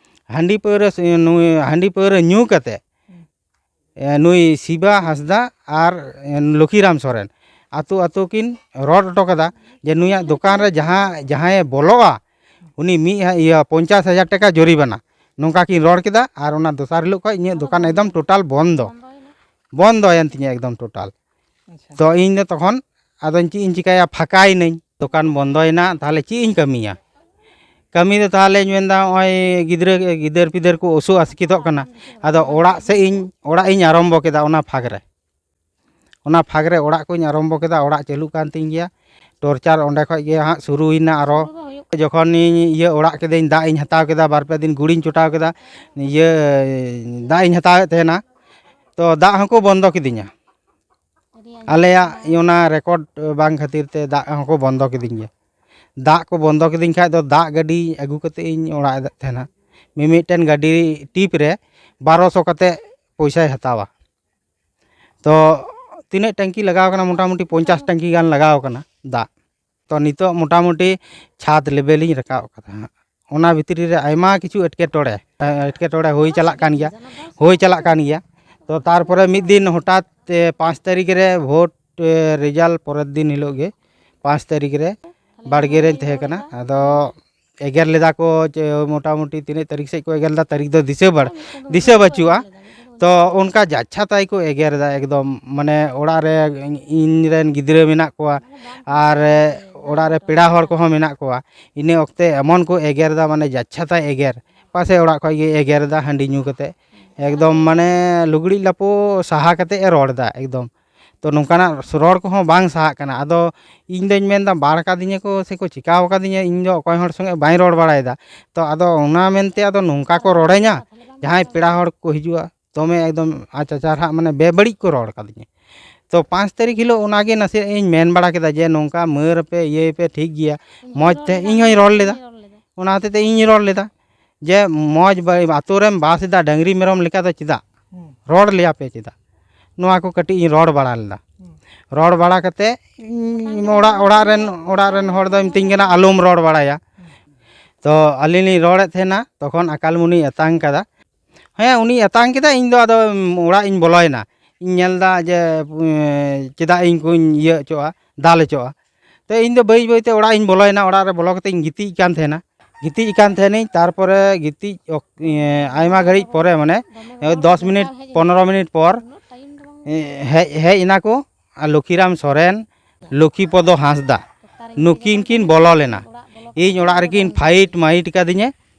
ᱦᱟᱺᱰᱤ ᱯᱟᱹᱣᱨᱟᱹ ᱥᱮ-, ᱱᱩᱭ ᱦᱟᱺᱰᱤ ᱯᱟᱹᱣᱨᱟᱹ ᱧᱩ ᱠᱟᱛᱮ, ᱦᱩᱸ᱾ ᱮ, ᱱᱩᱭ ᱥᱤᱵᱟ ᱦᱟᱸᱥᱫᱟ ᱟᱨ, ᱮ, ᱞᱚᱠᱷᱤᱨᱟᱢ ᱥᱚᱨᱮᱱ ᱟᱹᱛᱩ ᱟᱹᱛᱩ ᱠᱤᱱ ᱨᱚᱲ ᱦᱚᱴᱚ ᱠᱟᱫᱟ ᱡᱮ ᱱᱩᱭᱟᱜ ᱫᱚᱠᱟᱱ ᱨᱮ ᱡᱟᱦᱟᱸ, ᱡᱟᱦᱟᱸᱭᱮ ᱵᱚᱞᱚᱜᱼᱟ, ᱩᱱᱤ ᱢᱤᱫ ᱦᱟ-, ᱤᱭᱟᱹ, ᱯᱚᱧᱪᱟᱥ ᱦᱟᱡᱟᱨ ᱴᱟᱠᱟ ᱡᱩᱨᱤᱢᱟᱱᱟ᱾ ᱱᱚᱝᱠᱟ ᱠᱤᱱ ᱨᱚᱲ ᱠᱮᱫᱟ ᱟᱨ ᱚᱱᱟ ᱫᱚᱥᱟᱨ ᱦᱤᱞᱳᱜ ᱠᱷᱚᱱ ᱤᱧᱟᱹᱜ ᱫᱚᱠᱟᱱ ᱮᱠᱫᱚᱢ ᱴᱳᱴᱟᱞ ᱵᱚᱱᱫᱚ᱾ ᱵᱚᱱᱫᱚᱭᱮᱱ ᱛᱤᱧᱟᱹ ᱮᱠᱫᱚᱢ ᱴᱳᱴᱟᱞ᱾ ᱟᱪᱪᱷᱟ᱾ ᱛᱚ ᱤᱧ ᱫᱚ ᱛᱚᱠᱷᱚᱱ ᱟᱫᱚᱧ ᱪᱮᱫ ᱤᱧ ᱪᱤᱠᱟᱹᱭᱟ, ᱯᱷᱟᱸᱠᱟᱭᱮᱱᱟᱹᱧ, ᱫᱚᱠᱟᱱ ᱵᱚᱱᱫᱚᱭᱮᱱᱟ, ᱛᱟᱦᱚᱞᱮ ᱪᱮᱫ ᱤᱧ ᱠᱟᱹᱢᱤᱭᱟ? ᱠᱟᱹᱢᱤ ᱫᱚ ᱛᱟᱦᱚᱞᱮᱧ ᱢᱮᱱᱫᱟ, ᱱᱚᱜᱼᱚᱭ ᱜᱤᱫᱽᱨᱟᱹ, ᱜᱤᱫᱟᱹᱨ ᱯᱤᱫᱟᱹᱨ ᱠᱚ ᱚᱥᱩ ᱟᱥᱠᱮᱛᱚᱜ ᱠᱟᱱᱟ, ᱟᱫᱚ ᱚᱲᱟᱜ ᱥᱮᱫ ᱤᱧ, ᱚᱲᱟᱜ ᱤᱧ ᱟᱨᱚᱢᱵᱚ ᱠᱮᱫᱟ ᱚᱱᱟ ᱯᱷᱟᱸᱠ ᱨᱮ᱾ ᱚᱱᱟ ᱯᱷᱟᱸᱠ ᱨᱮ ᱚᱲᱟᱜ ᱠᱚᱧ ᱟᱨᱚᱢᱵᱚ ᱠᱮᱫᱟ, ᱚᱲᱟᱜ ᱪᱟᱹᱞᱩᱜ ᱠᱟᱱ ᱛᱤᱧ ᱜᱮᱭᱟ᱾ ᱴᱚᱨᱪᱟᱨ ᱚᱸᱰᱮ ᱠᱷᱚᱡ ᱜᱮ ᱦᱟᱸᱜ ᱥᱩᱨᱩᱭᱮᱱᱟ ᱟᱨᱚ᱾ ᱡᱚᱠᱷᱚᱱᱤᱧ ᱤᱭᱟᱹ ᱚᱲᱟᱜ ᱠᱮᱫᱟᱹᱧ, ᱫᱟᱜ ᱤᱧ ᱦᱟᱛᱟᱣ ᱠᱮᱫᱟ, ᱵᱟᱨ ᱯᱮ ᱫᱤᱱ ᱜᱩᱲᱤᱧ ᱪᱚᱴᱟᱣ ᱠᱮᱫᱟ, ᱤᱭᱟᱹ ᱫᱟᱜ ᱤᱧ ᱦᱟᱛᱟᱣᱮᱫ ᱛᱟᱦᱮᱱᱟ, ᱛᱚ ᱫᱟᱜ ᱦᱚᱸᱠᱚ ᱵᱚᱱᱫᱚ ᱠᱤᱫᱤᱧᱟ᱾ ᱟᱞᱮᱭᱟᱜ ᱚᱱᱟ ᱨᱮᱠᱚᱨᱰ ᱵᱟᱝ ᱠᱷᱟᱹᱛᱤᱨ ᱛᱮ ᱫᱟᱜ ᱦᱚᱸᱠᱚ ᱵᱚᱱᱫᱚ ᱠᱤᱫᱤᱧ ᱜᱮᱭᱟ᱾ ᱫᱟᱜ ᱠᱚ ᱵᱚᱱᱫᱚ ᱠᱤᱫᱤᱧ ᱠᱷᱟᱡ ᱫᱚ ᱫᱟᱜ ᱜᱟᱹᱰᱤ ᱟᱹᱜᱩ ᱠᱟᱛᱮ ᱤᱧ ᱚᱲᱟᱜ ᱮᱫ ᱛᱟᱦᱮᱱᱟ᱾ ᱢᱤᱢᱤᱫᱴᱮᱱ ᱜᱟᱹᱰᱤ ᱴᱤᱯ ᱨᱮ ᱵᱟᱨᱚᱥᱚ ᱠᱟᱛᱮ ᱯᱚᱭᱥᱟᱭ ᱦᱟᱛᱟᱣᱟ᱾ ᱛᱚ ᱛᱤᱱᱟᱹᱜ ᱴᱮᱝᱠᱤ ᱞᱟᱜᱟᱣ ᱠᱟᱱᱟ? ᱢᱚᱴᱟᱢᱩᱴᱤ ᱯᱚᱧᱪᱟᱥ ᱴᱮᱝᱠᱤ ᱜᱟᱱ ᱞᱟᱜᱟᱣ ᱠᱟᱱᱟ ᱫᱟᱜ᱾ ᱛᱚ ᱱᱤᱛᱚᱜ ᱢᱚᱴᱟᱢᱩᱴᱤ ᱪᱷᱟᱫᱽ ᱞᱮᱵᱮᱞᱤᱧ ᱨᱟᱠᱟᱵ ᱠᱟᱫᱟ ᱦᱟᱸᱜ᱾ ᱚᱱᱟ ᱵᱷᱤᱛᱨᱤ ᱨᱮ ᱟᱭᱢᱟ ᱠᱤᱪᱷᱩ ᱮᱴᱠᱮᱴᱚᱬᱮ, ᱮᱴᱠᱮᱴᱚᱬᱮ ᱦᱩᱭ ᱪᱟᱞᱟᱜ ᱠᱟᱱ ᱜᱮᱭᱟ, ᱦᱩᱭ ᱪᱟᱞᱟᱜ ᱠᱟᱱ ᱜᱮᱭᱟ᱾ ᱛᱚ ᱛᱟᱨᱯᱚᱨᱮ ᱢᱤᱫ ᱫᱤᱱ ᱦᱚᱴᱟᱛ, ᱮ, ᱯᱟᱸᱪ ᱛᱟᱹᱨᱤᱠᱷ ᱨᱮ ᱵᱷᱳᱴ, ᱮ, ᱨᱮᱡᱟᱞᱴ ᱯᱚᱨᱮᱨ ᱫᱤᱱ ᱦᱤᱞᱳᱜ ᱜᱮ, ᱯᱟᱸᱪ ᱛᱟᱹᱨᱤᱠᱷ ᱨᱮ ᱵᱟᱲᱜᱮ ᱨᱮᱧ ᱛᱟᱦᱮᱸ ᱠᱟᱱᱟ᱾ ᱟᱫᱚ ᱮᱜᱮᱨ ᱞᱮᱫᱟ ᱠᱚ ᱡᱮ ᱢᱚᱴᱟᱢᱩᱴᱤ ᱛᱤᱱᱟᱹᱜ ᱛᱟᱹᱨᱤᱠᱷ ᱥᱮᱫ ᱠᱚ ᱮᱜᱮᱨ ᱞᱮᱫᱟ, ᱛᱟᱹᱨᱤᱠᱷ ᱫᱚ ᱫᱤᱥᱟᱹ ᱵᱟᱲ-, ᱫᱤᱥᱟᱹ ᱵᱟᱹᱪᱩᱜᱼᱟ᱾ ᱛᱚ ᱚᱱᱠᱟ ᱡᱟᱪᱪᱷᱟ ᱛᱟᱭ ᱠᱚ ᱮᱜᱮᱨ ᱮᱫᱟ ᱮᱠᱫᱚᱢ, ᱢᱟᱱᱮ ᱚᱲᱟᱜ ᱨᱮ ᱤᱧ ᱨᱮᱱ ᱜᱤᱫᱽᱨᱟᱹ ᱢᱮᱱᱟᱜ ᱠᱚᱣᱟ ᱟᱨ ᱚᱲᱟᱜ ᱨᱮ ᱯᱮᱲᱟ ᱦᱚᱲ ᱠᱚᱦᱚᱸ ᱢᱮᱱᱟᱜ ᱠᱚᱣᱟ᱾ ᱤᱱᱟᱹ ᱚᱠᱛᱮ ᱮᱢᱚᱱ ᱠᱚ ᱮᱜᱮᱨ ᱮᱫᱟ, ᱢᱟᱱᱮ ᱡᱟᱪᱪᱷᱟ ᱛᱟᱭ ᱮᱜᱮᱨ, ᱯᱟᱥᱮ ᱚᱲᱟᱜ ᱠᱷᱚᱡ ᱜᱮ ᱮᱜᱮᱨ ᱮᱫᱟ ᱦᱟᱺᱰᱤ ᱧᱩ ᱠᱟᱛᱮ, ᱮᱠᱫᱚᱢ ᱢᱟᱱᱮ ᱞᱩᱜᱽᱲᱤᱡ ᱞᱟᱯᱚ ᱥᱟᱦᱟ ᱠᱟᱛᱮ ᱮ ᱨᱚᱲ ᱮᱫᱟ ᱮᱠᱫᱚᱢ᱾ ᱛᱚ ᱱᱚᱝᱠᱟᱱᱟᱜ ᱨᱚᱲ ᱠᱚᱦᱚᱸ ᱵᱟᱝ ᱥᱟᱦᱟᱜ ᱠᱟᱱᱟ᱾ ᱟᱫᱚ ᱤᱧ ᱫᱚᱧ ᱢᱮᱱᱫᱟ ᱵᱟᱲ ᱠᱟᱫᱤᱧᱟ ᱠᱚ ᱥᱮ ᱠᱚ ᱪᱤᱠᱟᱹᱣ ᱠᱟᱫᱤᱧᱟ, ᱤᱧ ᱫᱚ ᱚᱠᱚᱭ ᱦᱚᱲ ᱥᱚᱸᱜᱮ ᱵᱟᱹᱧ ᱨᱚᱲ ᱵᱟᱲᱟᱭᱮᱫᱟ᱾ ᱛᱚ ᱟᱫᱚ ᱚᱱᱟ ᱢᱮᱱᱛᱮ ᱟᱫᱚ ᱱᱚᱝᱠᱟ ᱠᱚ ᱨᱚᱲᱮᱧᱟ, ᱡᱟᱦᱟᱸᱭ ᱯᱮᱲᱟ ᱦᱚᱲ ᱠᱚ ᱦᱤᱡᱩᱜᱼᱟ, ᱫᱚᱢᱮ ᱮᱠᱫᱚᱢ ᱟᱪᱟᱪᱟᱨ ᱦᱟᱸᱜ ᱢᱟᱱᱮ ᱵᱮᱵᱟᱹᱲᱤᱡ ᱠᱚ ᱨᱚᱲ ᱠᱟᱫᱤᱧᱟ᱾ ᱛᱚ ᱯᱟᱸᱪ ᱛᱟᱹᱨᱤᱠᱷ ᱦᱤᱞᱳᱜ ᱚᱱᱟᱜᱮ ᱱᱟᱥᱮ ᱤᱧ ᱢᱮᱱ ᱵᱟᱲᱟ ᱠᱮᱫᱟ ᱡᱮ ᱱᱚᱝᱠᱟ ᱢᱟᱹᱨ ᱟᱯᱮ, ᱤᱭᱟᱹᱭ ᱯᱮ, ᱴᱷᱤᱠ ᱜᱮᱭᱟ, ᱢᱚᱡᱽ ᱛᱮ ᱤᱧ ᱦᱚᱧ ᱨᱚᱲ ᱞᱮᱫᱟ᱾ ᱚᱱᱟ ᱦᱚᱛᱮᱡ ᱛᱮ ᱤᱧ ᱨᱚᱲ ᱞᱮᱫᱟ ᱡᱮ ᱢᱚᱡᱽ ᱵᱟ-, ᱟᱛᱳ ᱨᱮᱢ ᱵᱟᱥ ᱮᱫᱟ, ᱰᱟᱹᱝᱨᱤ ᱢᱮᱨᱚᱢ ᱞᱮᱠᱟ ᱫᱚ ᱪᱮᱫᱟᱜ ᱦᱩᱸ᱾ ᱨᱚᱲ ᱞᱮᱭᱟ ᱯᱮ ᱪᱮᱫᱟᱜ? ᱱᱚᱣᱟ ᱠᱚ ᱠᱟᱹᱴᱤᱡ ᱤᱧ ᱨᱚᱲ ᱵᱟᱲᱟ ᱞᱮᱫᱟ᱾ ᱦᱩᱸ᱾ ᱨᱚᱲ ᱵᱟᱲᱟ ᱠᱟᱛᱮ ᱤᱧ ᱚᱲᱟᱜ, ᱚᱲᱟᱜ ᱨᱮᱱ, ᱚᱲᱟᱜ ᱨᱮᱱ ᱦᱚᱲ ᱫᱚᱭ ᱢᱤᱛᱟᱹᱧ ᱠᱟᱱᱟ ᱟᱞᱚᱢ ᱨᱚᱲ ᱵᱟᱲᱟᱭᱟ᱾ ᱛᱚ ᱟᱹᱞᱤᱧ ᱞᱤᱧ ᱨᱚᱲᱮᱫ ᱛᱟᱦᱮᱱᱟ, ᱛᱚᱠᱷᱚᱱ ᱟᱠᱟᱞᱢᱩᱱᱤᱭ ᱟᱛᱟᱝ ᱠᱟᱫᱟ᱾ ᱦᱮᱸ, ᱩᱱᱤᱭ ᱟᱛᱟᱝ ᱠᱮᱫᱟ, ᱤᱧ ᱫᱚ ᱟᱫᱚ ᱚᱲᱟᱜ ᱤᱧ ᱵᱚᱞᱚᱭᱮᱱᱟ᱾ ᱤᱧ ᱧᱮᱞ ᱮᱫᱟ ᱡᱮ, ᱩᱸ, ᱪᱮᱫᱟᱜ ᱤᱧ ᱠᱚᱧ ᱤᱭᱟᱹ ᱦᱚᱪᱚᱜᱼᱟ, ᱫᱟᱞ ᱦᱚᱪᱚᱜᱼᱟ᱾ ᱛᱚ ᱤᱧ ᱫᱚ ᱵᱟᱹᱭ ᱵᱟᱹᱭᱛᱮ ᱚᱲᱟᱜ ᱤᱧ ᱵᱚᱞᱚᱭᱮᱱᱟ, ᱚᱲᱟᱜ ᱨᱮ ᱵᱚᱞᱚ ᱠᱟᱛᱮ ᱤᱧ ᱜᱤᱛᱤᱡ ᱠᱟᱱ ᱛᱟᱦᱮᱱᱟ᱾ ᱜᱤᱛᱤᱡ ᱠᱟᱱ ᱛᱟᱦᱮᱱᱤᱧ, ᱛᱟᱨᱯᱚᱨᱮ ᱜᱤᱛᱤᱡ ᱚᱠ-, ᱮᱸ, ᱟᱭᱢᱟ ᱜᱷᱟᱹᱲᱤᱡ ᱯᱚᱨᱮ, ᱢᱟᱱᱮ, ᱫᱚᱥ ᱢᱤᱱᱤᱴ, ᱯᱚᱱᱨᱚ ᱢᱤᱱᱤᱴ ᱯᱚᱨ, ᱮᱸ, ᱦᱮᱡ, ᱦᱮᱡ ᱮᱱᱟ ᱠᱚ᱾ ᱟᱨ ᱞᱚᱠᱠᱷᱤᱨᱟᱢ ᱥᱚᱨᱮᱱ, ᱞᱚᱠᱠᱷᱤᱯᱚᱫᱚ ᱦᱟᱸᱥᱫᱟ, ᱱᱩᱠᱤᱱ ᱠᱤᱱ ᱵᱚᱞᱚ ᱞᱮᱱᱟ᱾ ᱤᱧ ᱚᱲᱟᱜ ᱨᱮᱠᱤᱱ ᱯᱷᱟᱭᱤᱴ ᱢᱟᱭᱤᱴ ᱠᱟᱫᱤᱧᱟ᱾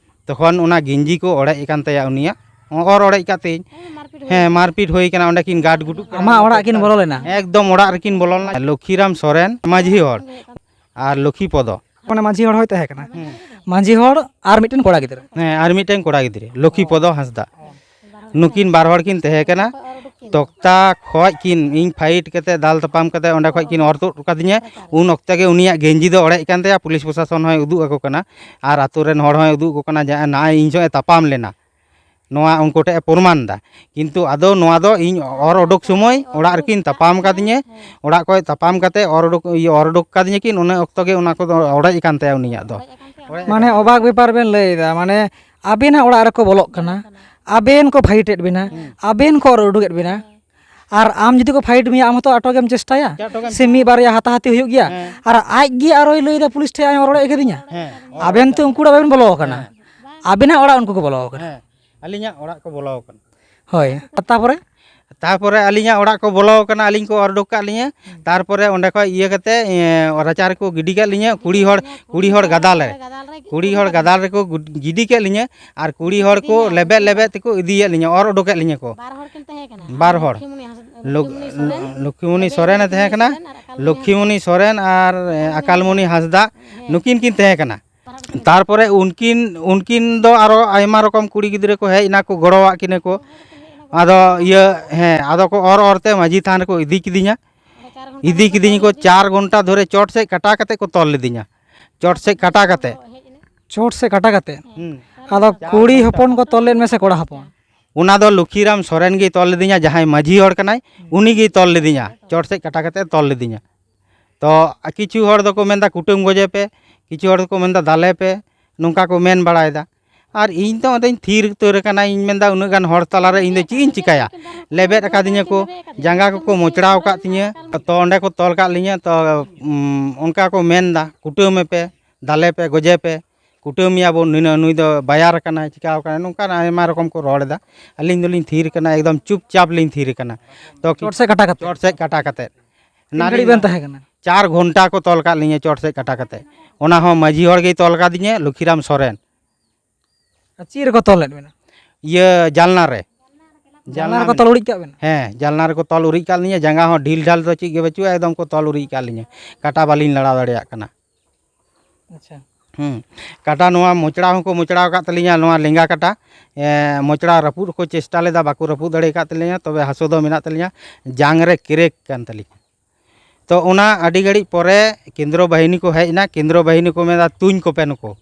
ᱛᱚᱠᱷᱚᱱ ᱚᱱᱟ ᱜᱮᱧᱡᱤ ᱠᱚ ᱚᱲᱮᱡ ᱟᱠᱟᱱ ᱛᱟᱭᱟ ᱩᱱᱤᱭᱟᱜ, ᱚᱨ ᱚᱲᱮᱡ ᱠᱟᱫ ᱛᱤᱧ᱾ ᱦᱮᱸ, ᱢᱟᱨᱯᱤᱴ ᱦᱩᱭ ᱠᱟᱱᱟ, ᱚᱸᱰᱮ ᱠᱤᱱ ᱜᱟᱰ ᱜᱩᱰᱩᱜ ᱠᱟᱱᱟ᱾ ᱟᱢᱟᱜ ᱚᱲᱟᱜ ᱠᱤᱱ ᱵᱚᱞᱚ ᱞᱮᱱᱟ? ᱮᱠᱫᱚᱢ ᱚᱲᱟᱜ ᱨᱮᱠᱤᱱ ᱵᱚᱞᱚ ᱞᱮᱱᱟ᱾ ᱞᱚᱠᱠᱷᱤᱨᱟᱢ ᱥᱚᱨᱮᱱ ᱢᱟᱹᱡᱷᱤ ᱦᱚᱲ ᱟᱨ ᱞᱚᱠᱠᱷᱤᱯᱚᱫᱚ᱾ ᱢᱟᱱᱮ ᱢᱟᱹᱡᱷᱤ ᱦᱚᱲ ᱦᱚᱭ ᱛᱟᱦᱮᱸ ᱠᱟᱱᱟ᱾ ᱦᱩᱸ᱾ ᱢᱟᱹᱡᱷᱤ ᱦᱚᱲ ᱟᱨ ᱢᱤᱫᱴᱮᱱ ᱠᱚᱲᱟ ᱜᱤᱫᱽᱨᱟᱹ᱾ ᱦᱮᱸ, ᱟᱨ ᱢᱤᱫᱴᱮᱱ ᱠᱚᱲᱟ ᱜᱤᱫᱽᱨᱟᱹ, ᱞᱚᱠᱠᱷᱤᱯᱚᱫᱚ ᱦᱟᱸᱥᱫᱟ᱾ ᱱᱩᱠᱤᱱ ᱵᱟᱨ ᱦᱚᱲ ᱠᱤᱱ ᱛᱟᱦᱮᱸ ᱠᱟᱱᱟ᱾ ᱛᱚᱠᱛᱟ ᱠᱷᱚᱡ ᱠᱤᱱ, ᱤᱧ ᱯᱷᱟᱭᱤᱴ ᱠᱟᱛᱮ, ᱫᱟᱞ ᱛᱟᱯᱟᱢ ᱠᱟᱛᱮ ᱚᱸᱰᱮ ᱠᱷᱚᱡ ᱠᱤᱱ ᱚᱨ ᱛᱩᱫ ᱠᱟᱫᱤᱧᱟ᱾ ᱩᱱ ᱚᱠᱛᱮ ᱜᱮ ᱩᱱᱤᱭᱟᱜ ᱜᱮᱧᱡᱤ ᱫᱚ ᱚᱲᱮᱡ ᱠᱟᱱ ᱛᱟᱭᱟ᱾ ᱯᱩᱞᱤᱥ ᱯᱨᱚᱥᱟᱥᱚᱱ ᱦᱚᱸᱭ ᱩᱫᱩᱜ ᱟᱠᱚ ᱠᱟᱱᱟ ᱟᱨ ᱟᱛᱳ ᱨᱮᱱ ᱦᱚᱲ ᱦᱚᱸᱭ ᱩᱫᱩᱜ ᱟᱠᱚ ᱠᱟᱱᱟ ᱡᱮ ᱱᱚᱜᱼᱚᱭ ᱤᱧ ᱥᱚᱸᱜᱮ ᱛᱟᱯᱟᱢ ᱞᱮᱱᱟ᱾ ᱱᱚᱣᱟ ᱩᱱᱠᱩ ᱴᱷᱮᱱ ᱮ ᱯᱨᱚᱢᱟᱱ ᱮᱫᱟ᱾ ᱠᱤᱱᱛᱩ ᱟᱫᱚ ᱱᱚᱣᱟ ᱫᱚ ᱤᱧ ᱚᱨ ᱩᱰᱩᱠ ᱥᱚᱢᱚᱭ ᱚᱲᱟᱜ ᱨᱮᱠᱤᱱ ᱛᱟᱯᱟᱢ ᱠᱟᱫᱤᱧᱟᱹ, ᱚᱲᱟᱜ ᱠᱷᱚᱱ ᱛᱟᱯᱟᱢ ᱠᱟᱛᱮ ᱚᱨ ᱩᱰᱩᱠ, ᱤᱭᱟᱹ, ᱚᱨ ᱩᱰᱩᱠ ᱠᱟᱫᱤᱧᱟᱹ ᱠᱤᱱ, ᱩᱱᱟᱹ ᱚᱠᱛᱚ ᱜᱮ ᱚᱱᱟ ᱠᱚᱫᱚ ᱚᱲᱮᱡ ᱟᱠᱟᱱ ᱛᱟᱭᱟ ᱩᱱᱤᱭᱟᱜ ᱫᱚ᱾ ᱢᱟᱱᱮ ᱚᱵᱟᱠ ᱵᱮᱯᱟᱨ ᱵᱮᱱ ᱞᱟᱹᱭ ᱮᱫᱟ, ᱢᱟᱱᱮ ᱟᱵᱮᱱᱟᱜ ᱚᱲᱟᱜ ᱨᱮᱠᱚ ᱵᱚᱞᱚᱜ ᱠᱟᱱᱟ, ᱟᱵᱮᱱ ᱠᱚ ᱯᱷᱟᱭᱤᱴ ᱮᱫ ᱵᱮᱱᱟ, ᱦᱩᱸ᱾ ᱟᱵᱮᱱ ᱠᱚ ᱚᱨ ᱩᱰᱩᱠᱮᱫ ᱵᱮᱱᱟ, ᱟᱨ ᱟᱢ ᱡᱩᱫᱤ ᱠᱚ ᱯᱷᱟᱭᱤᱴ ᱢᱮᱭᱟ, ᱟᱢ ᱦᱚᱸᱛᱚ ᱟᱴᱚᱠᱮᱢ ᱪᱮᱥᱴᱟᱭᱟ, ᱪᱮᱫ ᱟᱴᱚᱠᱮᱢ ᱥᱮ ᱢᱤᱫ ᱵᱟᱨᱭᱟ ᱦᱟᱛᱟᱦᱟᱛᱤ ᱦᱩᱭᱩᱜ ᱜᱮᱭᱟ᱾ ᱦᱮᱸ᱾ ᱟᱨ ᱟᱡ ᱜᱮ ᱟᱨᱚᱭ ᱞᱟᱹᱭ ᱮᱫᱟ ᱯᱩᱞᱤᱥ ᱴᱷᱮᱱ, ᱟᱡ ᱨᱚᱲ ᱮᱫ ᱠᱟᱫᱤᱧᱟ᱾ ᱦᱮᱸ᱾ ᱟᱵᱮᱱ ᱛᱚ ᱩᱱᱠᱩ ᱚᱲᱟᱜ ᱵᱟᱵᱮᱱ ᱵᱚᱞᱚ ᱟᱠᱟᱱᱟ, ᱦᱮᱸ᱾ ᱟᱵᱮᱱᱟᱜ ᱚᱲᱟᱜ ᱩᱱᱠᱩ ᱠᱚ ᱵᱚᱞᱚ ᱟᱠᱟᱱᱟ᱾ ᱦᱮᱸ, ᱟᱹᱞᱤᱧᱟᱜ ᱚᱲᱟᱜ ᱠᱚ ᱵᱚᱞᱚ ᱟᱠᱟᱱᱟ᱾ ᱦᱳᱭ, ᱟᱨ ᱛᱟᱯᱚᱨᱮ? ᱛᱟᱨᱯᱚᱨᱮ ᱟᱹᱞᱤᱧᱟᱜ ᱚᱲᱟᱜ ᱠᱚ ᱵᱚᱞᱚ ᱟᱠᱟᱱᱟ, ᱟᱹᱞᱤᱧ ᱠᱚ ᱚᱨ ᱩᱰᱩᱠ ᱠᱟᱜ ᱞᱤᱧᱟᱹ᱾ ᱦᱩᱸ᱾ ᱛᱟᱨᱯᱚᱨᱮ ᱚᱸᱰᱮ ᱠᱷᱚᱡ ᱤᱭᱟᱹ ᱠᱟᱛᱮ, ᱮ, ᱨᱟᱪᱟ ᱨᱮᱠᱚ ᱜᱤᱰᱤ ᱠᱟᱜ ᱞᱤᱧᱟᱹ᱾ ᱠᱩᱲᱤ ᱦᱚᱲ, ᱠᱩᱲᱤ ᱦᱚᱲ ᱜᱟᱫᱟᱞ ᱨᱮ, ᱠᱩᱲᱤ ᱦᱚᱲ ᱜᱟᱫᱟᱞ ᱨᱮᱠᱚ ᱜᱩᱰ-, ᱜᱤᱰᱤ ᱠᱮᱫ ᱞᱤᱧᱟᱹ, ᱟᱨ ᱠᱩᱲᱤ ᱦᱚᱲ ᱠᱚ ᱞᱮᱵᱮᱫ ᱞᱮᱵᱮᱫ ᱛᱮᱠᱚ ᱤᱫᱤᱭᱮᱫ ᱞᱤᱧᱟᱹ, ᱚᱨ ᱩᱰᱩᱠᱮᱫ ᱞᱤᱧᱟᱹ ᱠᱚ᱾ ᱵᱟᱨ ᱦᱚᱲ ᱠᱤᱱ ᱛᱟᱦᱮᱸ ᱠᱟᱱᱟ᱾ ᱵᱟᱨ ᱦᱚᱲ᱾ ᱞᱚᱠᱠᱷᱤᱢᱩᱱᱤ ᱦᱟᱸᱥ-, ᱞᱚᱠ-, ᱞᱚᱠᱠᱷᱤᱢᱩᱱᱤ ᱥᱚᱨᱮᱱ, ᱞᱚᱠᱠᱷᱤᱢᱩᱱᱤ ᱥᱚᱨᱮᱱᱮ ᱛᱟᱦᱮᱸ ᱠᱟᱱᱟ, ᱟᱨ ᱟᱠᱟᱞᱢᱩᱱᱤ ᱞᱚᱠᱠᱷᱤᱢᱩᱱᱤ ᱥᱚᱨᱮᱱ ᱟᱨ, ᱮ, ᱟᱠᱟᱞᱢᱩᱱᱤ ᱦᱟᱸᱥᱫᱟ, ᱦᱮᱸ᱾ ᱱᱩᱠᱤᱱ ᱠᱤᱱ ᱛᱟᱦᱮᱸ ᱠᱟᱱᱟ᱾ ᱛᱟᱨᱯᱚᱨᱮ ᱩᱱᱠᱤᱱ, ᱩᱱᱠᱤᱱ ᱫᱚ ᱟᱨᱚ ᱟᱭᱢᱟ ᱨᱚᱠᱚᱢ ᱠᱩᱲᱤ ᱜᱤᱫᱽᱨᱟᱹ ᱠᱚ ᱦᱮᱡ ᱮᱱᱟ ᱠᱚ, ᱜᱚᱲᱚᱣᱟᱜ ᱠᱤᱱᱟᱹ ᱠᱚ᱾ ᱟᱫᱚ ᱤᱭᱟᱹ, ᱦᱮᱸ, ᱟᱫᱚ ᱠᱚ ᱚᱨ ᱚᱨ ᱛᱮ ᱢᱟᱹᱡᱷᱤ ᱛᱷᱟᱱ ᱨᱮᱠᱚ ᱤᱫᱤ ᱠᱤᱫᱤᱧᱟ᱾ ᱤᱫᱤ ᱠᱤᱫᱤᱧ ᱠᱚ ᱪᱟᱨ ᱜᱷᱚᱱᱴᱟ ᱫᱷᱚᱨᱮ ᱪᱚᱴ ᱥᱮᱫ ᱠᱟᱴᱟ ᱠᱟᱛᱮ ᱠᱚ ᱛᱚᱞ ᱞᱤᱫᱤᱧᱟ᱾ ᱪᱚᱴ ᱥᱮᱫ ᱠᱟᱴᱟ ᱠᱟᱛᱮ᱾ ᱪᱚᱴ ᱥᱮᱫ ᱠᱟᱴᱟ ᱠᱟᱛᱮ? ᱦᱩᱸ᱾ ᱟᱫᱚ ᱠᱩᱲᱤ ᱦᱚᱯᱚᱱ ᱠᱚ ᱛᱚᱞ ᱞᱮᱫ ᱢᱮ ᱥᱮ ᱠᱚᱲᱟ ᱦᱚᱯᱚᱱ? ᱚᱱᱟ ᱫᱚ ᱞᱚᱠᱠᱷᱤᱨᱟᱢ ᱥᱚᱨᱮᱱ ᱜᱮᱭ ᱛᱚᱞ ᱞᱤᱫᱤᱧᱟ, ᱡᱟᱦᱟᱸᱭ ᱢᱟᱹᱡᱷᱤ ᱦᱚᱲ ᱠᱟᱱᱟᱭ, ᱩᱱᱤ ᱜᱮᱭ ᱛᱚᱞ ᱞᱤᱫᱤᱧᱟ, ᱪᱚᱴ ᱥᱮᱫ ᱠᱟᱴᱟ ᱠᱟᱛᱮ ᱛᱚᱞ ᱞᱤᱫᱤᱧᱟ᱾ ᱛᱚ, ᱠᱤᱪᱷᱩ ᱦᱚᱲ ᱫᱚᱠᱚ ᱢᱮᱱᱫᱟ, "ᱠᱩᱴᱟᱹᱢ ᱜᱚᱡᱮ ᱯᱮ", ᱠᱤᱪᱷᱩ ᱦᱚᱲ ᱫᱚᱠᱚ ᱢᱮᱱᱫᱟ, "ᱫᱟᱞᱮ ᱯᱮ", ᱱᱚᱝᱠᱟ ᱠᱚ ᱢᱮᱱ ᱵᱟᱲᱟᱭᱮᱫᱟ᱾ ᱟᱨ ᱤᱧ ᱫᱚ ᱚᱸᱰᱮᱧ ᱛᱷᱤᱨ ᱩᱛᱟᱹᱨ ᱟᱠᱟᱱᱟ᱾ ᱤᱧ ᱢᱮᱱᱫᱟ, "ᱩᱱᱟᱹᱜ ᱜᱟᱱ ᱦᱚᱲ ᱛᱟᱞᱟᱨᱮ ᱤᱧ ᱫᱚ ᱪᱮᱫ ᱤᱧ ᱪᱤᱠᱟᱹᱭᱟ?" ᱞᱮᱵᱮᱫ ᱟᱠᱟᱫᱤᱧᱟᱹ ᱠᱚ, ᱡᱟᱸᱜᱟ ᱠᱚᱠᱚ ᱢᱚᱪᱲᱟᱣ ᱟᱠᱟᱫ ᱛᱤᱧᱟᱹ᱾ ᱛᱚ, ᱚᱸᱰᱮ ᱠᱚ ᱛᱚᱞ ᱠᱟᱜ ᱞᱤᱧᱟᱹ᱾ ᱛᱚ, ᱩᱢ, ᱚᱱᱠᱟ ᱠᱚ ᱢᱮᱱᱫᱟ, "ᱠᱩᱴᱟᱹᱢᱮ ᱯᱮ, ᱫᱟᱞᱮ ᱯᱮ, ᱜᱚᱡᱮ ᱯᱮ, ᱠᱩᱴᱟᱹᱢ ᱢᱮᱭᱟ ᱵᱚᱱ, ᱱᱤᱱᱟᱹᱜ, ᱱᱩᱭ ᱫᱚ ᱵᱟᱭᱟᱨ ᱟᱠᱟᱱᱟᱭ, ᱪᱤᱠᱟᱹᱣ ᱟᱠᱟᱱᱟᱭ", ᱱᱚᱝᱠᱟᱱ ᱟᱭᱢᱟ ᱨᱚᱠᱚᱢ ᱠᱚ ᱨᱚᱲ ᱮᱫᱟ᱾ ᱟᱹᱞᱤᱧ ᱫᱚᱞᱤᱧ ᱛᱷᱤᱨ ᱟᱠᱟᱱᱟ, ᱮᱠᱫᱚᱢ ᱪᱩᱯᱪᱟᱯ ᱞᱤᱧ ᱛᱷᱤᱨ ᱟᱠᱟᱱᱟ᱾ ᱛᱚ, ᱪᱚᱴ ᱥᱮᱫ ᱠᱟᱴᱟ ᱠᱟᱛᱮ? ᱪᱚᱴ ᱥᱮᱫ ᱠᱟᱴᱟ ᱠᱟᱛᱮ᱾ ᱛᱤᱱ ᱜᱷᱟᱹᱲᱤᱡ ᱵᱮᱱ ᱛᱟᱦᱮᱸ ᱠᱟᱱᱟ? ᱪᱟᱨ ᱜᱷᱚᱱᱴᱟ ᱠᱚ ᱛᱚᱞ ᱠᱟᱜ ᱞᱤᱧᱟᱹ ᱪᱚᱴ ᱥᱮᱫ ᱠᱟᱴᱟ ᱠᱟᱛᱮ᱾ ᱚᱱᱟ ᱦᱚᱸ ᱢᱟᱹᱡᱷᱤ ᱦᱚᱲ ᱜᱮᱭ ᱛᱚᱞ ᱠᱟᱫᱤᱧᱟᱹ, ᱞᱚᱠᱠᱷᱤᱨᱟᱢ ᱥᱚᱨᱮᱱ᱾ ᱟᱨ ᱪᱮᱫ ᱨᱮᱠᱚ ᱛᱚᱞᱮᱫ ᱵᱮᱱᱟ? ᱤᱭᱟᱹ, ᱡᱟᱞᱱᱟ ᱨᱮ᱾ ᱡᱟᱞᱱᱟ ᱨᱮᱠᱚ ᱛᱚᱞ ᱩᱨᱤᱡ ᱠᱟᱜ ᱵᱮᱱᱟ? ᱦᱮᱸ, ᱡᱟᱞᱱᱟ ᱨᱮᱠᱚ ᱛᱚᱞ ᱩᱨᱤᱡ ᱠᱟᱜ ᱞᱤᱧᱟᱹ᱾ ᱡᱟᱸᱜᱟ ᱦᱚᱸ ᱰᱷᱤᱞ ᱰᱷᱟᱞ ᱫᱚ ᱪᱮᱫ ᱜᱮ ᱵᱟᱹᱪᱩᱜᱼᱟ, ᱮᱠᱫᱚᱢ ᱠᱚ ᱛᱚᱞ ᱩᱨᱤᱡ ᱠᱟᱜ ᱞᱤᱧᱟᱹ᱾ ᱠᱟᱴᱟ ᱵᱟᱹᱞᱤᱧ ᱞᱟᱲᱟᱣ ᱫᱟᱲᱮᱭᱟᱜ ᱠᱟᱱᱟ᱾ ᱟᱪᱪᱷᱟ᱾ ᱦᱩᱸ᱾ ᱠᱟᱴᱟ ᱱᱚᱣᱟ ᱢᱚᱪᱲᱟ ᱦᱚᱸᱠᱚ ᱢᱚᱪᱲᱟᱣ ᱟᱠᱟᱫ ᱛᱟᱹᱞᱤᱧᱟ, ᱱᱚᱣᱟ ᱞᱮᱸᱜᱟ ᱠᱟᱴᱟ᱾ ᱮᱸ, ᱢᱚᱪᱲᱟ ᱨᱟᱹᱯᱩᱫ ᱦᱚᱸᱠᱚ ᱪᱮᱥᱴᱟ ᱞᱮᱫᱟ, ᱵᱟᱠᱚ ᱨᱟᱹᱯᱩᱫ ᱫᱟᱲᱮ ᱟᱠᱟᱫ ᱛᱟᱹᱞᱤᱧᱟ, ᱛᱚᱵᱮ ᱦᱟᱹᱥᱩ ᱫᱚ ᱢᱮᱱᱟᱜ ᱛᱟᱹᱞᱤᱧᱟ᱾ ᱡᱟᱝ ᱨᱮ ᱠᱨᱮᱠ ᱠᱟᱱ ᱛᱟᱹᱞᱤᱧᱟ᱾ ᱛᱚ, ᱚᱱᱟ ᱟᱹᱰᱤ ᱜᱷᱟᱹᱲᱤᱡ ᱯᱚᱨᱮ ᱠᱮᱱᱫᱨᱚ ᱵᱟᱦᱤᱱᱤ ᱠᱚ ᱦᱮᱡ ᱮᱱᱟ᱾ ᱠᱮᱱᱫᱨᱚ ᱵᱟᱦᱤᱱᱤ ᱠᱚ ᱢᱮᱱᱫᱟ, "ᱛᱩᱧ ᱠᱚᱯᱮ ᱱᱩᱠᱩ,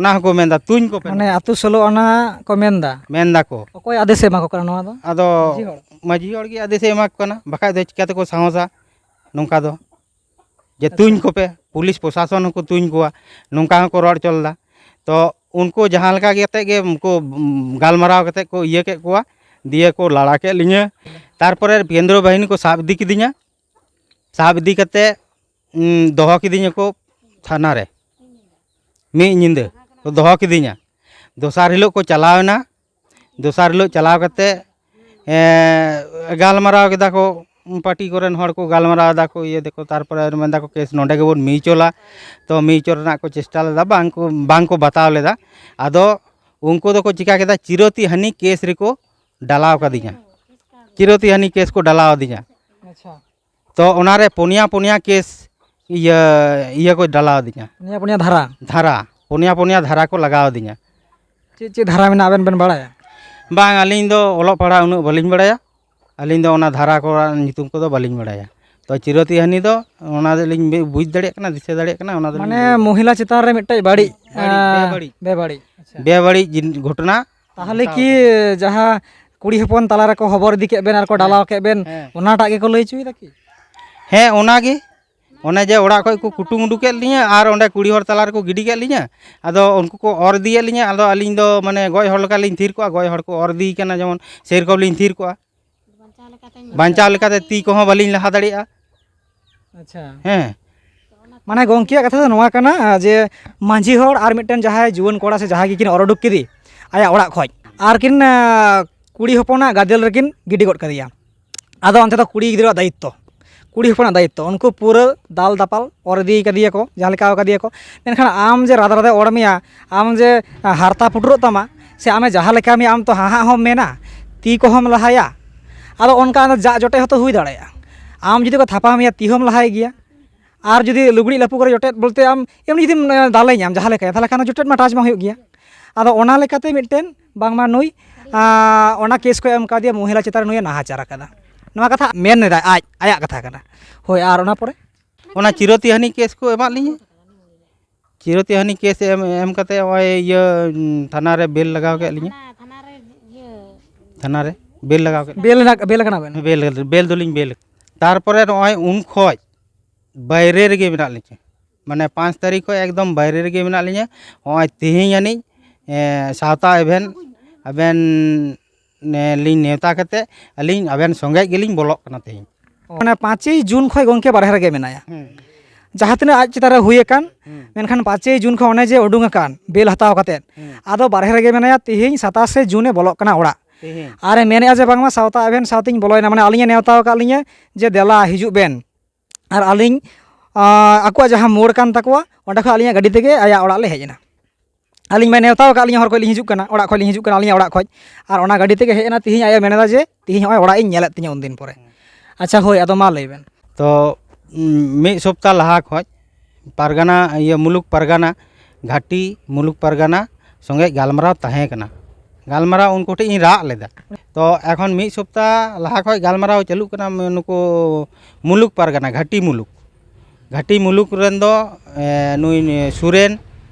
ᱚᱱᱟ ᱦᱚᱸᱠᱚ ᱢᱮᱱᱫᱟ, ᱛᱩᱧ ᱠᱚᱯᱮ᱾ ᱢᱟᱱᱮ ᱟᱹᱛᱩ ᱥᱳᱞᱳ ᱟᱱᱟ ᱠᱚ ᱢᱮᱱᱫᱟ᱾ ᱢᱮᱱ ᱫᱟᱠᱚ᱾ ᱚᱠᱚᱭ ᱟᱫᱮᱥᱮ ᱮᱢᱟ ᱠᱚ ᱠᱟᱱᱟ ᱱᱚᱣᱟ ᱫᱚ? ᱟᱫᱚ ᱢᱟᱹᱡᱷᱤ ᱦᱚᱲ᱾ ᱢᱟᱹᱡᱷᱤ ᱦᱚᱲ ᱜᱮ ᱟᱫᱮᱥᱮ ᱮᱢᱟ ᱠᱚ ᱠᱟᱱᱟ, ᱵᱟᱠᱷᱟᱡ ᱫᱚ ᱪᱤᱠᱟᱹ ᱛᱮᱠᱚ ᱥᱟᱦᱚᱥᱟ ᱱᱚᱝᱠᱟ ᱫᱚ? ᱡᱮ ᱟᱪᱪᱷᱟ᱾ ᱛᱩᱧ ᱠᱚᱯᱮ, ᱯᱩᱞᱤᱥ ᱯᱨᱚᱥᱟᱥᱚᱱ ᱦᱚᱸᱠᱚ ᱛᱩᱧ ᱠᱚᱣᱟ, ᱱᱚᱝᱠᱟ ᱦᱚᱸᱠᱚ ᱨᱚᱲ ᱪᱚᱞ ᱮᱫᱟ᱾ ᱛᱚ ᱩᱱᱠᱩ ᱡᱟᱦᱟᱸ ᱞᱮᱠᱟ ᱠᱟᱛᱮ ᱜᱮ ᱩᱱᱠᱩ, ᱩᱢ, ᱜᱟᱞᱢᱟᱨᱟᱣ ᱠᱟᱛᱮ ᱠᱚ ᱤᱭᱟᱹ ᱠᱮᱫ ᱠᱚᱣᱟ, ᱫᱤᱭᱮ ᱠᱚ ᱞᱟᱲᱟ ᱠᱮᱫ ᱞᱤᱧᱟᱹ᱾ ᱛᱟᱨᱯᱚᱨᱮ ᱠᱮᱱᱫᱨᱚ ᱵᱟᱦᱤᱱᱤ ᱠᱚ ᱥᱟᱵ ᱤᱫᱤ ᱠᱤᱫᱤᱧᱟ, ᱥᱟᱵ ᱤᱫᱤ ᱠᱟᱛᱮ, ᱩᱢ, ᱫᱚᱦᱚ ᱠᱤᱫᱤᱧᱟ ᱠᱚ ᱛᱷᱟᱱᱟ ᱨᱮ᱾ ᱢᱤᱫ ᱧᱤᱫᱟᱹ ᱠᱚ ᱫᱚᱦᱚ ᱠᱤᱫᱤᱧᱟ᱾ ᱫᱚᱥᱟᱨ ᱦᱤᱞᱳᱜ ᱠᱚ ᱪᱟᱞᱟᱣ ᱮᱱᱟ᱾ ᱫᱚᱥᱟᱨ ᱦᱤᱞᱳᱜ ᱪᱟᱞᱟᱣ ᱠᱟᱛᱮ, ᱮᱸ, ᱜᱟᱞᱢᱟᱨᱟᱣ ᱠᱮᱫᱟ ᱠᱚ, ᱯᱟᱨᱴᱤ ᱠᱚᱨᱮᱱ ᱦᱚᱲ ᱠᱚ ᱜᱟᱞᱢᱟᱨᱟᱣ ᱮᱫᱟ ᱠᱚ, ᱤᱭᱟᱹ ᱫᱟᱠᱚ, ᱛᱟᱨᱯᱚᱨᱮ ᱢᱮᱱ ᱫᱟᱠᱚ ᱠᱮᱥ ᱱᱚᱸᱰᱮ ᱜᱮᱵᱚᱱ ᱢᱤᱭᱩᱪᱚᱞᱟ᱾ ᱛᱚ ᱢᱤᱭᱩᱪᱚᱞ ᱨᱮᱱᱟᱜ ᱠᱚ ᱪᱮᱥᱴᱟ ᱞᱮᱫᱟ, ᱵᱟᱝ ᱠᱚ, ᱵᱟᱝ ᱠᱚ ᱵᱟᱛᱟᱣ ᱞᱮᱫᱟ᱾ ᱟᱫᱚ ᱩᱱᱠᱩ ᱫᱚᱠᱚ ᱪᱤᱠᱟ ᱠᱮᱫᱟ, ᱪᱤᱨᱚᱛᱤ ᱦᱟᱹᱱᱤ ᱠᱮᱥ ᱨᱮᱠᱚ ᱰᱟᱞᱟᱣ ᱠᱟᱫᱤᱧᱟ᱾ ᱪᱤᱨᱚᱛᱤ ᱦᱟᱹᱱᱤ ᱠᱮᱥ ᱠᱚ ᱰᱟᱞᱟᱣ ᱟᱹᱫᱤᱧᱟ᱾ ᱟᱪᱪᱷᱟ᱾ ᱛᱚ ᱚᱱᱟᱨᱮ ᱯᱩᱱᱭᱟ ᱯᱩᱱᱭᱟ ᱠᱮᱥ ᱤᱭᱟᱹ, ᱤᱭᱟᱹ ᱠᱚ ᱰᱟᱞᱟᱣ ᱟᱹᱫᱤᱧᱟ᱾ ᱯᱩᱱᱭᱟ ᱯᱩᱱᱭᱟ ᱫᱷᱟᱨᱟ᱾ ᱫᱷᱟᱨᱟ, ᱯᱩᱱᱭᱟ ᱯᱩᱱᱭᱟ ᱫᱷᱟᱨᱟ ᱠᱚ ᱞᱟᱜᱟᱣ ᱟᱹᱫᱤᱧᱟ᱾ ᱪᱮᱫ ᱪᱮᱫ ᱫᱷᱟᱨᱟ ᱢᱮᱱᱟᱜᱼᱟ, ᱟᱵᱮᱱ ᱵᱮᱱ ᱵᱟᱲᱟᱭᱟ? ᱵᱟᱝ, ᱟᱹᱞᱤᱧ ᱫᱚ ᱚᱞᱚᱜ ᱯᱟᱲᱦᱟᱜ ᱩᱱᱟᱹᱜ ᱵᱟᱹᱞᱤᱧ ᱵᱟᱲᱟᱭᱟ᱾ ᱟᱹᱞᱤᱧ ᱫᱚ ᱚᱱᱟ ᱫᱷᱟᱨᱟ ᱠᱚ ᱧᱩᱛᱩᱢ ᱠᱚᱫᱚ ᱵᱟᱹᱞᱤᱧ ᱵᱟᱲᱟᱭᱟ᱾ ᱛᱚ ᱪᱤᱨᱚᱛᱤ ᱦᱟᱹᱱᱤ ᱫᱚ ᱚᱱᱟ ᱫᱚᱞᱤᱧ ᱵᱩᱡᱽ ᱫᱟᱲᱮᱭᱟᱜ ᱠᱟᱱᱟ, ᱫᱤᱥᱟᱹ ᱫᱟᱲᱮᱭᱟᱜ ᱠᱟᱱᱟ, ᱚᱱᱟ ᱫᱚᱞᱤᱧ ᱢᱟᱱᱮ ᱞᱟᱹᱭ ᱫᱟ᱾ ᱢᱚᱦᱤᱞᱟ ᱪᱮᱛᱟᱱ ᱨᱮ ᱢᱤᱫᱴᱮᱡ ᱵᱟᱹᱲᱤᱡ, ᱵᱟᱹᱲᱤᱡ, ᱟᱸ, ᱵᱮᱵᱟᱹᱲᱤᱡ᱾ ᱵᱮᱵᱟᱹᱲᱤᱡ᱾ ᱟᱪᱪᱷᱟ᱾ ᱵᱮᱵᱟᱹᱲᱤᱡ ᱡᱤᱱ-, ᱜᱷᱚᱴᱚᱱᱟ᱾ ᱛᱟᱦᱚᱞᱮ ᱜᱷᱚᱴᱟᱣ ᱠᱤ ᱠᱟᱱᱟ᱾ ᱡᱟᱦᱟᱸ ᱠᱩᱲᱤ ᱦᱚᱯᱚᱱ ᱛᱟᱞᱟ ᱨᱮᱠᱚ ᱦᱚᱵᱚᱨ ᱤᱫᱤ ᱠᱮᱫ ᱵᱮᱱ ᱟᱨ ᱠᱚ ᱦᱮᱸ, ᱰᱟᱞᱟᱣ ᱠᱮᱫ ᱵᱮᱱ, ᱦᱮᱸ᱾ ᱚᱱᱟᱴᱟᱜ ᱜᱮᱠᱚ ᱞᱟᱹᱭ ᱦᱚᱪᱚᱭᱮᱫᱟ ᱠᱤ? ᱦᱮᱸ, ᱚᱱᱟᱜᱮ᱾ ᱚᱱᱮ ᱡᱮ ᱚᱲᱟᱜ ᱠᱷᱚᱡ ᱠᱚ ᱠᱩᱴᱩᱝ ᱩᱰᱩᱠ ᱠᱮᱫ ᱞᱤᱧᱟᱹ ᱟᱨ ᱚᱸᱰᱮ ᱠᱩᱲᱤ ᱦᱚᱲ ᱛᱟᱞᱟ ᱨᱮᱠᱚ ᱜᱤᱰᱤ ᱠᱮᱫ ᱞᱤᱧᱟᱹ, ᱟᱫᱚ ᱩᱱᱠᱩ ᱠᱚ ᱚᱨ ᱤᱫᱤᱭᱮᱫ ᱞᱤᱧᱟᱹ, ᱟᱫᱚ ᱟᱹᱞᱤᱧ ᱫᱚ ᱢᱟᱱᱮ ᱜᱚᱡ ᱦᱚᱲ ᱞᱮᱠᱟ ᱞᱤᱧ ᱛᱷᱤᱨ ᱠᱚᱜᱼᱟ, ᱜᱚᱡ ᱦᱚᱲ ᱠᱚ ᱚᱨ ᱤᱫᱤᱭ ᱠᱟᱱᱟ ᱡᱮᱢᱚᱱ, ᱥᱮᱨᱚᱠᱚᱢ ᱞᱤᱧ ᱛᱷᱤᱨ ᱠᱚᱜᱼᱟ᱾ ᱵᱟᱧᱪᱟᱣ ᱞᱮᱠᱟᱛᱮ ᱛᱤ ᱠᱚᱦᱚᱸ ᱵᱟᱹᱞᱤᱧ ᱞᱟᱦᱟ ᱫᱟᱲᱮᱭᱟᱜᱼᱟ᱾ ᱟᱪᱪᱷᱟ᱾ ᱦᱮᱸ᱾ ᱢᱟᱱᱮ ᱜᱚᱢᱠᱮᱭᱟᱜ ᱠᱟᱛᱷᱟ ᱫᱚ ᱱᱚᱣᱟ ᱠᱟᱱᱟ, ᱡᱮ ᱢᱟᱹᱡᱷᱤ ᱦᱚᱲ ᱟᱨ ᱢᱤᱫᱴᱮᱱ ᱡᱟᱦᱟᱸᱭ ᱡᱩᱣᱟᱹᱱ ᱠᱚᱲᱟ ᱥᱮ ᱡᱟᱦᱟᱸᱭ ᱜᱮ ᱠᱤᱱ ᱚᱨ ᱩᱰᱩᱠ ᱠᱮᱫᱮ ᱟᱭᱟᱜ ᱚᱲᱟᱜ ᱠᱷᱚᱡ, ᱟᱨ ᱠᱤᱱ, ᱟᱸ, ᱠᱩᱲᱤ ᱦᱚᱯᱚᱱᱟᱜ ᱜᱟᱫᱮᱞ ᱨᱮᱠᱤᱱ ᱜᱤᱰᱤ ᱜᱚᱫ ᱠᱟᱫᱮᱭᱟ᱾ ᱟᱫᱚ ᱚᱱᱛᱮ ᱫᱚ ᱠᱩᱲᱤ ᱜᱤᱫᱽᱨᱟᱹᱣᱟᱜ ᱫᱟᱭᱤᱛᱛᱚ, ᱠᱩᱲᱤ ᱦᱚᱯᱚᱱᱟᱜ ᱫᱟᱭᱤᱛᱛᱚ, ᱩᱱᱠᱩ ᱯᱩᱨᱟᱹ ᱫᱟᱞ ᱫᱟᱯᱟᱞ ᱚᱨ ᱤᱫᱤ ᱠᱟᱫᱮᱭᱟ ᱠᱚ, ᱡᱟᱦᱟᱸ ᱞᱮᱠᱟ ᱠᱟᱫᱮᱭᱟ ᱠᱚ᱾ ᱢᱮᱱᱠᱷᱟᱱ ᱟᱢ ᱡᱮ ᱨᱟᱫᱟ ᱨᱟᱫᱟ ᱚᱨ ᱢᱮᱭᱟ, ᱟᱢ ᱡᱮ ᱦᱟᱨᱛᱟ ᱯᱩᱴᱩᱨᱚᱜ ᱛᱟᱢᱟ, ᱥᱮ ᱟᱢᱮ ᱡᱟᱦᱟᱸ ᱞᱮᱠᱟ ᱢᱮᱭᱟ, ᱟᱢ ᱛᱚ ᱦᱟᱦᱟᱜ ᱦᱚᱸᱢ ᱢᱮᱱᱟ, ᱛᱤ ᱠᱚᱦᱚᱸᱢ ᱞᱟᱦᱟᱭᱟ᱾ ᱟᱫᱚ ᱚᱱᱠᱟ ᱟᱫᱚ ᱡᱟᱜ ᱡᱚᱴᱮᱫ ᱦᱚᱸᱛᱚ ᱦᱩᱭ ᱫᱟᱲᱮᱭᱟᱜᱼᱟ᱾ ᱟᱢ ᱡᱩᱫᱤ ᱠᱚ ᱛᱷᱟᱯᱟ ᱢᱮᱭᱟ, ᱛᱤ ᱦᱚᱸᱢ ᱞᱟᱦᱟᱭ ᱜᱮᱭᱟ᱾ ᱟᱨ ᱡᱩᱫᱤ ᱞᱩᱜᱽᱲᱤᱡ ᱞᱟᱯᱚ ᱠᱚᱨᱮ ᱡᱚᱴᱮᱫ ᱵᱚᱞᱛᱮ ᱟᱢ ᱮᱢᱱᱤ ᱡᱩᱫᱤᱢ, ᱮ, ᱫᱟᱞᱮᱧᱟᱢ ᱡᱟᱦᱟᱸ ᱞᱮᱠᱟ, ᱛᱟᱦᱚᱞᱮ ᱠᱷᱟᱱ ᱫᱚ ᱡᱚᱴᱮᱫ ᱢᱟ touch ᱵᱟᱝ ᱦᱩᱭᱩᱜ ᱜᱮᱭᱟ᱾ ᱟᱫᱚ ᱚᱱᱟ ᱞᱮᱠᱟᱛᱮ ᱢᱤᱫᱴᱮᱱ ᱵᱟᱝᱢᱟ ᱱᱩᱭ, ᱟᱸ, ᱚᱱᱟ ᱠᱮᱥ ᱠᱚ ᱮᱢ ᱠᱟᱫᱮᱭᱟ, ᱢᱚᱦᱤᱞᱟ ᱪᱮᱛᱟᱱ ᱨᱮ ᱱᱩᱭᱮ ᱱᱟᱦᱟᱪᱟᱨ ᱟᱠᱟᱫᱟ᱾ ᱱᱚᱣᱟ ᱠᱟᱛᱷᱟ ᱢᱮᱱ ᱮᱫᱟᱭ ᱟᱡ, ᱟᱭᱟᱜ ᱠᱟᱛᱷᱟ ᱠᱟᱱᱟ᱾ ᱦᱳᱭ, ᱟᱨ ᱚᱱᱟ ᱯᱚᱨᱮ? ᱚᱱᱟ ᱪᱤᱨᱚᱛᱤ ᱦᱟᱹᱱᱤ ᱠᱮᱥ ᱠᱚ ᱮᱢᱟᱫ ᱞᱤᱧᱟᱹ᱾ ᱪᱤᱨᱚᱛᱤ ᱦᱟᱹᱱᱤ ᱠᱮᱥ ᱮᱢ, ᱮᱢ ᱠᱟᱛᱮ ᱱᱚᱜᱼᱚᱭ ᱤᱭᱟᱹ, ᱩᱸ, ᱛᱷᱟᱱᱟ ᱨᱮ ᱵᱮᱞ ᱞᱟᱜᱟᱣ ᱠᱮᱫ ᱞᱤᱧᱟ᱾ ᱛᱷᱟᱱᱟ ᱨᱮ, ᱤᱭᱟᱹ, ᱛᱷᱟᱱᱟ ᱨᱮ ᱵᱮᱞ ᱞᱟᱜᱟᱣ ᱠᱮᱫ ᱞᱤᱧᱟ᱾ ᱵᱮᱞ ᱨᱮᱱᱟᱜ, ᱵᱮᱞ ᱟᱠᱟᱱᱟ ᱵᱮᱱ? ᱵᱮᱞ, ᱵᱮᱞ ᱫᱚᱞᱤᱧ ᱵᱮᱞ᱾ ᱛᱟᱨᱯᱚᱨᱮ ᱱᱚᱜᱼᱚᱭ ᱩᱱ ᱠᱷᱚᱡ ᱵᱟᱭᱨᱮ ᱨᱮᱜᱮ ᱢᱮᱱᱟᱜ ᱞᱤᱧᱟ᱾ ᱢᱟᱱᱮ ᱯᱟᱸᱪ ᱛᱟᱹᱨᱤᱠᱷ ᱠᱷᱚᱡ ᱮᱠᱫᱚᱢ ᱵᱟᱭᱨᱮ ᱨᱮᱜᱮ ᱢᱮᱱᱟᱜ ᱞᱤᱧᱟ᱾ ᱱᱚᱜᱼᱚᱭ ᱛᱮᱦᱮᱧ ᱟᱹᱱᱤᱡ, ᱮ, ᱥᱟᱶᱛᱟ ᱮᱵᱷᱮᱱ ᱟᱵᱮᱱ ᱱᱮ-, ᱞᱤᱧ ᱱᱮᱣᱛᱟ ᱠᱟᱛᱮ ᱟᱹᱞᱤᱧ ᱟᱵᱮᱱ ᱥᱚᱸᱜᱮ ᱜᱮᱞᱤᱧ ᱵᱚᱞᱚᱜ ᱠᱟᱱᱟ ᱛᱮᱦᱮᱧ᱾ ᱢᱟᱱᱮ ᱯᱟᱸᱪᱮᱭ ᱡᱩᱱ ᱠᱷᱚᱡ ᱜᱚᱢᱠᱮ ᱵᱟᱨᱦᱮ ᱨᱮᱜᱮ ᱢᱮᱱᱟᱭᱟ᱾ ᱦᱩᱸ᱾ ᱡᱟᱦᱟᱸ ᱛᱤᱱᱟᱹᱜ ᱟᱡ ᱪᱮᱛᱟᱱ ᱨᱮ ᱦᱩᱭ ᱟᱠᱟᱱ, ᱦᱩᱸ᱾ ᱢᱮᱱᱠᱷᱟᱱ ᱯᱟᱸᱪᱮᱭ ᱡᱩᱱ ᱠᱷᱚᱱ ᱚᱱᱮ ᱡᱮ ᱩᱰᱩᱝ ᱟᱠᱟᱱ ᱵᱮᱞ ᱦᱟᱛᱟᱣ ᱠᱟᱛᱮ, ᱦᱩᱸ᱾ ᱟᱫᱚ ᱵᱟᱨᱦᱮ ᱨᱮᱜᱮ ᱢᱮᱱᱟᱭᱟ᱾ ᱛᱮᱦᱮᱧ ᱥᱟᱛᱟᱥᱮ ᱡᱩᱱᱮ ᱵᱚᱞᱚᱜ ᱠᱟᱱᱟ ᱚᱲᱟᱜ᱾ ᱛᱮᱦᱮᱧ᱾ ᱟᱨᱮ ᱢᱮᱱᱮᱫᱼᱟ ᱡᱮ ᱵᱟᱝᱢᱟ ᱥᱟᱶᱛᱟ ᱮᱵᱷᱮᱱ ᱥᱟᱶᱛᱮᱧ ᱵᱚᱞᱚᱭᱮᱱᱟ, ᱢᱟᱱᱮ ᱟᱹᱞᱤᱧᱮ ᱱᱮᱣᱛᱟ ᱟᱠᱟᱫ ᱞᱤᱧᱟᱹ ᱡᱮ ᱫᱮᱞᱟ ᱦᱤᱡᱩᱜ ᱵᱮᱱ᱾ ᱟᱨ ᱟᱹᱞᱤᱧ, ᱟᱸ, ᱟᱠᱚᱣᱟᱜ ᱡᱟᱦᱟᱸ ᱢᱳᱲ ᱠᱟᱱ ᱛᱟᱠᱚᱣᱟ, ᱚᱸᱰᱮ ᱠᱷᱚᱱ ᱟᱹᱞᱤᱧᱟᱜ ᱜᱟᱹᱰᱤ ᱛᱮᱜᱮ ᱟᱭᱟᱜ ᱚᱲᱟᱜ ᱞᱮ ᱦᱮᱡ ᱮᱱᱟ᱾ ᱟᱹᱞᱤᱧ ᱢᱟᱭ ᱱᱮᱣᱛᱟ ᱟᱠᱟᱫ ᱞᱤᱧᱟᱹ, ᱦᱚᱨ ᱠᱷᱚᱱ ᱞᱤᱧ ᱦᱤᱡᱩᱜ ᱠᱟᱱᱟ, ᱚᱲᱟᱜ ᱠᱷᱚᱱ ᱞᱤᱧ ᱦᱤᱡᱩᱜ ᱠᱟᱱᱟ, ᱟᱹᱞᱤᱧᱟᱜ ᱚᱲᱟᱜ ᱠᱷᱚᱱ᱾ ᱟᱨ ᱚᱱᱟ ᱜᱟᱹᱰᱤ ᱛᱮᱜᱮ ᱦᱮᱡ ᱮᱱᱟ᱾ ᱛᱮᱦᱮᱧ ᱟᱡ ᱮ ᱢᱮᱱ ᱮᱫᱟ ᱡᱮ ᱛᱮᱦᱮᱧ ᱱᱚᱜᱼᱚᱭ ᱚᱲᱟᱜ ᱤᱧ ᱧᱮᱞᱮᱫ ᱛᱤᱧᱟᱹ ᱩᱱᱫᱤᱱ ᱯᱚᱨᱮ᱾ ᱟᱪᱪᱷᱟ, ᱦᱳᱭ, ᱟᱫᱚ ᱢᱟ ᱞᱟᱹᱭ ᱵᱮᱱ᱾ ᱛᱚ, ᱩᱸ, ᱢᱤᱫ ᱥᱚᱯᱛᱟ ᱞᱟᱦᱟ ᱠᱷᱚᱱ ᱯᱟᱨᱜᱟᱱᱟ, ᱤᱭᱟᱹ, ᱢᱩᱞᱩᱠ ᱯᱟᱨᱜᱟᱱᱟ, ᱜᱷᱟᱴᱤ ᱢᱩᱞᱩᱠ ᱯᱟᱨᱜᱟᱱᱟ ᱥᱚᱸᱜᱮ ᱜᱟᱞᱢᱟᱨᱟᱣ ᱛᱟᱦᱮᱸ ᱠᱟᱱᱟ᱾ ᱜᱟᱞᱢᱟᱨᱟᱣ ᱩᱱᱠᱩ ᱴᱷᱮᱱ ᱤᱧ ᱨᱟᱜ ᱞᱮᱫᱟ᱾ ᱛᱚ, ᱮᱠᱷᱚᱱ ᱢᱤᱫ ᱥᱚᱯᱛᱟ ᱞᱟᱦᱟ ᱠᱷᱚᱱ ᱜᱟᱞᱢᱟᱨᱟᱣ ᱪᱟᱹᱞᱩᱜ ᱠᱟᱱᱟ, ᱱᱩᱠᱩ ᱢᱩᱞᱩᱠ ᱯᱟᱨᱜᱟᱱᱟ, ᱜᱷᱟᱴᱤ ᱢᱩᱞᱩᱠ᱾ ᱜᱷᱟᱴᱤ ᱢᱩᱞᱩᱠ ᱨᱮᱱ ᱫᱚ, ᱮ, ᱱᱩᱭ ᱥᱩᱨᱮᱱ,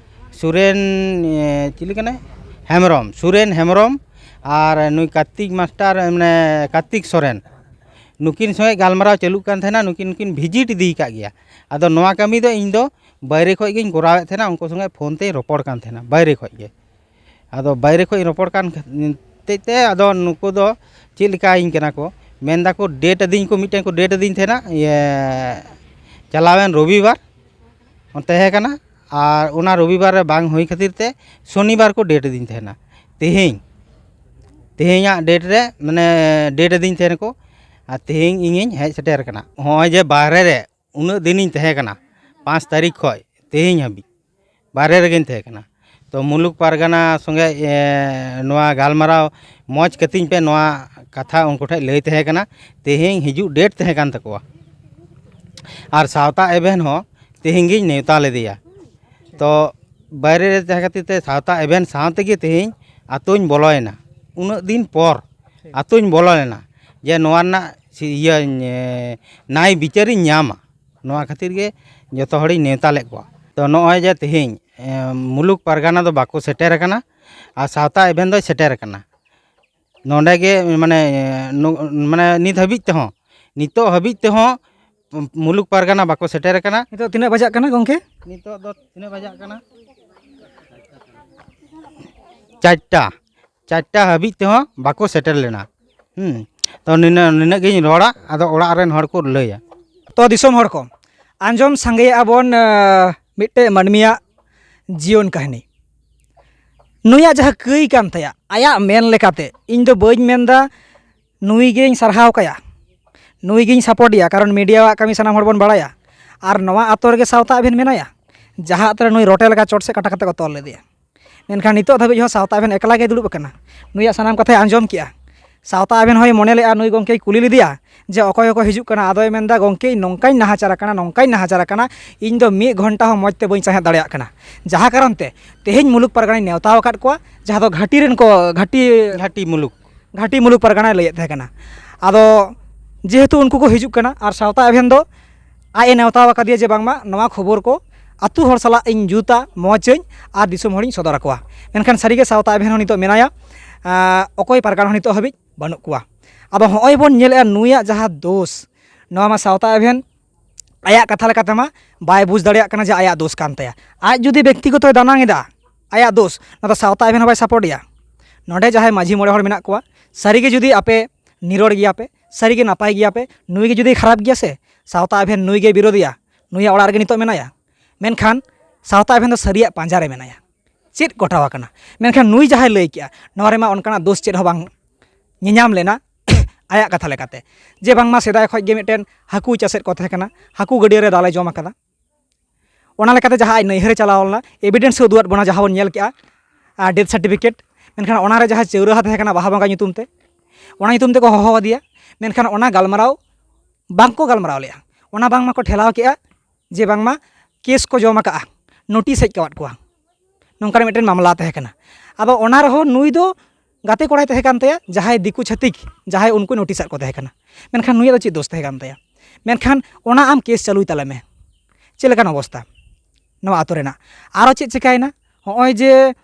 ᱥᱩᱨᱮᱱ, ᱮ, ᱪᱤᱞᱤ ᱠᱟᱱᱟᱭ? ᱦᱮᱢᱵᱨᱚᱢ, ᱥᱩᱨᱮᱱ ᱦᱮᱢᱵᱨᱚᱢ ᱟᱨ ᱱᱩᱭ ᱠᱟᱨᱛᱤᱠ ᱢᱟᱥᱴᱟᱨ, ᱢᱟᱱᱮ ᱠᱟᱨᱛᱤᱠ ᱥᱚᱨᱮᱱ, ᱱᱩᱠᱤᱱ ᱥᱚᱸᱜᱮ ᱜᱟᱞᱢᱟᱨᱟᱣ ᱪᱟᱹᱞᱩᱜ ᱠᱟᱱ ᱛᱟᱦᱮᱱᱟ, ᱱᱩᱠᱤᱱ, ᱱᱩᱠᱤᱱ ᱵᱷᱤᱡᱤᱴ ᱤᱫᱤ ᱟᱠᱟᱫ ᱜᱮᱭᱟ᱾ ᱟᱫᱚ ᱱᱚᱣᱟ ᱠᱟᱹᱢᱤ ᱫᱚ ᱤᱧ ᱫᱚ ᱵᱟᱭᱨᱮ ᱠᱷᱚᱡ ᱜᱤᱧ ᱠᱚᱨᱟᱣᱮᱫ ᱛᱟᱦᱮᱱᱟ, ᱩᱱᱠᱩ ᱥᱚᱸᱜᱮ ᱯᱷᱳᱱ ᱛᱮᱧ ᱨᱚᱯᱚᱲ ᱠᱟᱱ ᱛᱟᱦᱮᱱᱟ ᱵᱟᱭᱨᱮ ᱠᱷᱚᱡ ᱜᱮ᱾ ᱟᱫᱚ ᱵᱟᱭᱨᱮ ᱠᱷᱚᱡ ᱤᱧ ᱨᱚᱯᱚᱲ ᱠᱟᱱ ᱦᱚᱛᱮᱡ ᱛᱮ ᱟᱫᱚ ᱱᱩᱠᱩ ᱫᱚ ᱪᱮᱫ ᱞᱮᱠᱟᱧ ᱠᱟᱱᱟ ᱠᱚ, ᱢᱮᱱ ᱫᱟᱠᱚ ᱰᱮᱴ ᱟᱹᱫᱤᱧ ᱠᱚ, ᱢᱤᱫᱴᱮᱱ ᱠᱚ ᱰᱮᱴ ᱟᱹᱫᱤᱧ ᱛᱟᱦᱮᱱᱟ, ᱤᱭᱟᱹ, ᱪᱟᱞᱟᱣᱮᱱ ᱨᱚᱵᱤᱵᱟᱨ ᱛᱟᱦᱮᱸ ᱠᱟᱱᱟ, ᱟᱨ ᱚᱱᱟ ᱨᱚᱵᱤᱵᱟᱨ ᱨᱮ ᱵᱟᱝ ᱦᱩᱭ ᱠᱷᱟᱹᱛᱤᱨ ᱛᱮ ᱥᱚᱱᱤᱵᱟᱨ ᱠᱚ ᱰᱮᱴ ᱟᱹᱫᱤᱧ ᱛᱟᱦᱮᱱᱟ᱾ ᱛᱮᱦᱮᱧ, ᱛᱮᱦᱮᱧᱟᱜ ᱰᱮᱴ ᱨᱮ, ᱢᱟᱱᱮ, ᱰᱮᱴ ᱟᱹᱫᱤᱧ ᱛᱟᱦᱮᱱᱟᱠᱚ, ᱟᱨ ᱛᱮᱦᱮᱧ ᱤᱧᱤᱧ ᱦᱮᱡ ᱥᱮᱴᱮᱨ ᱠᱟᱱᱟ᱾ ᱦᱚᱸᱜᱼᱚᱭ ᱡᱮ ᱵᱟᱦᱨᱮ ᱨᱮ ᱩᱱᱟᱹᱜ ᱫᱤᱱᱤᱧ ᱛᱟᱦᱮᱸ ᱠᱟᱱᱟ, ᱯᱟᱸᱪ ᱛᱟᱹᱨᱤᱠᱷ ᱠᱷᱚᱡ ᱛᱮᱦᱮᱧ ᱦᱟᱹᱵᱤᱡ ᱵᱟᱦᱨᱮ ᱨᱮᱜᱮᱧ ᱛᱟᱦᱮᱸ ᱠᱟᱱᱟ᱾ ᱛᱚ, ᱢᱩᱞᱩᱠ ᱯᱟᱨᱜᱟᱱᱟ ᱥᱚᱸᱜᱮ, ᱮ, ᱱᱚᱣᱟ ᱜᱟᱞᱢᱟᱨᱟᱣ ᱢᱚᱡᱽ ᱠᱟᱹᱛᱤᱧ ᱯᱮ, ᱱᱚᱣᱟ ᱠᱟᱛᱷᱟ ᱩᱱᱠᱩ ᱴᱷᱮᱱ ᱞᱟᱹᱭ ᱛᱟᱦᱮᱸ ᱠᱟᱱᱟ᱾ ᱛᱮᱦᱮᱧ ᱦᱤᱡᱩᱜ ᱰᱮᱴ ᱛᱟᱦᱮᱸ ᱠᱟᱱ ᱛᱟᱠᱚᱣᱟ᱾ ᱟᱨ ᱥᱟᱶᱛᱟ ᱮᱵᱷᱮᱱ ᱦᱚᱸ ᱛᱮᱦᱮᱧ ᱜᱤᱧ ᱱᱮᱣᱛᱟ ᱞᱮᱫᱮᱭᱟ᱾ ᱛᱚ, ᱵᱟᱭᱨᱮ ᱨᱮ ᱛᱟᱦᱮᱸ ᱠᱷᱟᱹᱛᱤᱨ ᱛᱮ ᱥᱟᱶᱛᱟ ᱮᱵᱷᱮᱱ ᱥᱟᱶ ᱛᱮᱜᱮ ᱛᱮᱦᱮᱧ ᱟᱛᱳᱧ ᱵᱚᱞᱚᱭᱮᱱᱟ᱾ ᱩᱱᱟᱹᱜ ᱫᱤᱱ ᱯᱚᱨ ᱟᱛᱳᱧ ᱵᱚᱞᱚ ᱞᱮᱱᱟ, ᱡᱮ ᱱᱚᱣᱟ ᱨᱮᱱᱟᱜ ᱥᱤ-, ᱤᱭᱟᱹᱧ, ᱮ, ᱱᱟᱭ ᱵᱤᱪᱟᱹᱨᱤᱧ ᱧᱟᱢᱟ᱾ ᱱᱚᱣᱟ ᱠᱷᱟᱹᱛᱤᱨ ᱜᱮ ᱡᱚᱛᱚ ᱦᱚᱲᱤᱧ ᱱᱮᱣᱛᱟ ᱞᱮᱫ ᱠᱚᱣᱟ᱾ ᱛᱚ ᱱᱚᱜᱼᱚᱭ ᱡᱮ ᱛᱮᱦᱮᱧ ᱮ, ᱢᱩᱞᱩᱠ ᱯᱟᱨᱜᱟᱱᱟ ᱫᱚ ᱵᱟᱠᱚ ᱥᱮᱴᱮᱨ ᱟᱠᱟᱱᱟ, ᱟᱨ ᱥᱟᱶᱛᱟ ᱮᱵᱷᱮᱱ ᱫᱚᱭ ᱥᱮᱴᱮᱨ ᱟᱠᱟᱱᱟ᱾ ᱱᱚᱰᱮ ᱜᱮ ᱢᱟᱱᱮ ᱱᱩ- ᱢᱟᱱᱮ ᱱᱤᱛ ᱦᱟᱹᱵᱤᱡ ᱛᱮᱦᱚᱸ, ᱱᱤᱛᱚᱜ ᱦᱟᱹᱵᱤᱡ ᱛᱮᱦᱚᱸ ᱢᱩᱞᱩᱠ ᱯᱟᱨᱜᱟᱱᱟ ᱵᱟᱠᱚ ᱥᱮᱴᱮᱨ ᱟᱠᱟᱱᱟ᱾ ᱱᱤᱛᱚᱜ ᱛᱤᱱᱟᱹᱜ ᱵᱟᱡᱟᱜ ᱠᱟᱱᱟ ᱜᱚᱢᱠᱮ? ᱱᱤᱛᱚᱜ ᱫᱚ ᱛᱤᱱᱟᱹᱜ ᱵᱟᱡᱟᱜ ᱠᱟᱱᱟ? ᱪᱟᱨᱴᱟ᱾ ᱪᱟᱨᱴᱟ ᱦᱟᱹᱵᱤᱡ ᱛᱮᱦᱚᱸ ᱵᱟᱠᱚ ᱥᱮᱴᱮᱨ ᱞᱮᱱᱟ᱾ ᱦᱩᱸ᱾ ᱛᱚ ᱱᱤᱱᱟᱹ-, ᱱᱤᱱᱟᱹᱜ ᱜᱤᱧ ᱨᱚᱲᱟ, ᱟᱫᱚ ᱚᱲᱟᱜ ᱨᱮᱱ ᱦᱚᱲ ᱠᱚ ᱞᱟᱹᱭᱟ᱾ ᱛᱚ ᱫᱤᱥᱚᱢ ᱦᱚᱲ ᱠᱚ, ᱟᱸᱡᱚᱢ ᱥᱟᱸᱜᱮᱭᱮᱜᱼᱟ ᱵᱚᱱ, ᱟᱸ, ᱢᱤᱫᱴᱮᱡ ᱢᱟᱹᱱᱢᱤᱭᱟᱜ ᱡᱤᱭᱚᱱ ᱠᱟᱹᱦᱱᱤ᱾ ᱱᱩᱭᱟᱜ ᱡᱟᱦᱟᱸ ᱠᱟᱹᱭ ᱠᱟᱱ ᱛᱟᱭᱟ, ᱟᱭᱟᱜ ᱢᱮᱱ ᱞᱮᱠᱟᱛᱮ, ᱤᱧ ᱫᱚ ᱵᱟᱹᱧ ᱢᱮᱱᱫᱟ ᱱᱩᱭ ᱜᱮᱧ ᱥᱟᱨᱦᱟᱣ ᱠᱟᱭᱟ, ᱱᱩᱭ ᱜᱮᱧ ᱥᱟᱯᱳᱨᱴ ᱮᱭᱟ, ᱠᱟᱨᱚᱱ ᱢᱤᱰᱤᱭᱟᱣᱟᱜ ᱠᱟᱹᱢᱤ ᱥᱟᱱᱟᱢ ᱦᱚᱲ ᱵᱚᱱ ᱵᱟᱲᱟᱭᱟ᱾ ᱟᱨ ᱱᱚᱣᱟ ᱟᱛᱳ ᱨᱮᱜᱮ ᱥᱟᱶᱛᱟ ᱮᱵᱷᱮᱱ ᱢᱮᱱᱟᱭᱟ, ᱡᱟᱦᱟᱸ ᱟᱛᱳ ᱨᱮ ᱱᱩᱭ ᱨᱚᱴᱮ ᱞᱮᱠᱟ ᱪᱚᱴ ᱥᱮᱫ ᱠᱟᱴᱟ ᱠᱟᱛᱮ ᱠᱚ ᱛᱚᱞ ᱞᱮᱫᱮᱭᱟ᱾ ᱢᱮᱱᱠᱷᱟᱱ ᱱᱤᱛᱚᱜ ᱫᱷᱟᱹᱵᱤᱡ ᱦᱚᱸ ᱥᱟᱶᱛᱟ ᱮᱵᱷᱮᱱ ᱮᱠᱞᱟ ᱜᱮ ᱫᱩᱲᱩᱵ ᱟᱠᱟᱱᱟ᱾ ᱱᱩᱭᱟᱜ ᱥᱟᱱᱟᱢ ᱠᱟᱛᱷᱟᱭ ᱟᱸᱡᱚᱢ ᱠᱮᱜᱼᱟ᱾ ᱥᱟᱶᱛᱟ ᱮᱵᱷᱮᱱ ᱦᱚᱸᱭ ᱢᱚᱱᱮ ᱞᱮᱜᱼᱟ, ᱱᱩᱭ ᱜᱚᱢᱠᱮᱭ ᱠᱩᱞᱤ ᱞᱮᱫᱮᱭᱟ ᱡᱮ ᱚᱠᱚᱭ ᱠᱚᱠᱚ ᱦᱤᱡᱩᱜ ᱠᱟᱱᱟ᱾ ᱟᱫᱚᱭ ᱢᱮᱱᱫᱟ, "ᱜᱚᱢᱠᱮ, ᱱᱚᱝᱠᱟᱧ ᱱᱟᱦᱟᱪᱟᱨ ᱟᱠᱟᱱᱟ, ᱱᱚᱝᱠᱟᱧ ᱱᱟᱦᱟᱪᱟᱨ ᱟᱠᱟᱱᱟ, ᱤᱧ ᱫᱚ ᱢᱤᱫ ᱜᱷᱚᱱᱴᱟ ᱦᱚᱸ ᱢᱚᱡᱽ ᱛᱮ ᱵᱟᱹᱧ ᱥᱟᱦᱮᱫ ᱫᱟᱲᱮᱭᱟᱜ ᱠᱟᱱᱟ᱾" ᱡᱟᱦᱟᱸ ᱠᱟᱨᱚᱱ ᱛᱮ ᱛᱮᱦᱮᱧ ᱢᱩᱞᱩᱠ ᱯᱟᱨᱜᱟᱱᱟᱧ ᱱᱮᱣᱛᱟ ᱟᱠᱟᱫ ᱠᱚᱣᱟ, ᱡᱟᱦᱟᱸ ᱫᱚ ᱜᱷᱟᱹᱴᱤ ᱨᱮᱱ ᱠᱚ, ᱜᱷᱟᱹᱴᱤ ᱜᱷᱟᱹᱴᱤ ᱢᱩᱞᱩᱠ᱾ ᱜᱷᱟᱹᱴᱤ ᱢᱩᱞᱩᱠ ᱯᱟᱨᱜᱟᱱᱟᱭ ᱞᱟᱹᱭᱮᱫ ᱛᱟᱦᱮᱸ ᱠᱟᱱᱟ᱾ ᱟᱫᱚ ᱡᱮᱦᱮᱛᱩ ᱩᱱᱠᱩ ᱠᱚ ᱦᱤᱡᱩᱜ ᱠᱟᱱᱟ, ᱟᱨ ᱥᱟᱶᱛᱟ ᱮᱵᱷᱮᱱ ᱫᱚ ᱟᱡ ᱮ ᱱᱮᱣᱛᱟ ᱟᱠᱟᱫᱮᱭᱟ ᱡᱮ ᱵᱟᱝᱢᱟ ᱱᱚᱣᱟ ᱠᱷᱚᱵᱚᱨ ᱠᱚ ᱟᱹᱛᱩ ᱦᱚᱲ ᱥᱟᱞᱟᱜ ᱤᱧ ᱡᱩᱛᱟ, ᱢᱚᱡᱽ ᱟᱹᱧ, ᱟᱨ ᱫᱤᱥᱚᱢ ᱦᱚᱲᱤᱧ ᱥᱚᱫᱚᱨ ᱟᱠᱚᱣᱟ᱾ ᱢᱮᱱᱠᱷᱟᱱ ᱥᱟᱹᱨᱤᱜᱮ ᱥᱟᱶᱛᱟ ᱮᱵᱷᱮᱱ ᱦᱚᱸ ᱱᱤᱛᱚᱜ ᱢᱮᱱᱟᱭᱟ, ᱟᱸ, ᱚᱠᱚᱭ ᱯᱟᱨᱜᱟᱱᱟ ᱦᱚᱸ ᱱᱤᱛᱚᱜ ᱦᱟᱹᱵᱤᱡ ᱵᱟᱹᱱᱩᱜ ᱠᱚᱣᱟ᱾ ᱟᱫᱚ ᱦᱚᱸᱜᱼᱚᱭ ᱵᱚᱱ ᱧᱮᱞᱮᱜᱼᱟ ᱱᱩᱭᱟᱜ ᱡᱟᱦᱟᱸ ᱫᱳᱥ, ᱱᱚᱣᱟ ᱢᱟ ᱥᱟᱶᱛᱟ ᱮᱵᱷᱮᱱ ᱟᱭᱟᱜ ᱠᱟᱛᱷᱟ ᱞᱮᱠᱟᱛᱮ ᱢᱟ ᱵᱟᱭ ᱵᱩᱡᱽ ᱫᱟᱲᱮᱭᱟᱜ ᱠᱟᱱᱟ ᱡᱮ ᱟᱭᱟᱜ ᱫᱳᱥ ᱠᱟᱱ ᱛᱟᱭᱟ᱾ ᱟᱡ ᱡᱩᱫᱤ ᱵᱮᱠᱛᱤᱜᱚᱛᱚᱭ ᱫᱟᱱᱟᱝ ᱮᱫᱟ, ᱟᱭᱟᱜ ᱫᱳᱥ, ᱱᱚᱣᱟ ᱫᱚ ᱥᱟᱶᱛᱟ ᱮᱵᱷᱮᱱ ᱦᱚᱸ ᱵᱟᱭ ᱥᱟᱯᱳᱨᱴ ᱮᱭᱟ᱾ ᱱᱚᱰᱮ ᱡᱟᱦᱟᱸᱭ ᱢᱟᱹᱡᱷᱤ ᱢᱚᱬᱮ ᱦᱚᱲ ᱢᱮᱱᱟᱜ ᱠᱚᱣᱟ, ᱥᱟᱹᱨᱤᱜᱮ ᱡᱩᱫᱤ ᱟᱯᱮ ᱱᱤᱨᱚᱲ ᱜᱮᱭᱟᱯᱮ, ᱥᱟᱹᱨᱤᱜᱮ ᱱᱟᱯᱟᱭ ᱜᱮᱭᱟᱯᱮ, ᱱᱩᱭ ᱜᱮ ᱡᱩᱫᱤ ᱠᱷᱟᱨᱟᱯ ᱜᱮᱭᱟ ᱥᱮ, ᱥᱟᱶᱛᱟ ᱮᱵᱷᱮᱱ ᱱᱩᱭ ᱜᱮ ᱵᱤᱨᱳᱫᱷ ᱮᱭᱟ, ᱱᱩᱭᱟᱜ ᱚᱲᱟᱜ ᱨᱮᱜᱮ ᱱᱤᱛᱚᱜ ᱢᱮᱱᱟᱭᱟ᱾ ᱢᱮᱱᱠᱷᱟᱱ ᱥᱟᱶᱛᱟ ᱮᱵᱷᱮᱱ ᱫᱚ ᱥᱟᱹᱨᱤᱭᱟᱜ ᱯᱟᱸᱡᱟ ᱨᱮ ᱢᱮᱱᱟᱭᱟ᱾ ᱪᱮᱫ ᱜᱷᱚᱴᱟᱣ ᱟᱠᱟᱱᱟ? ᱢᱮᱱᱠᱷᱟᱱ ᱱᱩᱭ ᱡᱟᱦᱟᱸᱭ ᱞᱟᱹᱭ ᱠᱮᱜᱼᱟ, ᱱᱚᱣᱟ ᱨᱮᱢᱟ ᱚᱱᱠᱟᱱᱟᱜ ᱫᱳᱥ ᱪᱮᱫ ᱦᱚᱸ ᱵᱟᱝ ᱧᱮᱧᱟᱢ ᱞᱮᱱᱟ᱾ ᱟᱭᱟᱜ ᱠᱟᱛᱷᱟ ᱞᱮᱠᱟᱛᱮ, ᱡᱮ ᱵᱟᱝᱢᱟ ᱥᱮᱫᱟᱭ ᱠᱷᱚᱱ ᱜᱮ ᱢᱤᱫᱴᱮᱱ ᱦᱟᱹᱠᱩᱭ ᱪᱟᱥᱮᱫ ᱠᱚ ᱛᱟᱦᱮᱸ ᱠᱟᱱᱟ, ᱦᱟᱹᱠᱩ ᱜᱟᱹᱰᱭᱟᱹ ᱨᱮ ᱫᱟᱞᱮ ᱡᱚᱢ ᱟᱠᱟᱫᱟ᱾ ᱚᱱᱟ ᱞᱮᱠᱟᱛᱮ ᱡᱟᱦᱟᱸ ᱟᱡ ᱱᱟᱹᱭᱦᱟᱹᱨᱮ ᱪᱟᱞᱟᱣ ᱞᱮᱱᱟ, ᱮᱵᱷᱤᱰᱮᱱᱥ ᱮ ᱩᱫᱩᱜ ᱟᱫ ᱵᱚᱱᱟ, ᱡᱟᱦᱟᱸ ᱵᱚᱱ ᱧᱮᱞ ᱠᱮᱜᱼᱟ, ᱟᱨ ᱰᱮᱛᱷ ᱥᱟᱨᱴᱤᱯᱷᱤᱠᱮᱴ᱾ ᱢᱮᱱᱠᱷᱟᱱ ᱚᱱᱟᱨᱮ ᱡᱟᱦᱟᱸ ᱪᱟᱹᱣᱨᱟᱹᱦᱟ ᱛᱟᱦᱮᱸ ᱠᱟᱱᱟ ᱵᱟᱦᱟ ᱵᱚᱸᱜᱟ ᱧᱩᱛᱩᱢ ᱛᱮ, ᱚᱱᱟ ᱧᱩᱛᱩᱢ ᱛᱮᱠᱚ ᱦᱚᱦᱚ ᱟᱫᱮᱭᱟ᱾ ᱢᱮᱱᱠᱷᱟᱱ ᱚᱱᱟ ᱜᱟᱞᱢᱟᱨᱟᱣ ᱵᱟᱝᱠᱚ ᱜᱟᱞᱢᱟᱨᱟᱣ ᱞᱮᱜᱼᱟ᱾ ᱚᱱᱟ ᱵᱟᱝᱢᱟ ᱠᱚ ᱴᱷᱮᱞᱟᱣ ᱠᱮᱜᱼᱟ ᱡᱮ ᱵᱟᱝᱢᱟ ᱠᱮᱥ ᱠᱚ ᱡᱚᱢ ᱟᱠᱟᱜᱼᱟ, ᱱᱳᱴᱤᱥ ᱦᱮᱡ ᱟᱠᱟᱫ ᱠᱚᱣᱟ, ᱱᱚᱝᱠᱟᱱ ᱢᱤᱫᱴᱮᱱ ᱢᱟᱢᱞᱟ ᱛᱟᱦᱮᱸ ᱠᱟᱱᱟ᱾ ᱟᱫᱚ ᱚᱱᱟ ᱨᱮᱦᱚᱸ ᱱᱩᱭ ᱫᱚ ᱜᱟᱛᱮ ᱠᱚᱲᱟᱭ ᱛᱟᱦᱮᱸ ᱠᱟᱱ ᱛᱟᱭᱟ, ᱡᱟᱦᱟᱸᱭ ᱫᱤᱠᱩ ᱪᱷᱟᱹᱛᱤᱠ, ᱡᱟᱦᱟᱸᱭ ᱩᱱᱠᱩ ᱱᱳᱴᱤᱥ ᱟᱫ ᱠᱚ ᱛᱟᱦᱮᱸ ᱠᱟᱱᱟ᱾ ᱢᱮᱱᱠᱷᱟᱱ ᱱᱩᱭᱟᱜ ᱫᱚ ᱪᱮᱫ ᱫᱳᱥ ᱛᱟᱦᱮᱸ ᱠᱟᱱ ᱛᱟᱭᱟ? ᱢᱮᱱᱠᱷᱟᱱ ᱚᱱᱟ ᱟᱢ ᱠᱮᱥ ᱪᱟᱹᱞᱩᱭ ᱛᱟᱞᱮ ᱢᱮ᱾ ᱪᱮᱫ ᱞᱮᱠᱟᱱ ᱚᱵᱚᱥᱛᱟ? ᱱᱚᱣᱟ ᱟᱹᱛᱩ ᱨᱮᱱᱟᱜ᱾ ᱟᱨᱚ ᱪᱮᱫ ᱪᱤᱠᱟᱹᱭᱮᱱᱟ? ᱦᱚᱸᱜᱼᱚᱭ ᱡᱮ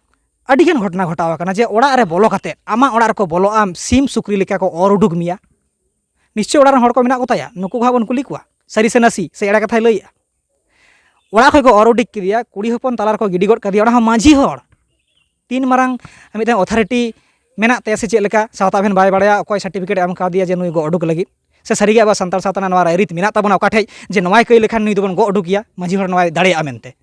ᱟᱹᱰᱤᱜᱟᱱ ᱜᱷᱚᱴᱚᱱᱟ ᱜᱷᱚᱴᱟᱣ ᱟᱠᱟᱱᱟ ᱡᱮ ᱚᱲᱟᱜ ᱨᱮ ᱵᱚᱞᱚ ᱠᱟᱛᱮᱫ, ᱟᱢᱟᱜ ᱚᱲᱟᱜ ᱨᱮᱠᱚ ᱵᱚᱞᱚᱜᱼᱟ, ᱥᱤᱢ ᱥᱩᱠᱨᱤ ᱞᱮᱠᱟ ᱠᱚ ᱚᱨ ᱩᱰᱩᱠ ᱢᱮᱭᱟ᱾ ᱱᱤᱥᱪᱚᱭ ᱚᱲᱟᱜ ᱨᱮᱱ ᱦᱚᱲ ᱠᱚ ᱢᱮᱱᱟᱜ ᱠᱚᱛᱟᱭᱟ, ᱱᱩᱠᱩ ᱠᱚ ᱦᱟᱸᱜ ᱵᱚᱱ ᱠᱩᱞᱤ ᱠᱚᱣᱟ, ᱥᱟᱹᱨᱤ ᱥᱮ ᱱᱟᱥᱮ ᱥᱮ ᱮᱲᱮ ᱠᱟᱛᱷᱟᱭ ᱞᱟᱹᱭᱮᱜᱼᱟ᱾ ᱚᱲᱟᱜ ᱠᱷᱚᱱ ᱠᱚ ᱚᱨ ᱩᱰᱩᱠ ᱠᱮᱫᱮᱭᱟ, ᱠᱩᱲᱤ ᱦᱚᱯᱚᱱ ᱛᱟᱞᱟ ᱨᱮᱠᱚ ᱜᱤᱰᱤ ᱜᱚᱫ ᱠᱟᱫᱮᱭᱟ, ᱚᱱᱟ ᱦᱚᱸ ᱢᱟᱹᱡᱷᱤ ᱦᱚᱲ᱾ ᱛᱤᱱ ᱢᱟᱨᱟᱝ ᱢᱤᱫᱴᱮᱱ ᱚᱛᱷᱚᱨᱤᱴᱤ ᱢᱮᱱᱟᱜ ᱛᱟᱭᱟ ᱥᱮ ᱪᱮᱫ ᱞᱮᱠᱟ, ᱥᱟᱶᱛᱟ ᱟᱵᱷᱮᱱ ᱵᱟᱭ ᱵᱟᱲᱟᱭᱟ, ᱚᱠᱚᱭ ᱥᱟᱨᱴᱤᱯᱷᱤᱠᱮᱴ ᱮ ᱮᱢ ᱠᱟᱣᱫᱮᱭᱟ ᱡᱮ ᱱᱩᱭ ᱜᱚᱜ ᱩᱰᱩᱠ ᱞᱟᱹᱜᱤᱫ? ᱥᱮ ᱥᱟᱹᱨᱤᱜᱮ ᱟᱵᱚ ᱥᱟᱱᱛᱟᱲ ᱥᱟᱶᱛᱟ ᱨᱮᱱᱟᱜ ᱱᱚᱣᱟ ᱨᱟᱭᱨᱤᱛ ᱢᱮᱱᱟᱜ ᱛᱟᱵᱚᱱᱟ ᱚᱠᱟ ᱴᱷᱮᱡ ᱡᱮ ᱱᱚᱣᱟᱭ ᱠᱟᱹᱭ ᱞᱮᱠᱷᱟᱱ ᱱᱩᱭ ᱫᱚᱵᱚᱱ ᱜᱚᱜ ᱩᱰᱩᱠᱮᱭᱟ, ᱢᱟᱹᱡᱷᱤ ᱦᱚᱲ ᱱᱚᱣᱟᱭ ᱫᱟᱲᱮᱭᱟᱜᱼᱟ ᱢᱮᱱᱛᱮ?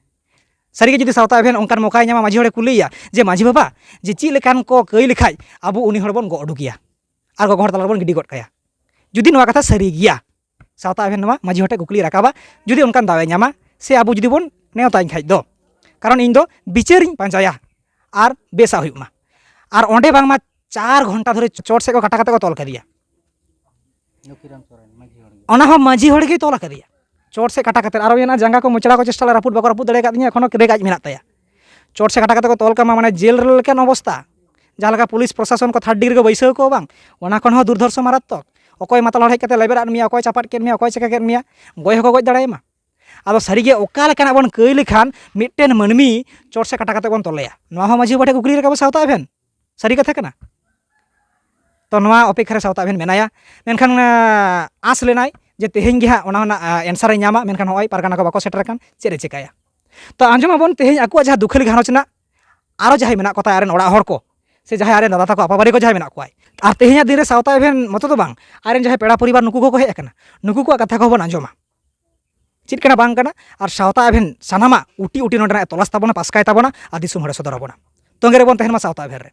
ᱥᱟᱹᱨᱤᱜᱮ ᱡᱩᱫᱤ ᱥᱟᱶᱛᱟ ᱟᱵᱷᱮᱱ ᱚᱱᱠᱟᱱ ᱢᱚᱠᱟᱭ ᱧᱟᱢᱟ, ᱢᱟᱹᱡᱷᱤ ᱦᱚᱲᱮ ᱠᱩᱞᱤᱭᱮᱭᱟ ᱡᱮ, "ᱢᱟᱹᱡᱷᱤ ᱵᱟᱵᱟ, ᱡᱮ ᱪᱮᱫ ᱞᱮᱠᱟᱱ ᱠᱚ ᱠᱟᱹᱭ ᱞᱮᱠᱷᱟᱡ ᱟᱵᱚ ᱩᱱᱤ ᱦᱚᱲ ᱵᱚᱱ ᱜᱚᱜ ᱩᱰᱩᱠᱮᱭᱟ ᱟᱨ ᱜᱚᱜᱚ ᱦᱚᱲ ᱛᱟᱞᱟ ᱨᱮᱵᱚᱱ ᱜᱤᱰᱤ ᱜᱚᱫ ᱠᱟᱭᱟ?" ᱡᱩᱫᱤ ᱱᱚᱣᱟ ᱠᱟᱛᱷᱟ ᱥᱟᱹᱨᱤ ᱜᱮᱭᱟ, ᱥᱟᱶᱛᱟ ᱟᱵᱷᱮᱱ ᱱᱚᱣᱟ ᱢᱟᱹᱡᱷᱤ ᱦᱚᱲ ᱴᱷᱮᱱ ᱠᱩᱠᱞᱤ ᱨᱟᱠᱟᱵᱟ, ᱡᱩᱫᱤ ᱚᱱᱠᱟᱱ ᱫᱟᱣᱮ ᱧᱟᱢᱟ ᱥᱮ ᱟᱵᱚ ᱡᱩᱫᱤ ᱵᱚᱱ ᱱᱮᱣᱛᱟᱧ ᱠᱷᱟᱡ ᱫᱚ, ᱠᱟᱨᱚᱱ ᱤᱧ ᱫᱚ ᱵᱤᱪᱟᱹᱨᱤᱧ ᱯᱟᱸᱡᱟᱭᱟ ᱟᱨ ᱵᱮᱥᱟᱜ ᱦᱩᱭᱩᱜ ᱢᱟ᱾ ᱟᱨ ᱚᱸᱰᱮ ᱵᱟᱝᱢᱟ ᱪᱟᱨ ᱜᱷᱚᱱᱴᱟ ᱫᱷᱚᱨᱮ ᱪᱚᱴ ᱥᱮᱫ ᱠᱚ ᱠᱟᱴᱟ ᱠᱟᱛᱮ ᱠᱚ ᱛᱚᱞ ᱠᱟᱫᱮᱭᱟ᱾ ᱞᱚᱠᱠᱷᱤᱨᱟᱢ ᱥᱚᱨᱮᱱ ᱢᱟᱹᱡᱷᱤ ᱦᱚᱲ ᱜᱮ᱾ ᱚᱱᱟ ᱦᱚᱸ ᱢᱟᱹᱡᱷᱤ ᱦᱚᱲ ᱜᱮᱭ ᱛᱚᱞ ᱟᱠᱟᱫᱮᱭᱟ᱾ ᱪᱚᱴ ᱥᱮᱫ ᱠᱟᱴᱟ ᱠᱟᱛᱮ, ᱟᱨᱚ ᱢᱮᱱᱟᱜᱼᱟ ᱡᱟᱸᱜᱟ ᱠᱚ ᱢᱚᱪᱲᱟ ᱠᱚ ᱪᱮᱥᱴᱟ ᱞᱮᱫ, ᱨᱟᱹᱯᱩᱫ ᱵᱟᱠᱚ ᱨᱟᱹᱯᱩᱫ ᱫᱟᱲᱮ ᱟᱠᱟᱫ ᱛᱤᱧᱟᱹ, ᱮᱠᱷᱚᱱᱳ ᱨᱮᱜ ᱟᱡ ᱢᱮᱱᱟᱜ ᱛᱟᱭᱟ᱾ ᱪᱚᱴ ᱥᱮᱫ ᱠᱟᱴᱟ ᱠᱟᱛᱮ ᱠᱚ ᱛᱚᱞ ᱠᱟᱢᱟ, ᱢᱟᱱᱮ ᱡᱮᱞ ᱨᱮ ᱞᱮᱠᱟᱱ ᱚᱵᱚᱥᱛᱟ᱾ ᱡᱟᱦᱟᱸ ᱞᱮᱠᱟ ᱯᱩᱞᱤᱥ ᱯᱨᱚᱥᱟᱥᱚᱱ ᱠᱚ ᱛᱷᱟᱨᱰ ᱰᱤᱜᱽᱨᱤ ᱠᱚ ᱵᱟᱹᱭᱥᱟᱹᱣ ᱠᱚ ᱵᱟᱝ, ᱚᱱᱟ ᱠᱷᱚᱱ ᱦᱚᱸ ᱫᱩᱨᱫᱷᱚᱨᱥᱚ ᱢᱟᱨᱟᱛᱛᱚᱠ᱾ ᱚᱠᱚᱭ ᱢᱟᱛᱟᱞ ᱦᱚᱲ ᱦᱮᱡ ᱠᱟᱛᱮ ᱞᱮᱵᱮᱫ ᱟᱫ ᱢᱮᱭᱟ, ᱚᱠᱚᱭ ᱪᱟᱯᱟᱫ ᱠᱮᱫ ᱢᱮᱭᱟ, ᱚᱠᱚᱭ ᱪᱤᱠᱟ ᱠᱮᱫ ᱢᱮᱭᱟ, ᱜᱚᱡ ᱦᱚᱸᱠᱚ ᱜᱚᱡ ᱫᱟᱲᱮᱭᱟᱢᱟ᱾ ᱟᱫᱚ ᱥᱟᱹᱨᱤᱜᱮ ᱚᱠᱟ ᱞᱮᱠᱟᱱᱟᱜ ᱵᱚᱱ ᱠᱟᱹᱭ ᱞᱮᱠᱷᱟᱱ ᱢᱤᱫᱴᱮᱱ ᱢᱟᱹᱱᱢᱤ ᱪᱚᱴ ᱥᱮᱫ ᱠᱟᱴᱟ ᱠᱟᱛᱮ ᱵᱚᱱ ᱛᱚᱞᱮᱭᱟ? ᱱᱚᱣᱟ ᱦᱚᱸ ᱢᱟᱹᱡᱷᱤ ᱵᱟᱵᱟ ᱴᱷᱮᱱ ᱠᱩᱠᱞᱤ ᱨᱟᱠᱟᱵᱟ ᱥᱟᱶᱛᱟ ᱟᱵᱷᱮᱱ᱾ ᱥᱟᱹᱨᱤ ᱠᱟᱛᱷᱟ ᱠᱟᱱᱟ᱾ ᱛᱚ ᱱᱚᱣᱟ ᱚᱯᱮᱠᱠᱷᱟ ᱨᱮ ᱥᱟᱶᱛᱟ ᱟᱵᱷᱮᱱ ᱢᱮᱱᱟᱭᱟ᱾ ᱢᱮᱱᱠᱷᱟᱱ, ᱟᱸ, ᱟᱸᱥ ᱞᱮᱱᱟᱭ ᱡᱮ ᱛᱮᱦᱮᱧ ᱜᱮ ᱦᱟᱸᱜ ᱚᱱᱟ ᱨᱮᱱᱟᱜ, ᱟᱸ, ᱮᱱᱥᱟᱨ ᱮ ᱧᱟᱢᱟ, ᱢᱮᱱᱠᱷᱟᱱ ᱱᱚᱜᱼᱚᱭ ᱯᱟᱨᱜᱟᱱᱟ ᱠᱚ ᱵᱟᱠᱚ ᱥᱮᱴᱮᱨ ᱟᱠᱟᱱ, ᱪᱮᱫ ᱮ ᱪᱮᱠᱟᱭᱟ? ᱛᱚ ᱟᱸᱡᱚᱢ ᱟᱵᱚᱱ ᱛᱮᱦᱮᱧ ᱟᱠᱚᱣᱟᱜ ᱡᱟᱦᱟᱸ ᱫᱩᱠᱷᱟᱹᱞᱤ ᱜᱷᱟᱨᱚᱸᱡᱽ ᱨᱮᱱᱟᱜ ᱟᱨᱚ ᱡᱟᱦᱟᱸᱭ ᱢᱮᱱᱟᱜ ᱠᱚ ᱛᱟᱭᱟ, ᱟᱡ ᱨᱮᱱ ᱚᱲᱟᱜ ᱦᱚᱲ ᱠᱚ, ᱥᱮ ᱡᱟᱦᱟᱸᱭ ᱟᱡ ᱨᱮᱱ ᱫᱟᱫᱟ ᱛᱟᱠᱚ ᱟᱯᱟᱵᱟᱨᱮ ᱠᱚ ᱡᱟᱦᱟᱸᱭ ᱢᱮᱱᱟᱜ ᱠᱚᱣᱟ, ᱟᱨ ᱛᱮᱦᱮᱧᱟᱜ ᱫᱤᱱ ᱨᱮ ᱥᱟᱶᱛᱟ ᱟᱵᱷᱮᱱ ᱢᱚᱛᱚ ᱫᱚ ᱵᱟᱝ, ᱟᱡ ᱨᱮᱱ ᱡᱟᱦᱟᱸᱭ ᱯᱮᱲᱟ ᱯᱚᱨᱤᱵᱟᱨ ᱱᱩᱠᱩ ᱠᱚᱠᱚ ᱦᱮᱡ ᱟᱠᱟᱱᱟ, ᱱᱩᱠᱩ ᱠᱚᱣᱟᱜ ᱠᱟᱛᱷᱟ ᱠᱚᱦᱚᱸ ᱵᱚᱱ ᱟᱸᱡᱚᱢᱟ᱾ ᱪᱮᱫ ᱠᱟᱱᱟ ᱵᱟᱝ ᱠᱟᱱᱟ, ᱟᱨ ᱥᱟᱶᱛᱟ ᱟᱵᱷᱮᱱ ᱥᱟᱱᱟᱢᱟᱜ ᱩᱴᱤ ᱩᱴᱤ ᱱᱚᱰᱮᱱᱟᱜ ᱮ ᱛᱚᱞᱟᱥ ᱛᱟᱵᱚᱱᱟ, ᱯᱟᱥᱠᱟᱭ ᱛᱟᱵᱚᱱᱟ, ᱟᱨ ᱫᱤᱥᱚᱢ ᱦᱚᱲᱮ ᱥᱚᱫᱚᱨ ᱟᱵᱚᱱᱟ᱾ ᱛᱚᱸᱜᱮ ᱨᱮᱵᱚᱱ ᱛᱟᱦᱮᱱ ᱢᱟ ᱥᱟᱶᱛᱟ ᱟᱵᱷᱮᱱ ᱨᱮ᱾